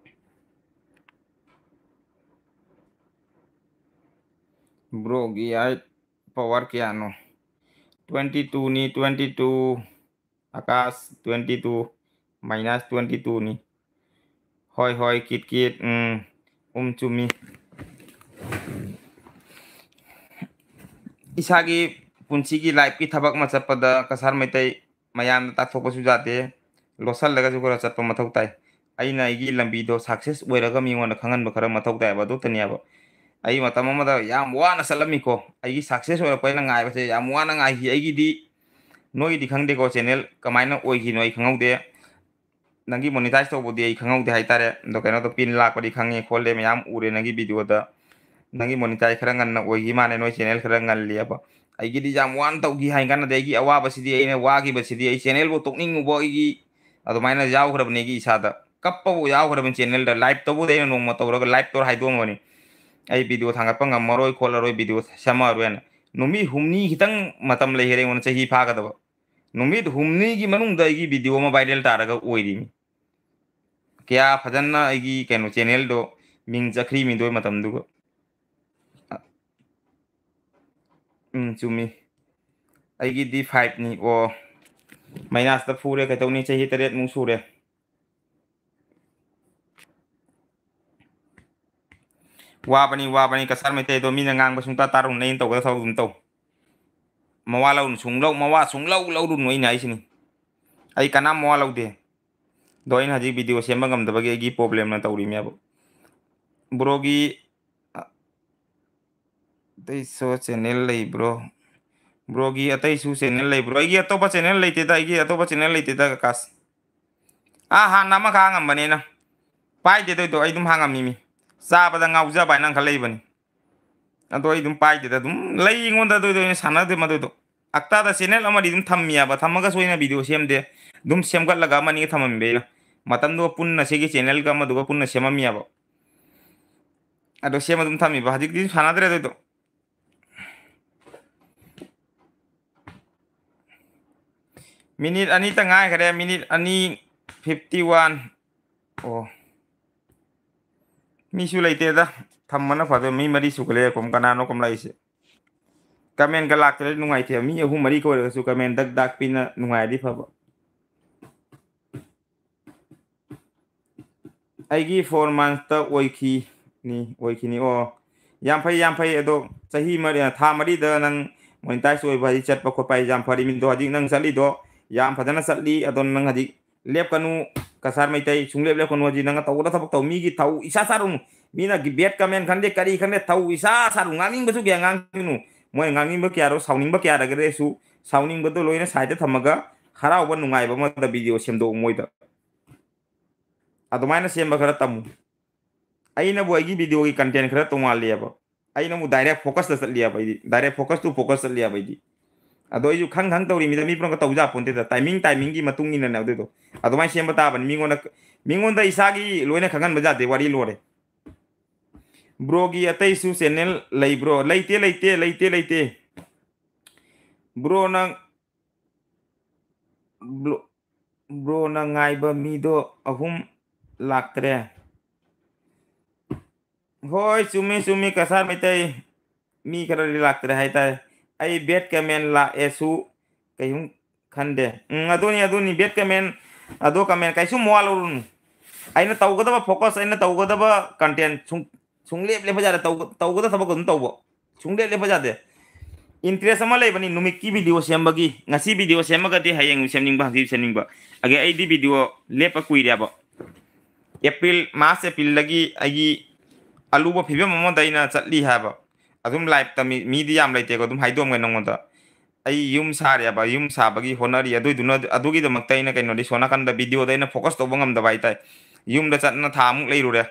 ꯕ꯭ꯔꯣꯒꯤ ꯑꯥꯏꯠ ꯄꯋꯥꯔ ꯀꯌꯥꯅꯣ? Twenty twoꯅꯤ, twenty two꯫ Akash, twenty two, minus twenty twoꯅꯤ꯫ ꯍꯣꯏ, ꯍꯣꯏ, ꯀꯤꯠ ꯀꯤꯠ, ꯎꯝ, ꯎꯝ, ꯆꯨꯝꯃꯤ꯫ ꯏꯁꯥꯒꯤ ꯄꯨꯟꯁꯤꯒꯤ ꯂꯥꯏꯐꯀꯤ ꯊꯕꯛ ꯑꯃ ꯆꯠꯄꯗ ꯀꯁꯥꯔ ꯃꯩꯇꯩ ꯃꯌꯥꯝꯗ ꯇꯥꯛꯊꯣꯛꯄꯁꯨ ꯌꯥꯗꯦ, ꯂꯣꯠꯁꯜꯂꯒꯁꯨ ꯈꯔ ꯆꯠꯄ ꯃꯊꯧ ꯇꯥꯏ꯫ ꯑꯩꯅ ꯑꯩꯒꯤ ꯂꯝꯕꯤꯗꯣ ꯁꯛꯁꯦꯁ ꯑꯣꯏꯔꯒ ꯃꯤꯉꯣꯟꯗ ꯈꯪꯍꯟꯕ ꯈꯔ ꯃꯊꯧ ꯇꯥꯏꯕ, ꯑꯗꯨꯇꯅꯦꯕ꯫ ꯑꯩ ꯃꯇꯝ ꯑꯃꯗ ꯌꯥꯝ ꯋꯥꯅ ꯆꯠꯂꯝꯃꯤꯀꯣ, ꯑꯩꯒꯤ ꯁꯛꯁꯦꯁ ꯑꯣꯏꯔꯛꯄ ꯑꯩꯅ ꯉꯥꯏꯕꯁꯦ ꯌꯥꯝ ꯋꯥꯅ ꯉꯥꯏꯈꯤ꯫ ꯑꯩꯒꯤꯗꯤ, ꯅꯣꯏꯒꯤꯗꯤ ꯈꯪꯗꯦꯀꯣ, ꯆꯦꯅꯦꯜ ꯀꯃꯥꯏꯅ ꯑꯣꯏꯈꯤꯅꯣ ꯑꯩ ꯈꯪꯍꯧꯗꯦ꯫ ꯅꯪꯒꯤ ꯃꯣꯅꯤꯇꯥꯏꯖ ꯇꯧꯕꯗꯤ ꯑꯩ ꯈꯪꯍꯧꯗꯦ ꯍꯥꯏꯇꯥꯔꯦ꯫ ꯑꯗꯣ ꯀꯩꯅꯣꯗꯣ, ꯄꯤꯟ ꯂꯥꯛꯄꯗꯤ ꯈꯪꯉꯦ ꯈꯣꯠꯂꯦ, ꯃꯌꯥꯝ ꯎꯔꯦ ꯅꯪꯒꯤ ꯚꯤꯗꯤꯑꯣꯗ꯫ ꯅꯪꯒꯤ ꯃꯣꯅꯤꯇꯥꯏꯖ ꯈꯔ ꯉꯟꯅ ꯑꯣꯏꯈꯤ ꯃꯥꯜꯂꯦ, ꯅꯣꯏ ꯆꯦꯅꯦꯜ ꯈꯔ ꯉꯜꯂꯤꯑꯕ꯫ ꯑꯩꯒꯤꯗꯤ ꯌꯥꯝ ꯋꯥꯅ ꯇꯧꯈꯤ ꯍꯥꯏ ꯀꯥꯟꯗꯗꯤ, ꯑꯩꯒꯤ ꯑꯋꯥꯕꯁꯤꯗꯤ, ꯑꯩꯅ ꯋꯥꯈꯤꯕꯁꯤꯗꯤ, ꯑꯩ ꯆꯦꯅꯦꯜꯕꯨ ꯇꯣꯛꯅꯤꯡꯉꯨꯕ, ꯑꯩꯒꯤ ꯑꯗꯨꯃꯥꯏꯅ ꯌꯥꯎꯈ꯭ꯔꯕꯅꯦ ꯑꯩꯒꯤ ꯏꯁꯥꯗ꯫ ꯀꯞꯄꯕꯨ ꯌꯥꯎꯈ꯭ꯔꯕꯅꯤ ꯆꯦꯅꯦꯜꯗ꯫ ꯂꯥꯏꯞꯇꯕꯨꯗꯤ ꯑꯩꯅ ꯅꯣꯡꯃ ꯇꯧꯔꯒ ꯂꯥꯏꯞ ꯇꯧꯔ ꯍꯥꯏꯗꯣꯛꯑꯝꯕꯅꯤ, ꯑꯩ ꯚꯤꯗꯤꯑꯣ ꯊꯥꯡꯒꯠꯄ ꯉꯝꯃꯔꯣꯏ ꯈꯣꯠꯂꯔꯣꯏ, ꯚꯤꯗꯤꯑꯣ ꯁꯦꯝꯃꯛꯑꯔꯣꯏꯅ꯫ ꯅꯨꯃꯤꯠ ꯍꯨꯝꯅꯤ ꯈꯤꯇꯪ ꯃꯇꯝ ꯂꯩꯈꯔꯦ ꯑꯩꯉꯣꯟꯗ ꯆꯍꯤ ꯐꯥꯒꯗꯕ꯫ ꯅꯨꯃꯤꯠ ꯍꯨꯝꯅꯤꯒꯤ ꯃꯅꯨꯡꯗ ꯑꯩꯒꯤ ꯚꯤꯗꯤꯑꯣ ꯑꯃ ꯚꯥꯏꯔꯦꯜ ꯇꯥꯔꯒ ꯑꯣꯏꯔꯤꯅꯤ꯫ ꯀꯌꯥ ꯐꯖꯅ ꯑꯩꯒꯤ ꯀꯩꯅꯣ ꯆꯦꯅꯦꯜꯗꯣ ꯃꯤꯡ ꯆꯠꯈ꯭ꯔꯤ ꯃꯤꯗꯣ ꯃꯇꯝꯗꯨꯒ꯫ ꯎꯝ, ꯆꯨꯝꯃꯤ꯫ ꯑꯩꯒꯤꯗꯤ ꯐꯥꯏꯚꯅꯤ꯫ ꯑꯣ, ꯃꯥꯏꯅꯁꯇ ꯐꯨꯔꯦ, ꯀꯩꯗꯧꯅꯤ? ꯆꯍꯤ ꯇꯔꯦꯠꯃꯨꯛ ꯁꯨꯔꯦ꯫ ꯋꯥꯕꯅꯤ, ꯋꯥꯕꯅꯤ꯫ ꯀꯁꯥꯔ ꯃꯩꯇꯩꯗꯣ ꯃꯤꯅ ꯉꯥꯡꯕ ꯁꯨꯡꯇꯥ ꯇꯥꯔꯨꯅꯨ꯫ ꯑꯩꯅ ꯇꯧꯒꯗꯕ ꯊꯕꯛ ꯑꯗꯨꯝ ꯇꯧ꯫ ꯃꯋꯥ ꯂꯧꯔꯨꯅꯨ, ꯁꯨꯡꯂꯧ, ꯃꯋꯥ ꯁꯨꯡꯂꯧ ꯂꯧꯔꯨꯅꯨ, ꯑꯩꯅ ꯍꯥꯏꯁꯤꯅꯤ꯫ ꯑꯩ ꯀꯅꯥꯝ ꯃꯋꯥ ꯂꯧꯗꯦ꯫ ꯑꯗꯣ ꯑꯩꯅ ꯍꯧꯖꯤꯛ video ꯁꯦꯝꯕ ꯉꯝꯗꯕꯒꯤ ꯑꯩꯒꯤ problemꯅ ꯇꯧꯔꯤꯅꯦꯕ꯫ Broꯒꯤ, ꯑ, ꯑꯇꯩꯁꯨ channel ꯂꯩꯕ꯭ꯔꯣ? Broꯒꯤ ꯑꯇꯩꯁꯨ channel ꯂꯩꯕ꯭ꯔꯣ? ꯑꯩꯒꯤ ꯑꯇꯣꯞꯄ channel ꯂꯩꯇꯦꯗ, ꯑꯩꯒꯤ ꯑꯇꯣꯞꯄ channel ꯂꯩꯇꯦꯗ, ꯀꯀꯥꯁ꯫ ꯑꯥ, ꯍꯥꯟꯅ ꯑꯃꯈꯛ ꯍꯥꯡꯉꯝꯕꯅꯦ ꯑꯩꯅ꯫ ꯄꯥꯏꯗꯦ ꯑꯗꯨꯏꯗꯣ, ꯑꯩ ꯑꯗꯨꯝ ꯍꯥꯡꯉꯝꯃꯤꯃꯤ꯫ ꯆꯥꯕꯗ ꯉꯥꯎꯖꯕ ꯍꯥꯏꯅ ꯑꯃꯈꯛ ꯂꯩꯕꯅꯤ꯫ ꯑꯗꯣ ꯑꯩ ꯑꯗꯨꯝ ꯄꯥꯏꯗꯦꯗ, ꯑꯗꯨꯝ ꯂꯩ ꯑꯩꯉꯣꯟꯗ, ꯑꯗꯨꯏꯗꯣ ꯑꯩꯅ ꯁꯥꯟꯅꯗꯦ ꯃꯗꯨꯏꯗꯣ꯫ ꯍꯞꯇꯥꯗ channel ꯑꯃꯗꯤ ꯑꯗꯨꯝ ꯊꯝꯃꯤꯌꯥꯕ, ꯊꯝꯃꯒꯁꯨ ꯑꯩꯅ video ꯁꯦꯝꯗꯦ꯫ ꯑꯗꯨꯝ ꯁꯦꯝꯒꯠꯂꯒ ꯑꯃꯅꯤꯒ ꯊꯝꯃꯝꯃꯦ ꯑꯩꯅ꯫ ꯃꯇꯝꯗꯨꯒ ꯄꯨꯟꯅ ꯁꯤꯒꯤ channelꯒ ꯑꯃꯗꯨꯒ ꯄꯨꯟꯅ ꯁꯦꯝꯃꯝꯃꯤꯌꯥꯕ꯫ ꯑꯗꯣ ꯁꯦꯝ ꯑꯗꯨꯝ ꯊꯝꯃꯤꯕ, ꯍꯧꯖꯤꯛꯇꯤ ꯁꯥꯟꯅꯗ꯭ꯔꯦ ꯑꯗꯨꯏꯗꯣ꯫ Minute ꯑꯅꯤꯇ ꯉꯥꯏꯈꯔꯦ, minute ꯑꯅꯤ fifty one꯫ ꯑꯣ, ꯃꯤꯁꯨ ꯂꯩꯇꯦꯗ, ꯊꯝꯕꯅ ꯐꯗꯣꯏ꯫ ꯃꯤ ꯃꯔꯤ ꯁꯨꯒꯠꯂꯦ, ꯀꯅꯥꯅꯣ ꯀꯨꯝꯂꯛꯏꯁꯦ? Commentꯒ ꯂꯥꯛꯇ꯭ꯔꯗꯤ ꯅꯨꯡꯉꯥꯏꯇꯦ꯫ ꯃꯤ ꯑꯍꯨꯝ ꯃꯔꯤ ꯀꯣꯏꯔꯒꯁꯨ comment ꯗꯛ ꯗꯥꯛ ꯄꯤꯅ ꯅꯨꯡꯉꯥꯏꯔꯗꯤ ꯐꯕ꯫ ꯑꯩꯒꯤ four monthsꯇ ꯑꯣꯏꯈꯤꯅꯤ, ꯑꯣꯏꯈꯤꯅꯤ꯫ ꯑꯣ, ꯌꯥꯝ ꯐꯩ, ꯌꯥꯝ ꯐꯩ꯫ ꯑꯗꯣ ꯆꯍꯤ ꯃꯔꯤ, ꯊꯥ ꯃꯔꯤꯗ ꯅꯪ monetize ꯑꯣꯏꯕ ꯍꯥꯏꯗꯤ ꯆꯠꯄ ꯈꯣꯠꯄ ꯍꯥꯏꯗꯤ ꯌꯥꯝ ꯐꯔꯤ꯫ ꯃꯤꯗꯣ ꯍꯧꯖꯤꯛ ꯅꯪ ꯆꯠꯂꯤꯗꯣ ꯌꯥꯝ ꯐꯖꯅ ꯆꯠꯂꯤ꯫ ꯑꯗꯣ ꯅꯪ ꯍꯧꯖꯤꯛ ꯂꯦꯞꯀꯅꯨ, ꯀꯁꯥꯔ ꯃꯩꯇꯩ, ꯁꯨꯡꯂꯦꯞ ꯂꯦꯞꯀꯅꯨ꯫ ꯍꯧꯖꯤꯛ ꯅꯪꯅ ꯇꯧꯒꯗꯕ ꯊꯕꯛ ꯇꯧ꯫ ꯃꯤꯒꯤ ꯊꯧ ꯏꯁꯥ ꯁꯥꯔꯨꯅꯨ꯫ ꯃꯤꯅ bad comment ꯈꯟꯗꯦ, ꯀꯔꯤ ꯈꯟꯗꯦ, ꯊꯧ ꯏꯁꯥ ꯁꯥꯔꯨ꯫ ꯉꯥꯡꯅꯤꯡꯕꯁꯨ ꯀꯌꯥ ꯉꯥꯡꯒꯅꯨ꯫ ꯃꯣꯏꯅ ꯉꯥꯡꯅꯤꯡꯕ ꯀꯌꯥꯔꯣ, ꯁꯥꯎꯅꯤꯡꯕ ꯀꯌꯥꯔꯒꯁꯨ, ꯁꯥꯎꯅꯤꯡꯕꯗꯣ ꯂꯣꯏꯅ sideꯇ ꯊꯝꯃꯒ ꯍꯔꯥꯎꯕ ꯅꯨꯡꯉꯥꯏꯕ ꯑꯃꯗ video ꯁꯦꯝꯗꯣꯛꯎ ꯃꯣꯏꯗ꯫ ꯑꯗꯨꯃꯥꯏꯅ ꯁꯦꯝꯕ ꯈꯔ ꯇꯝꯃꯨ꯫ ꯑꯩꯅꯕꯨ ꯑꯩꯒꯤ videoꯒꯤ content ꯈꯔ ꯇꯣꯉꯥꯜꯂꯤꯑꯕ꯫ ꯑꯩꯅ ꯑꯃꯨꯛ direct focusꯇ ꯆꯠꯂꯤꯑꯕ ꯑꯩꯗꯤ꯫ Direct focus to focus ꯆꯠꯂꯤꯑꯕ ꯑꯩꯗꯤ꯫ ꯑꯗꯣ ꯑꯩꯁꯨ ꯈꯪ ꯈꯪ ꯇꯧꯔꯤ, ꯃꯤꯗ ꯃꯤ ꯄꯨꯝꯅꯃꯛ ꯇꯧ ꯌꯥꯄꯣꯟꯇꯦꯗ꯫ Timing, timingꯒꯤ ꯃꯇꯨꯡ ꯏꯟꯅꯅꯦ ꯑꯗꯨꯗꯣ꯫ ꯑꯗꯨꯃꯥꯏꯅ ꯁꯦꯝꯕ ꯇꯥꯕꯅꯤ꯫ ꯃꯤꯉꯣꯟꯗ, ꯃꯤꯉꯣꯟꯗ ꯏꯁꯥꯒꯤ ꯂꯣꯏꯅ ꯈꯪꯍꯟꯕ ꯌꯥꯗꯦ, ꯋꯥꯔꯤ ꯂꯣꯏꯔꯦ꯫ Broꯒꯤ ꯑꯇꯩꯁꯨ channel ꯂꯩꯕ꯭ꯔꯣ? ꯂꯩꯇꯦ, ꯂꯩꯇꯦ, ꯂꯩꯇꯦ, ꯂꯩꯇꯦ꯫ Bro ꯅꯪ, bro, broꯅ ꯉꯥꯏꯕ ꯃꯤꯗꯣ ꯑꯍꯨꯝ ꯂꯥꯛꯇ꯭ꯔꯦ꯫ ꯍꯣꯏ, ꯆꯨꯝꯃꯤ, ꯆꯨꯝꯃꯤ, ꯀꯁꯥꯔ ꯃꯩꯇꯩ꯫ ꯃꯤ ꯈꯔꯗꯤ ꯂꯥꯛꯇ꯭ꯔꯦ ꯍꯥꯏꯇꯥꯔꯦ꯫ ꯑꯩ bad comment ꯂꯥꯛꯑꯦꯁꯨ ꯀꯩꯁꯨꯝ ꯈꯟꯗꯦ꯫ ꯎꯝ, ꯑꯗꯨꯅꯤ, ꯑꯗꯨꯅꯤ, bad comment, ꯑꯗꯣ comment ꯀꯩꯁꯨꯝ ꯃꯋꯥ ꯂꯧꯔꯨꯅꯨ꯫ ꯑꯩꯅ ꯇꯧꯒꯗꯕ focus, ꯑꯩꯅ ꯇꯧꯒꯗꯕ content ꯁꯨꯡ-, ꯁꯨꯡꯂꯦꯞ ꯂꯦꯞꯄ ꯌꯥꯗꯦ꯫ ꯇꯧꯒ-, ꯇꯧꯒꯗꯕ ꯊꯕꯛ ꯑꯗꯨꯝ ꯇꯧꯕ꯫ ꯁꯨꯡꯂꯦꯞ ꯂꯦꯞꯄ ꯌꯥꯗꯦ꯫ Interest ꯑꯃ ꯂꯩꯕꯅꯤ ꯅꯨꯃꯤꯠꯀꯤ video ꯁꯦꯝꯕꯒꯤ꯫ ꯉꯁꯤ video ꯁꯦꯝꯃꯒꯗꯤ ꯍꯌꯦꯡ ꯁꯦꯝꯅꯤꯡꯕ, ꯍꯪꯆꯤꯠ ꯁꯦꯝꯅꯤꯡꯕ꯫ ꯑꯗꯒꯤ ꯑꯩꯗꯤ video ꯂꯦꯞꯄ ꯀꯨꯏꯔꯦꯕ꯫ April, March, April ꯗꯒꯤ ꯑꯩꯒꯤ ꯑꯂꯨꯕ ꯐꯤꯕꯝ ꯑꯃꯗ ꯑꯩꯅ ꯆꯠꯂꯤ ꯍꯥꯏꯕ꯫ ꯑꯗꯨꯝ live ꯇ ꯃꯤ, ꯃꯤꯗꯤ ꯌꯥꯝ ꯂꯩꯇꯦꯀꯣ, ꯑꯗꯨꯝ ꯍꯥꯏꯗꯣꯛꯑꯝꯒꯦ ꯅꯉꯣꯟꯗ꯫ ꯑꯩ ꯌꯨꯝ ꯁꯥꯔꯦꯕ, ꯌꯨꯝ ꯁꯥꯕꯒꯤ ꯍꯣꯠꯅꯔꯤ꯫ ꯑꯗꯨꯏꯗꯨꯅ, ꯑꯗꯨꯒꯤꯗꯃꯛꯇ ꯑꯩꯅ ꯀꯩꯅꯣꯗꯤ ꯁꯣꯝ ꯅꯥꯀꯟꯗ video ꯗ ꯑꯩꯅ focus ꯇꯧꯕ ꯉꯝꯗꯕ ꯍꯥꯏꯇꯥꯔꯦ꯫ ꯌꯨꯝꯗ ꯆꯠꯅ ꯊꯥ ꯑꯃꯨꯛ ꯂꯩꯔꯨꯔꯦ꯫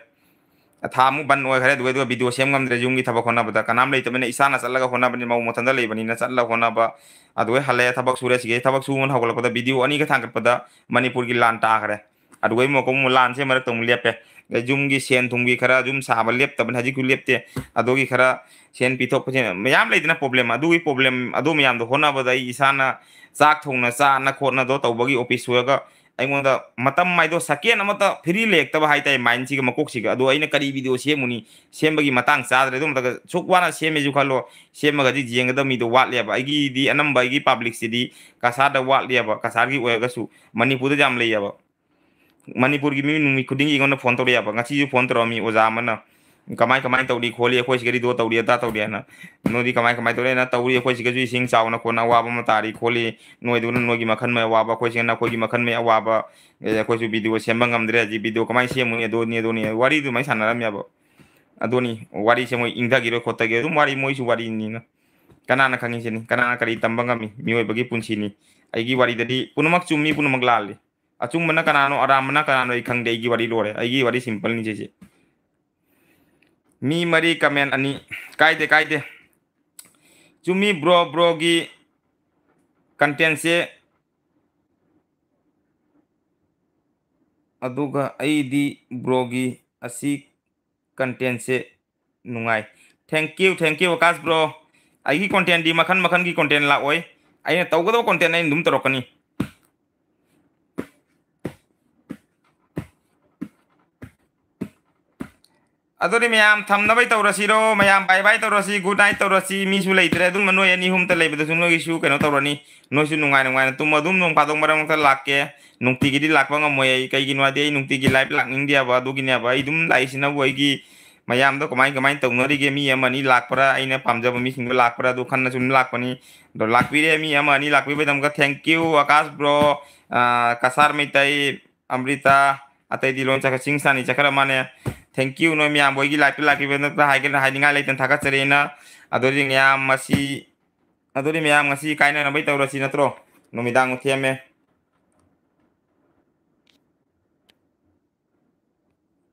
ꯊꯥ ꯑꯃꯨꯛ ꯕꯟ ꯑꯣꯏꯈ꯭ꯔꯦ꯫ ꯑꯗꯨꯒ, ꯑꯗꯨꯒ video ꯁꯦꯝ ꯉꯝꯗ꯭ꯔꯦ ꯌꯨꯝꯒꯤ ꯊꯕꯛ ꯍꯣꯠꯅꯕꯗ꯫ ꯀꯅꯥꯝ ꯂꯩꯇꯕꯅꯤꯅ ꯏꯁꯥꯅ ꯆꯠꯂꯒ ꯍꯣꯠꯅꯕꯅꯤ꯫ ꯃꯧ ꯃꯊꯟꯇ ꯂꯩꯕꯅꯤꯅ ꯆꯠꯂꯒ ꯍꯣꯠꯅꯕ꯫ ꯑꯗꯨꯒ ꯍꯜꯂꯛꯑꯦ, ꯊꯕꯛ ꯁꯨꯔꯦ꯫ ꯁꯤꯒꯩ ꯊꯕꯛ ꯁꯨꯕꯅ ꯍꯧꯒꯠꯂꯛꯄꯗ video ꯑꯅꯤꯒ ꯊꯥꯡꯒꯠꯄꯗ ꯃꯅꯤꯄꯨꯔꯒꯤ ꯂꯥꯟ ꯇꯥꯈ꯭ꯔꯦ꯫ ꯑꯗꯨꯒ ꯑꯃꯨꯛ, ꯑꯃꯨꯛ ꯂꯥꯟꯁꯦ ꯃꯔꯛꯇ ꯑꯃꯨꯛ ꯂꯦꯞꯄꯦ꯫ ꯑꯗꯩ ꯌꯨꯝꯒꯤ ꯁꯦꯟ ꯊꯨꯝꯒꯤ ꯈꯔ, ꯌꯨꯝ ꯁꯥꯕ ꯂꯦꯞꯇꯕꯅꯤ, ꯍꯧꯖꯤꯛꯁꯨ ꯂꯦꯞꯇꯦ꯫ ꯑꯗꯨꯒꯤ ꯈꯔ ꯁꯦꯟ ꯄꯤꯊꯣꯛ ꯄꯤꯁꯤꯟ ꯃꯌꯥꯝ ꯂꯩꯗꯅ problem꯫ ꯑꯗꯨꯒꯤ problem, ꯑꯗꯨ ꯃꯌꯥꯝꯗꯣ ꯍꯣꯠꯅꯕꯗ ꯑꯩ ꯏꯁꯥꯅ ꯆꯥꯛ ꯊꯣꯡꯅ ꯆꯥꯅ ꯈꯣꯠꯅꯗꯣ ꯇꯧꯕꯒꯤ office ꯁꯨꯔꯒ ꯑꯩꯉꯣꯟꯗ ꯃꯇꯝ ꯍꯥꯏꯗꯣ second ꯑꯃꯠꯇ free ꯂꯩꯔꯛꯇꯕ ꯍꯥꯏꯇꯥꯔꯦ mind ꯁꯤꯒ ꯃꯀꯣꯛꯁꯤꯒ꯫ ꯑꯗꯣ ꯑꯩꯅ ꯀꯔꯤ video ꯁꯦꯝꯃꯨꯅꯤ? ꯁꯦꯝꯕꯒꯤ ꯃꯇꯥꯡ ꯆꯥꯗ꯭ꯔꯦ꯫ ꯑꯗꯨꯝ ꯁꯨꯛ ꯋꯥꯅ ꯁꯦꯝꯃꯦꯁꯨ ꯈꯜꯂꯣ, ꯁꯦꯝꯃꯒꯗꯤ ꯌꯦꯡꯒꯗꯕ ꯃꯤꯗꯣ ꯋꯥꯠꯂꯦꯕ꯫ ꯑꯩꯒꯤꯗꯤ ꯑꯅꯝꯕ ꯑꯩꯒꯤ public ꯁꯤꯗꯤ ꯀꯁꯥꯔꯗ ꯋꯥꯠꯂꯦꯕ, ꯀꯁꯥꯔꯒꯤ ꯑꯣꯏꯔꯒꯁꯨ ꯃꯅꯤꯄꯨꯔꯗ ꯌꯥꯝ ꯂꯩꯌꯦꯕ꯫ ꯃꯅꯤꯄꯨꯔꯒꯤ ꯃꯤ ꯅꯨꯃꯤꯠ ꯈꯨꯗꯤꯡꯒꯤ ꯑꯩꯉꯣꯟꯗ phone ꯇꯧꯔꯛꯑꯦꯕ꯫ ꯉꯁꯤꯁꯨ phone ꯇꯧꯔꯛꯑꯝꯃꯤ ꯑꯣꯖꯥ ꯑꯃꯅ, "ꯀꯃꯥꯏ ꯀꯃꯥꯏ ꯇꯧꯔꯤ ꯈꯣꯠꯂꯤ, ꯑꯩꯈꯣꯏ ꯁꯤꯒꯗꯤ ꯗꯣ ꯇꯧꯔꯤ ꯑꯗꯥ ꯇꯧꯔꯤ" ꯍꯥꯏꯅ꯫ "ꯅꯣꯏꯗꯤ ꯀꯃꯥꯏ ꯀꯃꯥꯏ ꯇꯧꯔꯤ?" ꯑꯩꯅ, "ꯇꯧꯔꯤ, ꯑꯩꯈꯣꯏ ꯁꯤꯒꯁꯨ ꯏꯁꯤꯡ ꯆꯥꯎꯅ ꯈꯣꯠꯅ ꯑꯋꯥꯕ ꯑꯃ ꯇꯥꯔꯤ ꯈꯣꯠꯂꯤ, ꯅꯣꯏꯗꯨꯅ ꯅꯣꯏꯒꯤ ꯃꯈꯜ ꯃꯩ ꯑꯋꯥꯕ, ꯑꯩꯈꯣꯏ ꯁꯤꯒꯅ ꯑꯩꯈꯣꯏꯒꯤ ꯃꯈꯜ ꯃꯩ ꯑꯋꯥꯕ, ꯑꯦ, ꯑꯩꯈꯣꯏꯁꯨ video ꯁꯦꯝꯕ ꯉꯝꯗ꯭ꯔꯦ, ꯍꯧꯖꯤꯛ video ꯀꯃꯥꯏꯅ ꯁꯦꯝꯃꯨꯅꯤ?" ꯑꯗꯨꯅꯤ ꯑꯗꯨꯅꯤ ꯋꯥꯔꯤꯗꯨ ꯑꯗꯨꯃꯥꯏꯅ ꯁꯥꯟꯅꯔꯝꯃꯦꯕ꯫ ꯑꯗꯨꯅꯤ ꯋꯥꯔꯤꯁꯦ ꯃꯣꯏ ꯏꯪꯊꯈꯤꯔꯣꯏ ꯈꯣꯠꯊꯈꯤꯔꯣꯏ, ꯑꯗꯨꯝ ꯋꯥꯔꯤ ꯃꯣꯏꯁꯨ ꯋꯥꯔꯤꯅꯤꯅ꯫ ꯀꯅꯥꯅ ꯈꯪꯉꯤꯁꯤꯅꯤ? ꯀꯅꯥꯅ ꯀꯔꯤ ꯇꯝꯕ ꯉꯝꯃꯤ? ꯃꯤꯑꯣꯏꯕꯒꯤ ꯄꯨꯟꯁꯤꯅꯤ꯫ ꯑꯩꯒꯤ ꯋꯥꯔꯤꯗꯗꯤ ꯄꯨꯝꯅꯃꯛ ꯆꯨꯝꯃꯤ, ꯄꯨꯝꯅꯃꯛ ꯂꯥꯜꯂꯤ꯫ ꯑꯆꯨꯝꯕꯅ ꯀꯅꯥꯅꯣ, ꯑꯔꯥꯟꯕꯅ ꯀꯅꯥꯅꯣ ꯑꯩ ꯈꯪꯗꯦ꯫ ꯑꯩꯒꯤ ꯋꯥꯔꯤ ꯂꯣꯏꯔꯦ꯫ ꯑꯩꯒꯤ ꯋꯥꯔꯤ simpleꯅꯤ ꯁꯤꯁꯦ꯫ ꯃꯤ ꯃꯔꯤ comment ꯑꯅꯤ꯫ ꯀꯥꯏꯗꯦ, ꯀꯥꯏꯗꯦ꯫ ꯆꯨꯝꯃꯤ bro, broꯒꯤ contentꯁꯦ꯫ ꯑꯗꯨꯒ ꯑꯩꯗꯤ broꯒꯤ ꯑꯁꯤ contentꯁꯦ ꯅꯨꯡꯉꯥꯏ꯫ Thank you, thank you, Akash bro꯫ ꯑꯩꯒꯤ contentꯗꯤ ꯃꯈꯟ ꯃꯈꯟꯒꯤ content ꯂꯥꯛꯑꯣꯏ꯫ ꯑꯩꯅ ꯇꯧꯒꯗꯕ content ꯑꯩꯅ ꯑꯗꯨꯝ ꯇꯧꯔꯛꯀꯅꯤ꯫ ꯑꯗꯨꯗꯤ ꯃꯌꯥꯝ ꯊꯝꯅꯕꯩ ꯇꯧꯔꯁꯤꯔꯣ? ꯃꯌꯥꯝ bye bye ꯇꯧꯔꯁꯤ, good night ꯇꯧꯔꯁꯤ꯫ ꯃꯤꯁꯨ ꯂꯩꯇ꯭ꯔꯦ꯫ ꯑꯗꯨꯝ ꯅꯣꯏ ꯑꯅꯤ ꯑꯍꯨꯝꯇ ꯂꯩꯕꯗꯁꯨ ꯅꯣꯏꯒꯤꯁꯨ ꯀꯩꯅꯣ ꯇꯧꯔꯅꯤ꯫ ꯅꯣꯏꯁꯨ ꯅꯨꯡꯉꯥꯏ ꯅꯨꯡꯉꯥꯏꯅ ꯇꯨꯝꯃꯣ꯫ ꯑꯗꯨꯝ ꯅꯣꯡ ꯐꯥꯗꯣꯛ ꯃꯔꯛ ꯃꯔꯛꯇ ꯂꯥꯛꯀꯦ꯫ ꯅꯨꯡꯇꯤꯒꯤꯗꯤ ꯂꯥꯛꯄ ꯉꯝꯃꯣꯏ ꯑꯩ꯫ ꯀꯩꯒꯤꯅꯣ ꯍꯥꯏꯗꯤ ꯑꯩ ꯅꯨꯡꯇꯤꯒꯤ live ꯂꯥꯛꯅꯤꯡꯗꯦꯕ꯫ ꯑꯗꯨꯒꯤꯅꯦꯕ꯫ ꯑꯩ ꯑꯗꯨꯝ ꯂꯥꯛꯏꯁꯤꯅꯕꯨ ꯑꯩꯒꯤ ꯃꯌꯥꯝꯗꯣ ꯀꯃꯥꯏ ꯀꯃꯥꯏꯅ ꯇꯧꯅꯔꯤꯒꯦ? ꯃꯤ ꯑꯃ ꯑꯅꯤ ꯂꯥꯛꯄ꯭ꯔꯥ? ꯑꯩꯅ ꯄꯥꯝꯖꯕ ꯃꯤꯁꯤꯡꯗꯣ ꯂꯥꯛꯄ꯭ꯔꯥ? ꯑꯗꯨ ꯈꯟꯅ ꯁꯨꯝ ꯂꯥꯛꯄꯅꯤ꯫ ꯑꯗꯣ ꯂꯥꯛꯄꯤꯔꯦ, ꯃꯤ ꯑꯃ ꯑꯅꯤ ꯂꯥꯛꯄꯤꯕꯩꯗꯃꯛꯇ thank you, ꯑꯀꯥꯁ bro, ꯑ, ꯀꯁꯥꯔ ꯃꯩꯇꯩ, ꯑꯃ꯭ꯔꯤꯇꯥ, ꯑꯇꯩꯗꯤ ꯂꯣꯏ ꯆꯠꯈ꯭ꯔꯦ, ꯆꯤꯡ ꯁꯥꯅꯤ ꯆꯠꯈ꯭ꯔ ꯃꯥꯅꯦ꯫ Thank you, ꯅꯣꯏ ꯃꯌꯥꯝꯕꯨ ꯑꯩꯒꯤ live ꯇ ꯂꯥꯛꯄꯤꯕꯩꯗꯃꯛꯇ ꯍꯥꯏꯒꯦ-, ꯍꯥꯏꯅꯤꯡꯉꯥꯏ ꯂꯩꯇꯅ ꯊꯥꯒꯠꯆꯔꯤꯅ꯫ ꯑꯗꯨꯗꯤ ꯃꯌꯥꯝ ꯃꯁꯤ, ꯑꯗꯨꯗꯤ ꯃꯌꯥꯝ ꯉꯁꯤ ꯀꯥꯏꯅꯅꯕꯩ ꯇꯧꯔꯁꯤ ꯅꯠꯇ꯭ꯔꯣ? ꯅꯨꯃꯤꯗꯥꯡ ꯊꯦꯝꯃꯦ꯫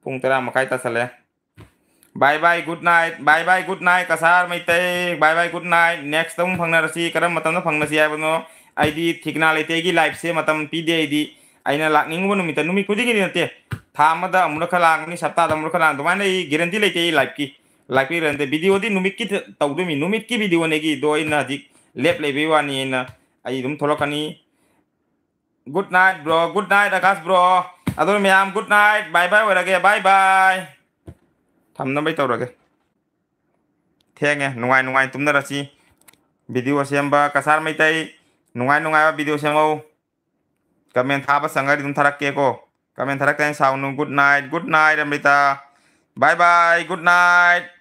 ꯄꯨꯡ ꯇꯔꯥ ꯃꯈꯥꯏ ꯇꯥꯁꯜꯂꯦ꯫ Bye bye, good night, bye bye, good night, Cachar Meitei, bye bye, good night꯫ Next ꯑꯃꯨꯛ ꯐꯪꯅꯔꯁꯤ꯫ ꯀꯔꯝꯕ ꯃꯇꯝꯗ ꯐꯪꯅꯁꯤ ꯍꯥꯏꯕꯅꯣ? ꯑꯩꯗꯤ ꯊꯤꯀꯅꯥ ꯂꯩꯇꯦ, ꯑꯩꯒꯤ live ꯁꯦ ꯃꯇꯝ ꯄꯤꯗꯦ꯫ ꯑꯩꯗꯤ ꯑꯩꯅ ꯂꯥꯛꯅꯤꯡꯉꯨꯕ ꯅꯨꯃꯤꯠꯇ, ꯅꯨꯃꯤꯠ ꯈꯨꯗꯤꯡꯒꯤꯗꯤ ꯅꯠꯇꯦ, ꯊꯥ ꯑꯃꯗ ꯑꯃꯨꯔꯛ ꯈꯔ ꯂꯥꯛꯀꯅꯤ, ꯁꯞꯇꯥꯗ ꯑꯃꯨꯔꯛ ꯈꯔ ꯂꯥꯛꯀꯅꯤ, ꯑꯗꯨꯃꯥꯏꯅ ꯑꯩ guarantee ꯂꯩꯇꯦ꯫ ꯑꯩ live ꯀꯤ, live ꯀꯤ guarantee, video ꯗꯤ ꯅꯨꯃꯤꯠꯀꯤ ꯇ-, ꯇꯧꯗꯣꯏꯃꯤ, ꯅꯨꯃꯤꯠꯀꯤ video ꯅꯦ ꯑꯩꯒꯤꯗꯣ꯫ ꯑꯩꯅ ꯍꯧꯖꯤꯛ ꯂꯦꯞ ꯂꯩꯕꯩ ꯋꯥꯅꯤ, ꯑꯩꯅ, ꯑꯩ ꯑꯗꯨꯝ ꯊꯣꯛꯂꯛꯀꯅꯤ꯫ Good night bro, good night Akash bro꯫ ꯑꯗꯨ ꯃꯌꯥꯝ good night, bye bye ꯑꯣꯏꯔꯒꯦ, bye bye꯫ ꯊꯝꯅꯕꯩ ꯇꯧꯔꯒꯦ꯫ ꯊꯦꯡꯉꯦ, ꯅꯨꯡꯉꯥꯏ ꯅꯨꯡꯉꯥꯏ ꯇꯨꯝꯅꯔꯁꯤ꯫ Video ꯁꯦꯝꯕ ꯀꯁꯥꯔ ꯃꯩꯇꯩ, ꯅꯨꯡꯉꯥꯏ ꯅꯨꯡꯉꯥꯏꯕ video ꯁꯦꯝꯍꯧ꯫ Comment ꯊꯥꯕ ꯁꯪꯉꯗꯤ ꯑꯗꯨꯝ ꯊꯥꯔꯛꯀꯦꯀꯣ꯫ Comment ꯊꯥꯔꯛꯇꯦ ꯍꯥꯏꯅ ꯁꯥꯎꯅꯨ꯫ Good night, good night Amrita, bye bye, good night꯫